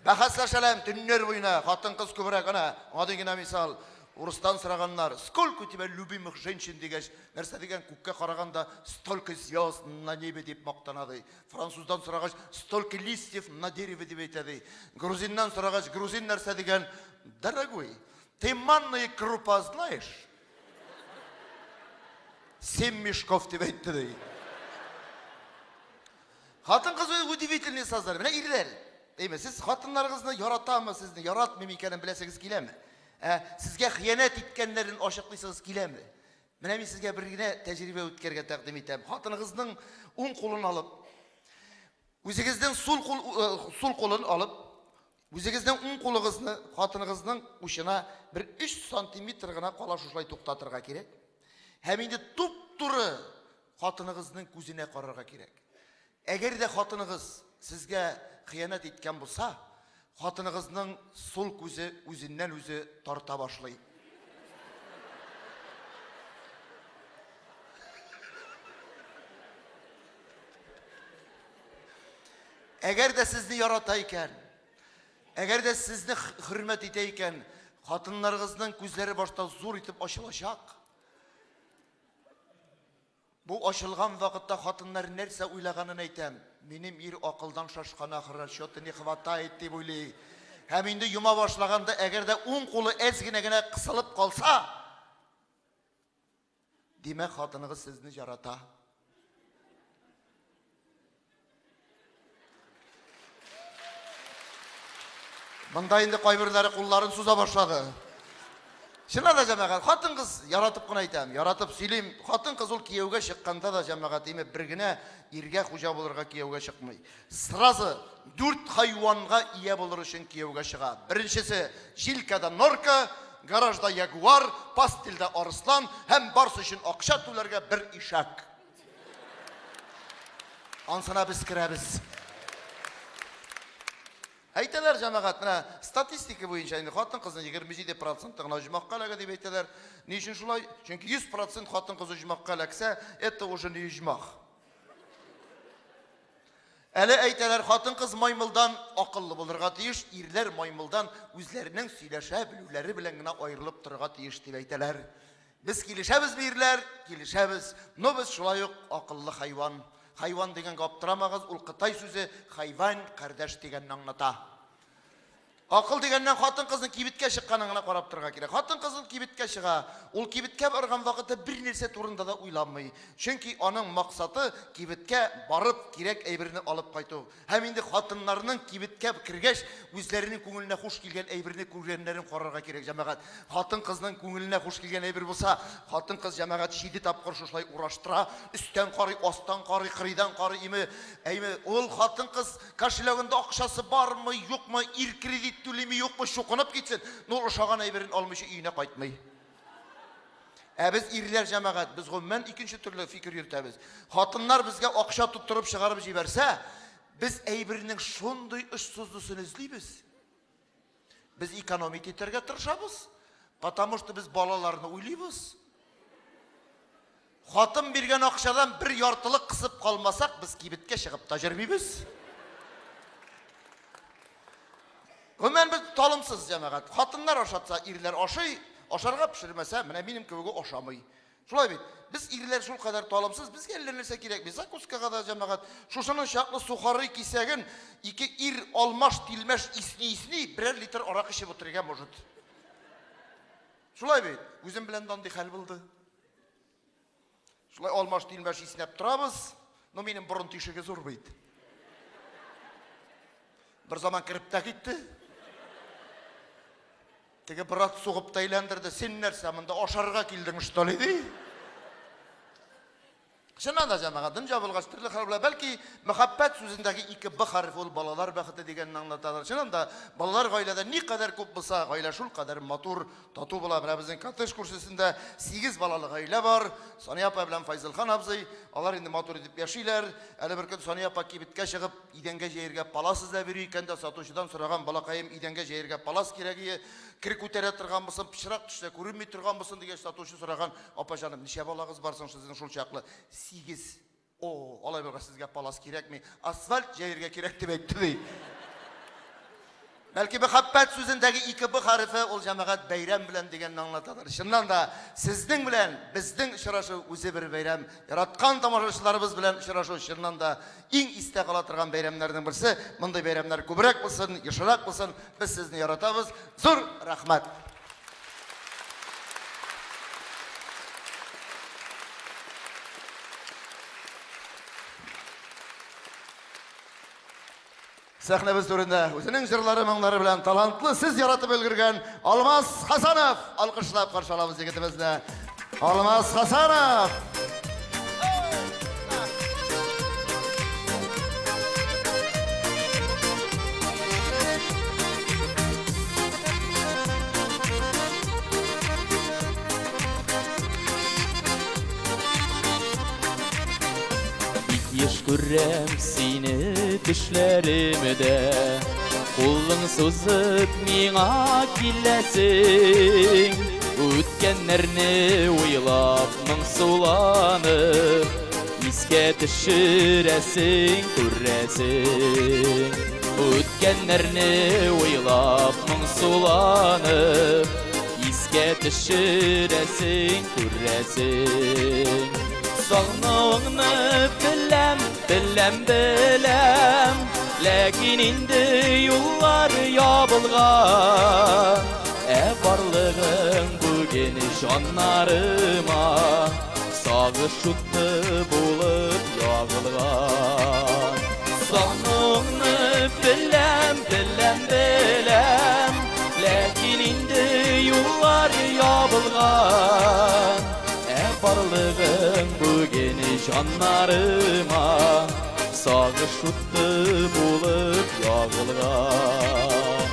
Бәхәсләшәләм төннәр буена, хатын-кыз күбрәк, ана, гади генә мисал, урыстан сораганнар, сколько у тебя любимых женщин дигәч, нәрсә дигән, күккә караганда, столько звезд на небе дип мактана ди. Француздан сорагач, столько листьев на дереве дип әйтә ди. Грузиннан сорагач, грузин нәрсә дигән, дорогой, ты манная крупа знаешь? Семь мешков дип әйтте ди. Хатын-кыз удивительный создание. Менә ирләр, әйме, сез хатыннарыгызны яратамы, сезне яратмыймы икәнен беләсегез киләме? Ә сезгә хыянәт иткәннәрен ачыклыйсыгыз киләме? Менә мин сезгә бер генә тәҗрибә үткәрергә тәкъдим итәм. Хатыныгызның уң кулын алып, үзегезнең сул кул сул кулын алып, үзегезнең уң кулыгызны хатыныгызның учына бер 3 сантиметр гына кала шушылай туктатырга кирәк. Һәм инде туп-туры хатыныгызның күзенә карарга кирәк. Әгәр дә хатыныгыз сезгә хыянәт иткән булса, хатыныгызның сул күзе үзеннән-үзе тарта башлый. Әгәр дә сезне ярата икән, әгәр дә сезне хөрмәт итә икән, хатыннарыгызның күзләре башта зур итеп ачылачак. Бу ачылган вакытта хатыннар нәрсә уйлаганын әйтәм. Минем ир акылдан шашкан ахры, чё-то не хватает дип уйлый. Һәм инде йома башлаганда, әгәр дә уң кулы әз генә генә кысылып калса, димәк, хатыныгыз сезне ярата. Монда инде кайберләре кулларын суза башлады. Чыннан да, җәмәгать, хатын-кыз яратып кына әйтәм, яратып сөйлим. Хатын-кыз ул кияүгә чыкканда да җәмәгать име бер генә иргә хуҗа булырга кияүгә чыкмый. Сразу дүрт хайванга ия булыр өчен кияүгә чыга. Беренчесе җилкәдә норка, гаражда ягуар, пастельдә арыслан һәм барсы өчен акча түләргә бер ишәк. Ансына без керәбез. Әйтәләр, җәмәгать, менә статистика буенча инде хатын-кызның 27 проценты гына оҗмахка эләгә дип әйтәләр. Ни өчен шулай? Чөнки 100 процент хатын-кыз оҗмахка эләксә, это уже не оҗмах. Әле әйтәләр, хатын-кыз маймылдан акыллы булырга тиеш, ирләр маймылдан үзләренең сөйләшә белүләре белән генә аерылып торырга тиеш дип әйтәләр. Без килешәбезме, ирләр? Килешәбез. Но без шулай ук акыллы хайван. Хайван дигәнгә аптырамагыз, ул кытай сүзе, хайван, кардәш дигәнне аңлата. Акыл дигәннән хатын-кызның кибеткә чыкканын гына карап торырга кирәк. Хатын-кыз ул кибеткә чыга. Ул кибеткә барган вакытта бер нәрсә турында да уйланмый. Чөнки аның максаты кибеткә барып кирәк әйберне алып кайту. Һәм инде хатыннарның кибеткә кергәч, үзләренең күңеленә хуш килгән әйберне күргәннәрен карарга кирәк, җәмәгать. Хатын-кызның күңеленә хуш килгән әйбер булса, хатын-кыз, җәмәгать, җиде тапкыр шушылай ураштыра, өстән карый, астан карый, кырыйдан карый, име, әйме, ул хатын-кыз кошелегында акчасы бармы, юкмы, ир кредит түлиме, юкмы, чукынып китсен, но ул ошаган әйберен алмыйча өенә кайтмый. Ә без ирләр җәмәгать, без гомумән икенче төрле фикер йөртәбез. Хатыннар безгә акча тоттырып чыгарып җибәрсә, без әйбернең шундый очсызлысын эзлибез. Без экономить итәргә тырышабыз, потому что без балаларны уйлыйбыз. Хатын биргән акчадан бер яртылык кысып калмасак, без кибеткә чыгып та йөрмибез. Гомумән без талымсыз җәмәгать. Хатыннар ашатса, ирләр ашый, ашарга пешермәсә, менә минем кебеге ашамый. Шулай бит. Без ирләр шулкадәр талымсыз, безгә әллә нәрсә кирәкми. Закускага да җәмәгать, шушының чаклы сухари кисәген ике ир алмаш-тилмәш исни-исни берәр литр аракы эчеп утырырга может. Шулай бит. Үзем белән дә андый хәл булды. Шулай алмаш-тилмәш иснәп торабыз. Но минем борын тишеге зур бит. Бер заман кереп тә китте. Теге брат сугып та әйләндерде. Син нәрсә, монда ашарга килдең, что ли, ди? Чыннан да, җәмәгать, дөнья булгач, төрле хәл була. Бәлки, мәхәббәт сүзендәге ике Б хәрефе ул балалар бәхете дигәнне аңлатадыр. Чыннан да, балалар гаиләдә никадәр күп булса, гаилә шулкадәр матур, тату була. Менә безнең коттедж күршесендә сигез балалы гаилә бар. Сания апа белән Файзылхан абзый. Алар инде матур итеп яшиләр. Әле бер көн Сания апа кибеткә чыгып, идәнгә җәергә палас эзләп йөри икән дә, сатучыдан сораган, балакаем, идәнгә җәергә палас кирәк ие, кер күтәрә торган булсын, пычрак төшсә күренми торган булсын дигәч, сатучы сораган, Апа җаным, ничә балагыз бар соң сезнең шул чаклы? Сигез. О, алай булгач сезгә палас кирәкми, асфальт җәергә кирәк дип әйтте ди. Бәлки мәхәббәт сүзендәге ике Б хәрефе ул җәмәгать бәйрәм белән дигәнне аңлатадыр. Чыннан да, сезнең белән безнең очрашу үзе бер бәйрәм. Яраткан тамашачыларыбыз белән очрашу чыннан да иң истә кала торган бәйрәмнәрнең берсе. Мондый бәйрәмнәр күбрәк булсын, ешрак булсын. Без сезне яратабыз. Зур рәхмәт! Сәхнәбез түрендә үзенең җырлары, моңнары белән талантлы, сез яратып өлгергән Алмаз Хасанов! Алкышлап каршы алабыз егетебезне. Алмаз Хасанов! Бик еш күрәм сине төшләремдә. Кулың сузып миңа киләсең. Үткәннәрне уйлап, моңсуланып, искә төшерәсең, күрәсең. Үткәннәрне уйлап, моңсуланып, искә төшерәсең, күрәсең. Сагынуыңны беләм, беләм, беләм, ләкин инде юллар ябылган. Ә барлыгың бүген җаннарыма сагыш уты булып ягылган. Сагынуыңны беләм, беләм, беләм, ләкин инде юллар ябылган. Ә барлыгың бүген җаннарыма сагыш уты булып ягылган.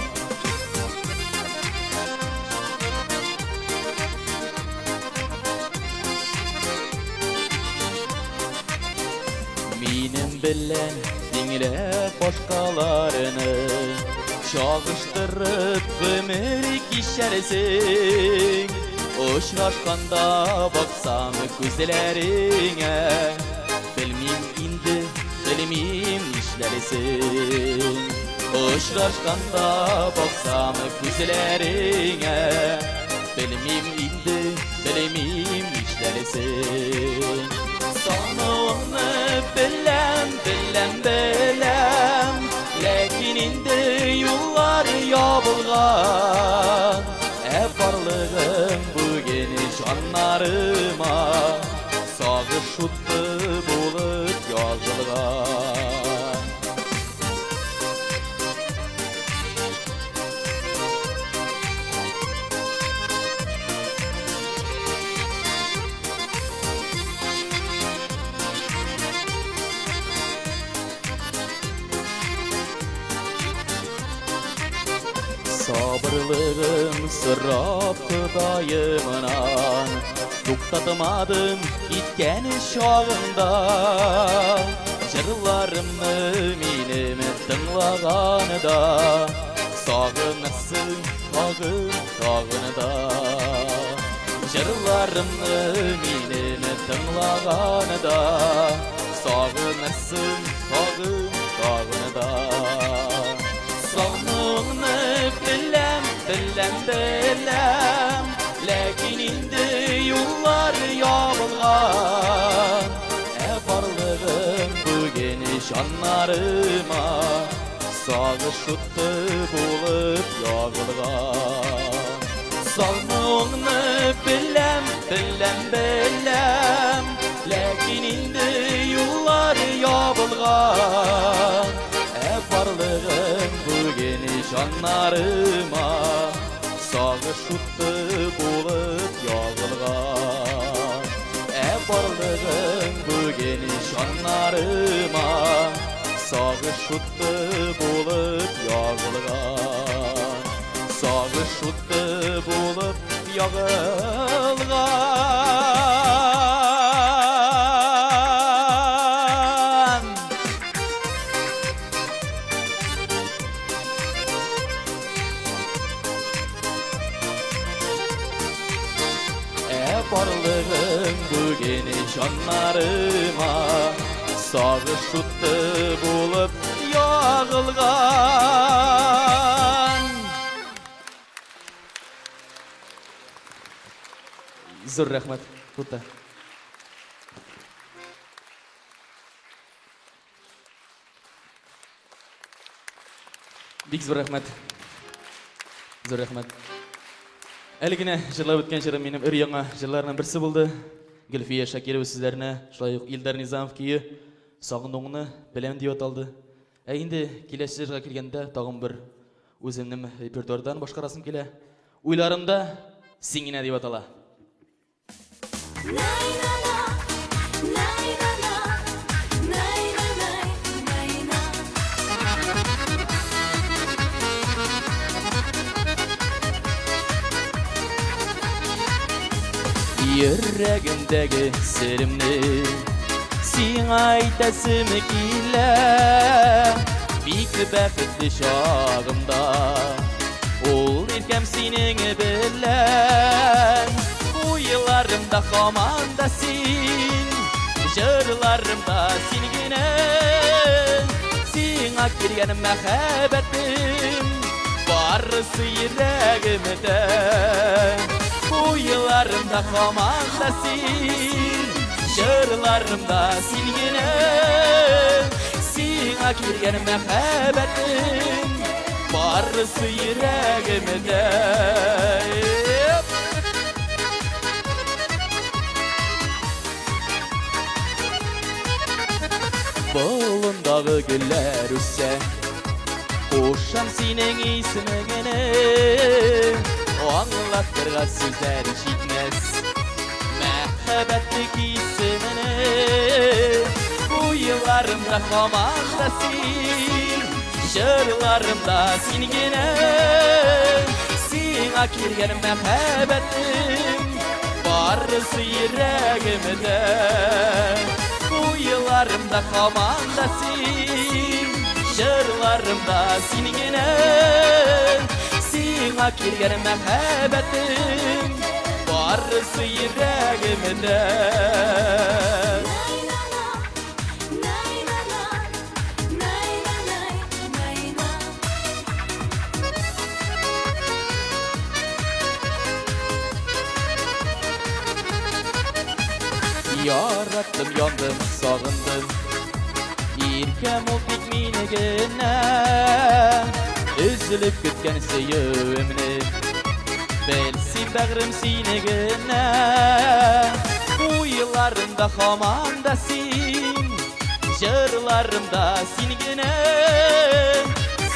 Минем белән тиңләп башкаларны чагыштырып гомер кичәрсең. Очрашканда баксам күзләреңә, белмим инде, белмим нишләрсең. Очрашканда баксам күзләреңә, белмим инде, белмим нишләрсең. Сануыңны беләм, беләм, беләм, ләкин инде юллар ябылган. Ә барлыгың бүген җаннарыма сагыш уты булып язылган. Сабырлыгым сорап Ходаемнан, туктатмадым киткән чагында. Җырларымны минем тыңлаганда, сагынасың тагын, тагын да. Җырларымны минем тыңлаганда, сагынасың тагын, тагын да. Сагынуыңны беләм, беләм, беләм, ләкин инде юллар ябылган. Ә барлыгың бүген җаннарыма сагыш уты булып ягылган. Сагынуыңны беләм, беләм, беләм, ләкин инде юллар ябылган. Ә барлыгың бүген җаннарыма сагыш уты булып ягылган. Ә барлыгың бүген җаннарыма сагыш уты булып ягылган. Сагыш уты булып ягылган. Ә барлыгың бүген җаннарыма сагыш уты булып ягылган. Зур рәхмәт, Тута. Бик зур рәхмәт. Зур рәхмәт. Әле генә җырлап үткән җырым минем өр-яңа җырларның берсе булды. Гөлфия Шакирова сүзләренә, шулай ук Илдар Низамов көе Сагынуыңны беләм дип аталды. Ә инде киләсе җырга килгәндә тагын бер үземнең репертуардан башкарасым килә. Уйларымда син генә дип атала. Йөрәгемдәге серемне сиңа әйтәсем килә. Бик бәхетле чагымда ул иркәм синең белән. Уйларымда һаман да син, җырларымда син генә. Сиңа килгән мәхәббәтем барысы йөрәгемдә. Уйларымда һаман да син, җырларымда син генә. Сиңа килгән мәхәббәтем барысы йөрәгемдә. Болындагы гөлләр үсә, кушам синең исемеңне. Аңлатырга сүзләр җитмәс мәхәббәтле кисемене. Уйларымда һаман да син, җырларымда син генә. Сиңа килгән мәхәббәтем барысы йөрәгемдә. Уйларымда һаман да син, җырларымда син генә. Сиңа килгән мәхәббәтем барысы йөрәгемдә. Яраттым, яндым, сагындым. Иркәм ул тик мине генә. Өзелеп көткән сөюемне. Бел син, бәгърем, сине генә. Уйларымда һаман да син, җырларымда син генә.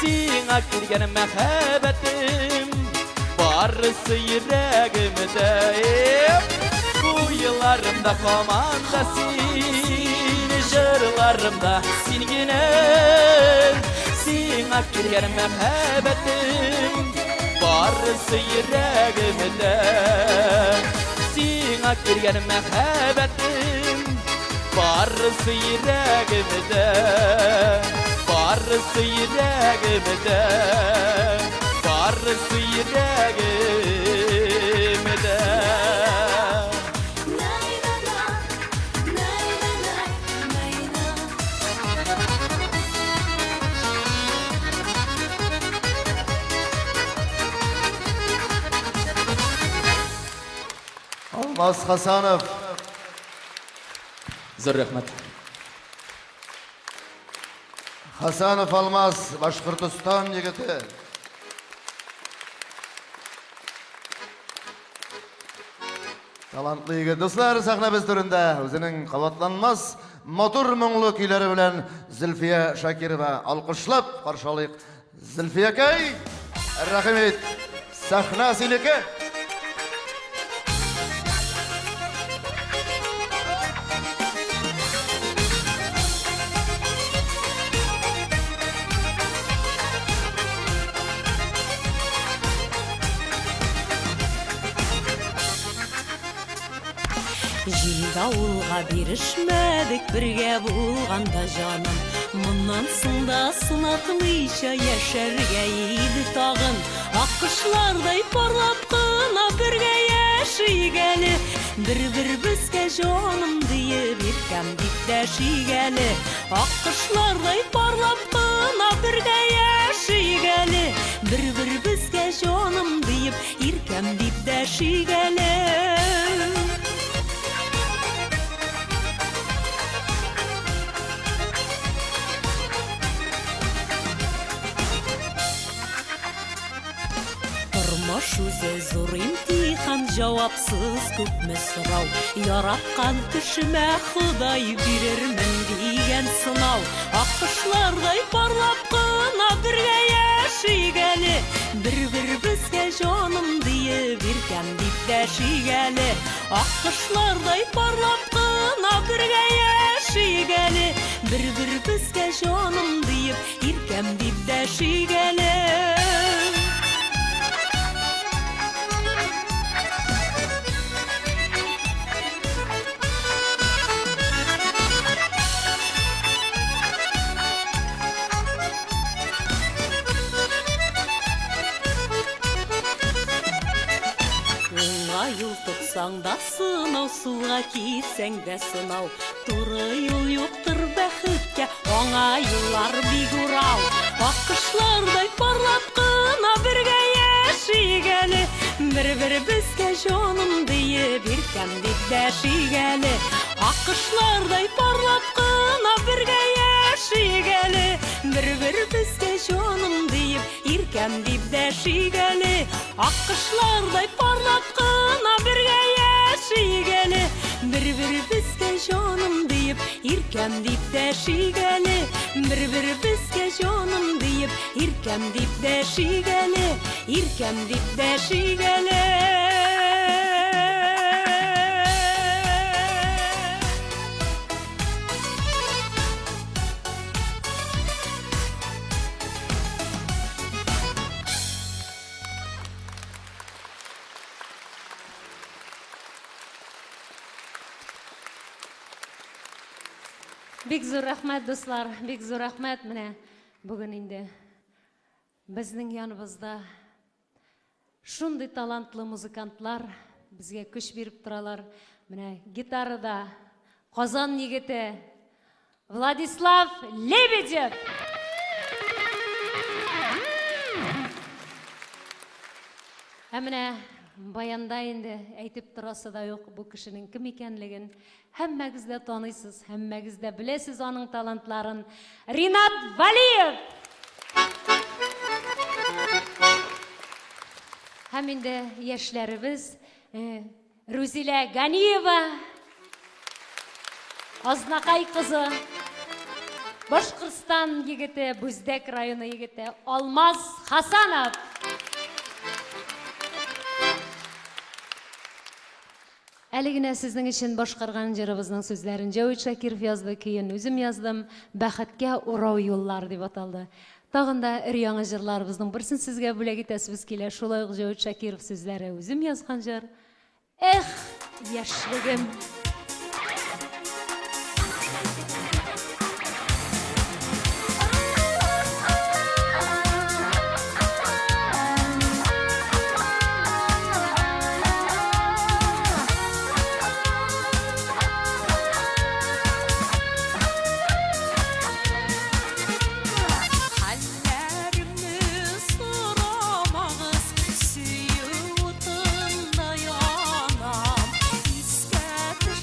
Сиңа килгән мәхәббәтем барысы йөрәгемдә. Уйларымда һаман да син, җырларымда син генә. Сиңа килгән мәхәббәтем барысы йөрәгемдә. Сиңа килгән мәхәббәтем барысы йөрәгемдә. Барысы йөрәгемдә. Барысы йөрәгемдә. Алмаз Хасанов. Зур рәхмәт. Хасанов Алмаз, Башкортостан егете. Талантлы егет. Дуслар, сәхнәбез түрендә үзенең кабатланмас матур моңлы көйләре белән Зөлфия Шакирова. Алкышлап каршы алыйк. Зөлфиякәй, рәхим ит. Сәхнә синеке. Җил давылга бирешмәдек бергә булганда җаным. Моннан соң да сынатмыйча яшәргә иде тагын. Аккошлардай парлап кына бергә яшик әле. Бер-беребезгә җаным диеп, иркәм дип дәшик әле. Аккошлардай парлап кына бергә яшик әле. Бер-беребезгә җаным диеп, иркәм дип дәшик әле. Тормыш үзе зур имтихан, җавапсыз күпме сорау. Яраткан кешемә Ходай бирермен дигән сынау. Аккошлардай парлап кына бергә яшик әле. Бер-беребезгә җаным диеп, иркәм дип дәшик әле. Аккошлардай парлап кына бергә яшик әле. Бер-беребезгә җаным диеп, Иркәм дип дәшик әле. Уңга юл тотсаң да сынау, сулга китсәң дә сынау. Туры юл юктыр бәхеткә, аңа юллар бик урау. Аккошлардай парлап кына бергә яшик әле. Бер-беребезгә җаным диеп, иркәм дип дәшик әле. Аккошлардай парлап кына бергә яшик әле. Бер-беребезгә җаным диеп, иркәм дип дәшик әле. Аккошлардай парлап кына бергә яшик әле. Бер-беребезгә җаным диеп, иркәм дип дәшик әле. Бер-беребезгә җаным диеп, иркәм дип дәшик әле. Иркәм дип дәшик әле. Бик зур рәхмәт, дуслар, бик зур рәхмәт. Менә бүген инде безнең яныбызда шундый талантлы музыкантлар безгә көч биреп торалар. Менә гитарада Казан егете Владислав Лебедев! Ә менә баянда инде әйтеп торасы да юк бу кешенең кем икәнлеген. Һәммәгез дә таныйсыз, һәммәгез дә беләсез аның талантларын. Ринат Валиев! Һәм инде яшьләребез э, Рүзилә Ганиева, Азнакай кызы, Башкортстан егете, Бүздәк районы егете Алмаз Хасанов. Әле генә сезнең өчен башкарган җырыбызның сүзләрен Җәвит Шакиров язды, көен үзем яздым. Бәхеткә урау юллар дип аталды. Тагын да өр-яңа җырларыбызның берсен сезгә бүләк итәсебез килә. Шулай ук Җәвит Шакиров сүзләре үзем язган җыр. Эх, яшьлегем! Хәлләремне сорамагыз, сөю утында янам. Искә төшермәгез.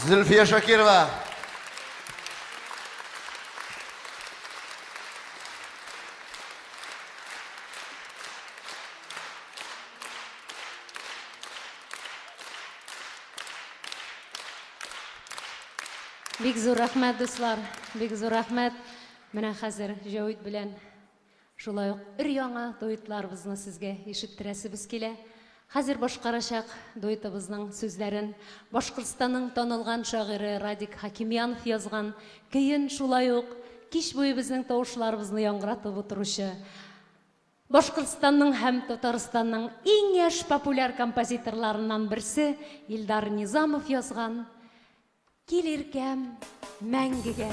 Зөлфия Шакирова. Бик зур рәхмәт, дуслар, бик зур рәхмәт. Менә хәзер Җәвит белән шулай ук өр-яңа дуэтларыбызны сезгә ишеттерәсебез килә. Хәзер башкарачак дуэтыбызның сүзләрен Башкортстанның танылган шагыйре Радик Хакимьянов язган, көен шулай ук кич буе безнең тавышларыбызны яңгыратып утыручы Башкортстанның һәм Татарстанның иң яшь популяр композиторларыннан берсе Илдар Низамов язган Кил иркәм мәңгегә.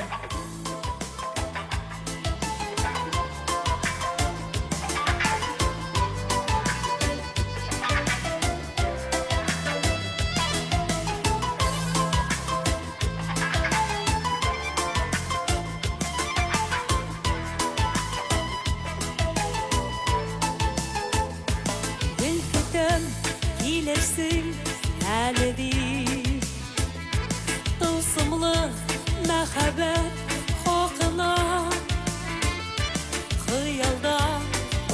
Гел көтәм, килерсең әле дип. Тылсымлы мәхәббәт хакына. Хыялда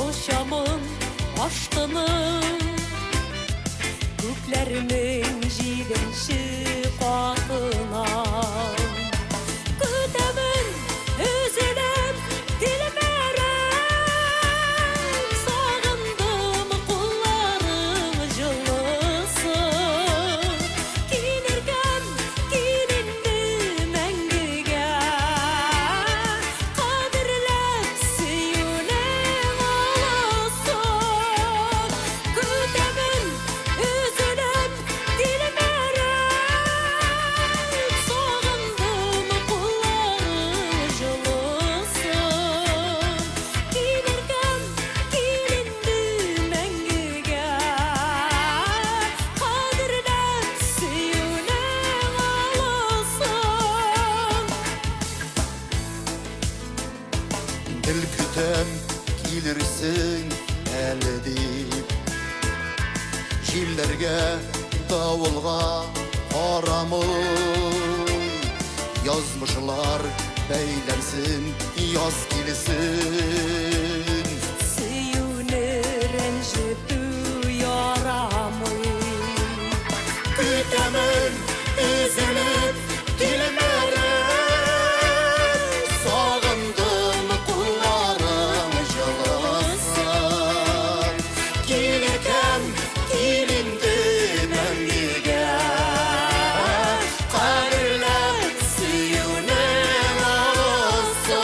очамын ашкынып. Күкләрнең җиденче катына. Көтәмен, өзелеп, тилмереп. Сагындым кулларың җылысын. Килергәм, кил инде мәңгегә. Кадерләп сөюнең олысын. Көтәмен, өзелеп, тилмереп. Сагындым кулларың җылысын. Килергәм, кил инде мәңгегә. Кадерләп сөюнең олысын. Гел көтәм, килерсең әле дип. Җилләргә, давылга карамый. Язмышлар бәйләнсен, яз килсен. Сөюне рәнҗетү ярамый. Көтәмен, өзелеп, тилмереп. Сагындым кулларың җылысын. Кил иркәм, кил инде мәңгегә. Кадерләп сөюнең олысын.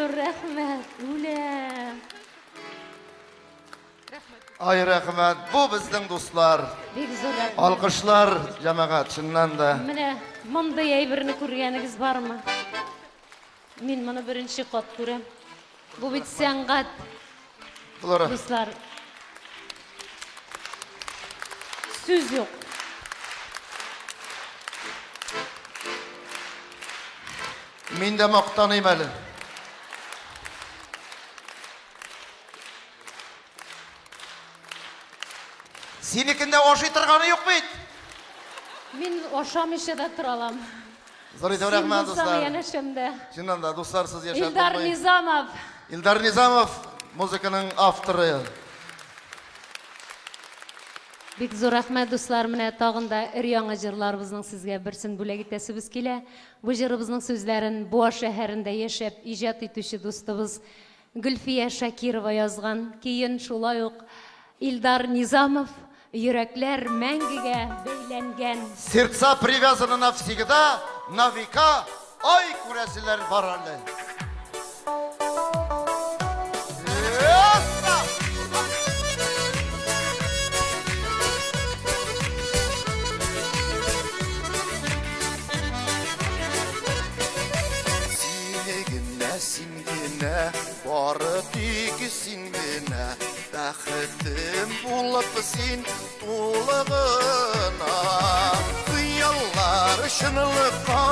зур рәхмәт. Үләм. Ай, рәхмәт. Бу безнең дуслар. Бик зур рәхмәт. Алкышлар, җәмәгать, чыннан да. Менә мондый әйберне күргәнегез бармы? Мин моны беренче кат күрәм. Бу бит сәнгать, Флора. дуслар. Сүз юк. Мин дә мактаныйм әле. Синекендә ашый торганы юк бит. Мин ашамыйча да тора алам. Зур итеп рәхмәт, дуслар. Янәшәмдә. Чыннан да, дусларсыз яшәп Илдар Низамов. Илдар Низамов, музыканың авторы. Бик зур рәхмәт, дуслар. Менә тагын да өр-яңа җырларыбызның сезгә берсен бүләк итәсебез килә. Бу җырыбызның сүзләрен Буа шәһәрендә яшәп иҗат итүче дустыбыз Гөлфия Шакирова язган. Көен шулай ук Илдар Низамов, Йөрәкләр мәңгегә бәйләнгән. Сердца привязаны навсегда, на века, ай күрәселәр бар әле. Эсса! Сине генә, син генә, бары тик син генә, бәхетем булып син тулы гына. Хыяллар чынлыкка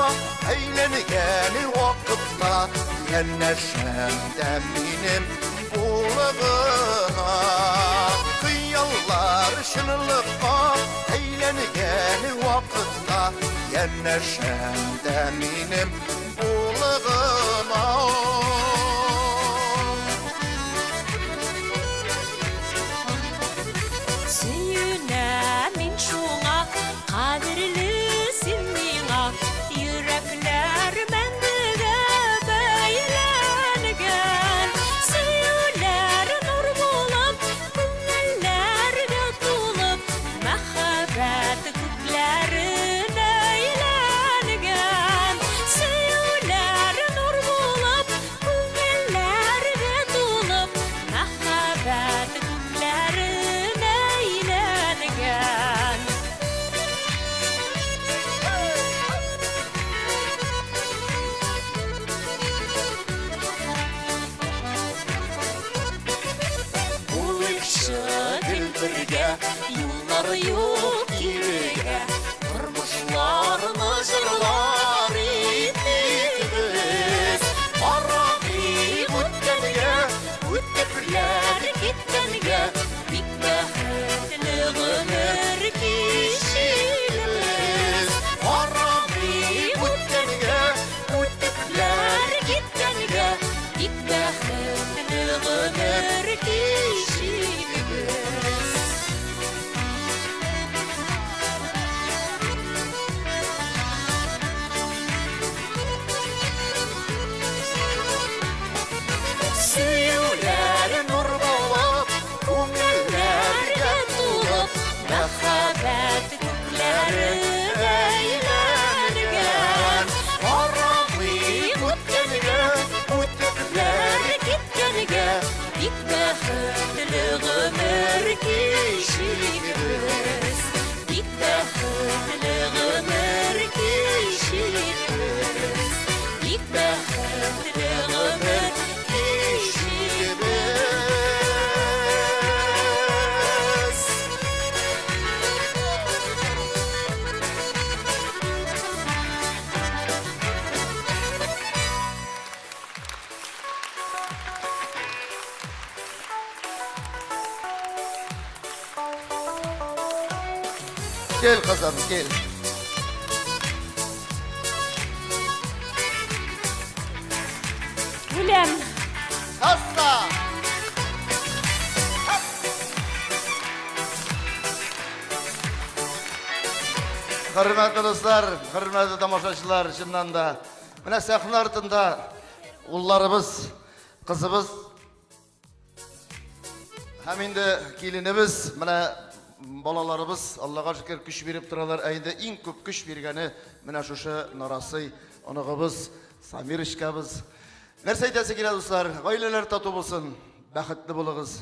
әйләнгән вакытта, янәшәмдә минем булы гына. Хыяллар чынлыкка әйләнгән вакытта, янәшәмдә минем булы гына. Сөенәм мин шуңа, кадерле син миңа, йөрәкләр мәңгегә бәйләнгән. Сөюләр нур булып, күңелләргә тулып, мәхәббәт күкләренә әйләнгән. Сөюләр нур булып, күңелләргә тулып, мәхәббәт күкләренә әйләнгән. Булыйкчы гел бергә, юллар юк кирегә, тормышларны җырлар итик без. Карамыйк үткәнгә, үтепләр киткәнгә, бик бәхетле гомер кичербез. Карамыйк үткәнгә, үтепләр киткәнгә, бик бәхетле гомер кичербез. Сөюләр нур булып, күңелләргә тулып, мәхәббәт күкләренә әйләнгән. Карамыйк үткәнгә, үтепләр киткәнгә, бик бәхетле гомер кичербез. Бик бәхетле гомер кичербез. Бик бәхетле гомер кичербез. Кил, кызым, кил. Үләм. Касса! Хөрмәтле дуслар, хөрмәтле тамашачылар, чыннан да менә сәхнә артында улларыбыз, кызыбыз һәм инде киленебез, менә балаларыбыз, Аллага шөкер, көч биреп торалар. Ә инде иң күп көч биргәне менә шушы нарасый оныгыбыз, Самирочкабыз. Нәрсә әйтәсе килә, дуслар? Гаиләләр тату булсын, бәхетле булыгыз.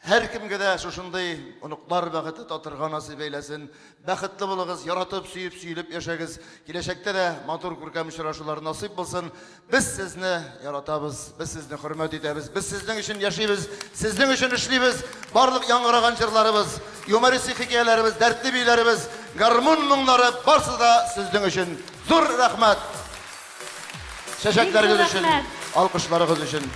Һәркемгә дә шушындый оныклар бәхете татырга насыйп әйләсен. Бәхетле булыгыз, яратып, сөеп, сөелеп яшәгез. Киләчәктә дә матур күркәм очрашулар насыйп булсын. Без сезне яратабыз, без сезне хөрмәт итәбез, без сезнең өчен яшибез, сезнең өчен эшлибез. Барлык яңгыраган җырларыбыз, юмористик хикәяләребез, дәртле биюләребез, гармун моңнары барсы да сезнең өчен. Зур рәхмәт! Чәчәкләрегез өчен, алкышларыгыз өчен.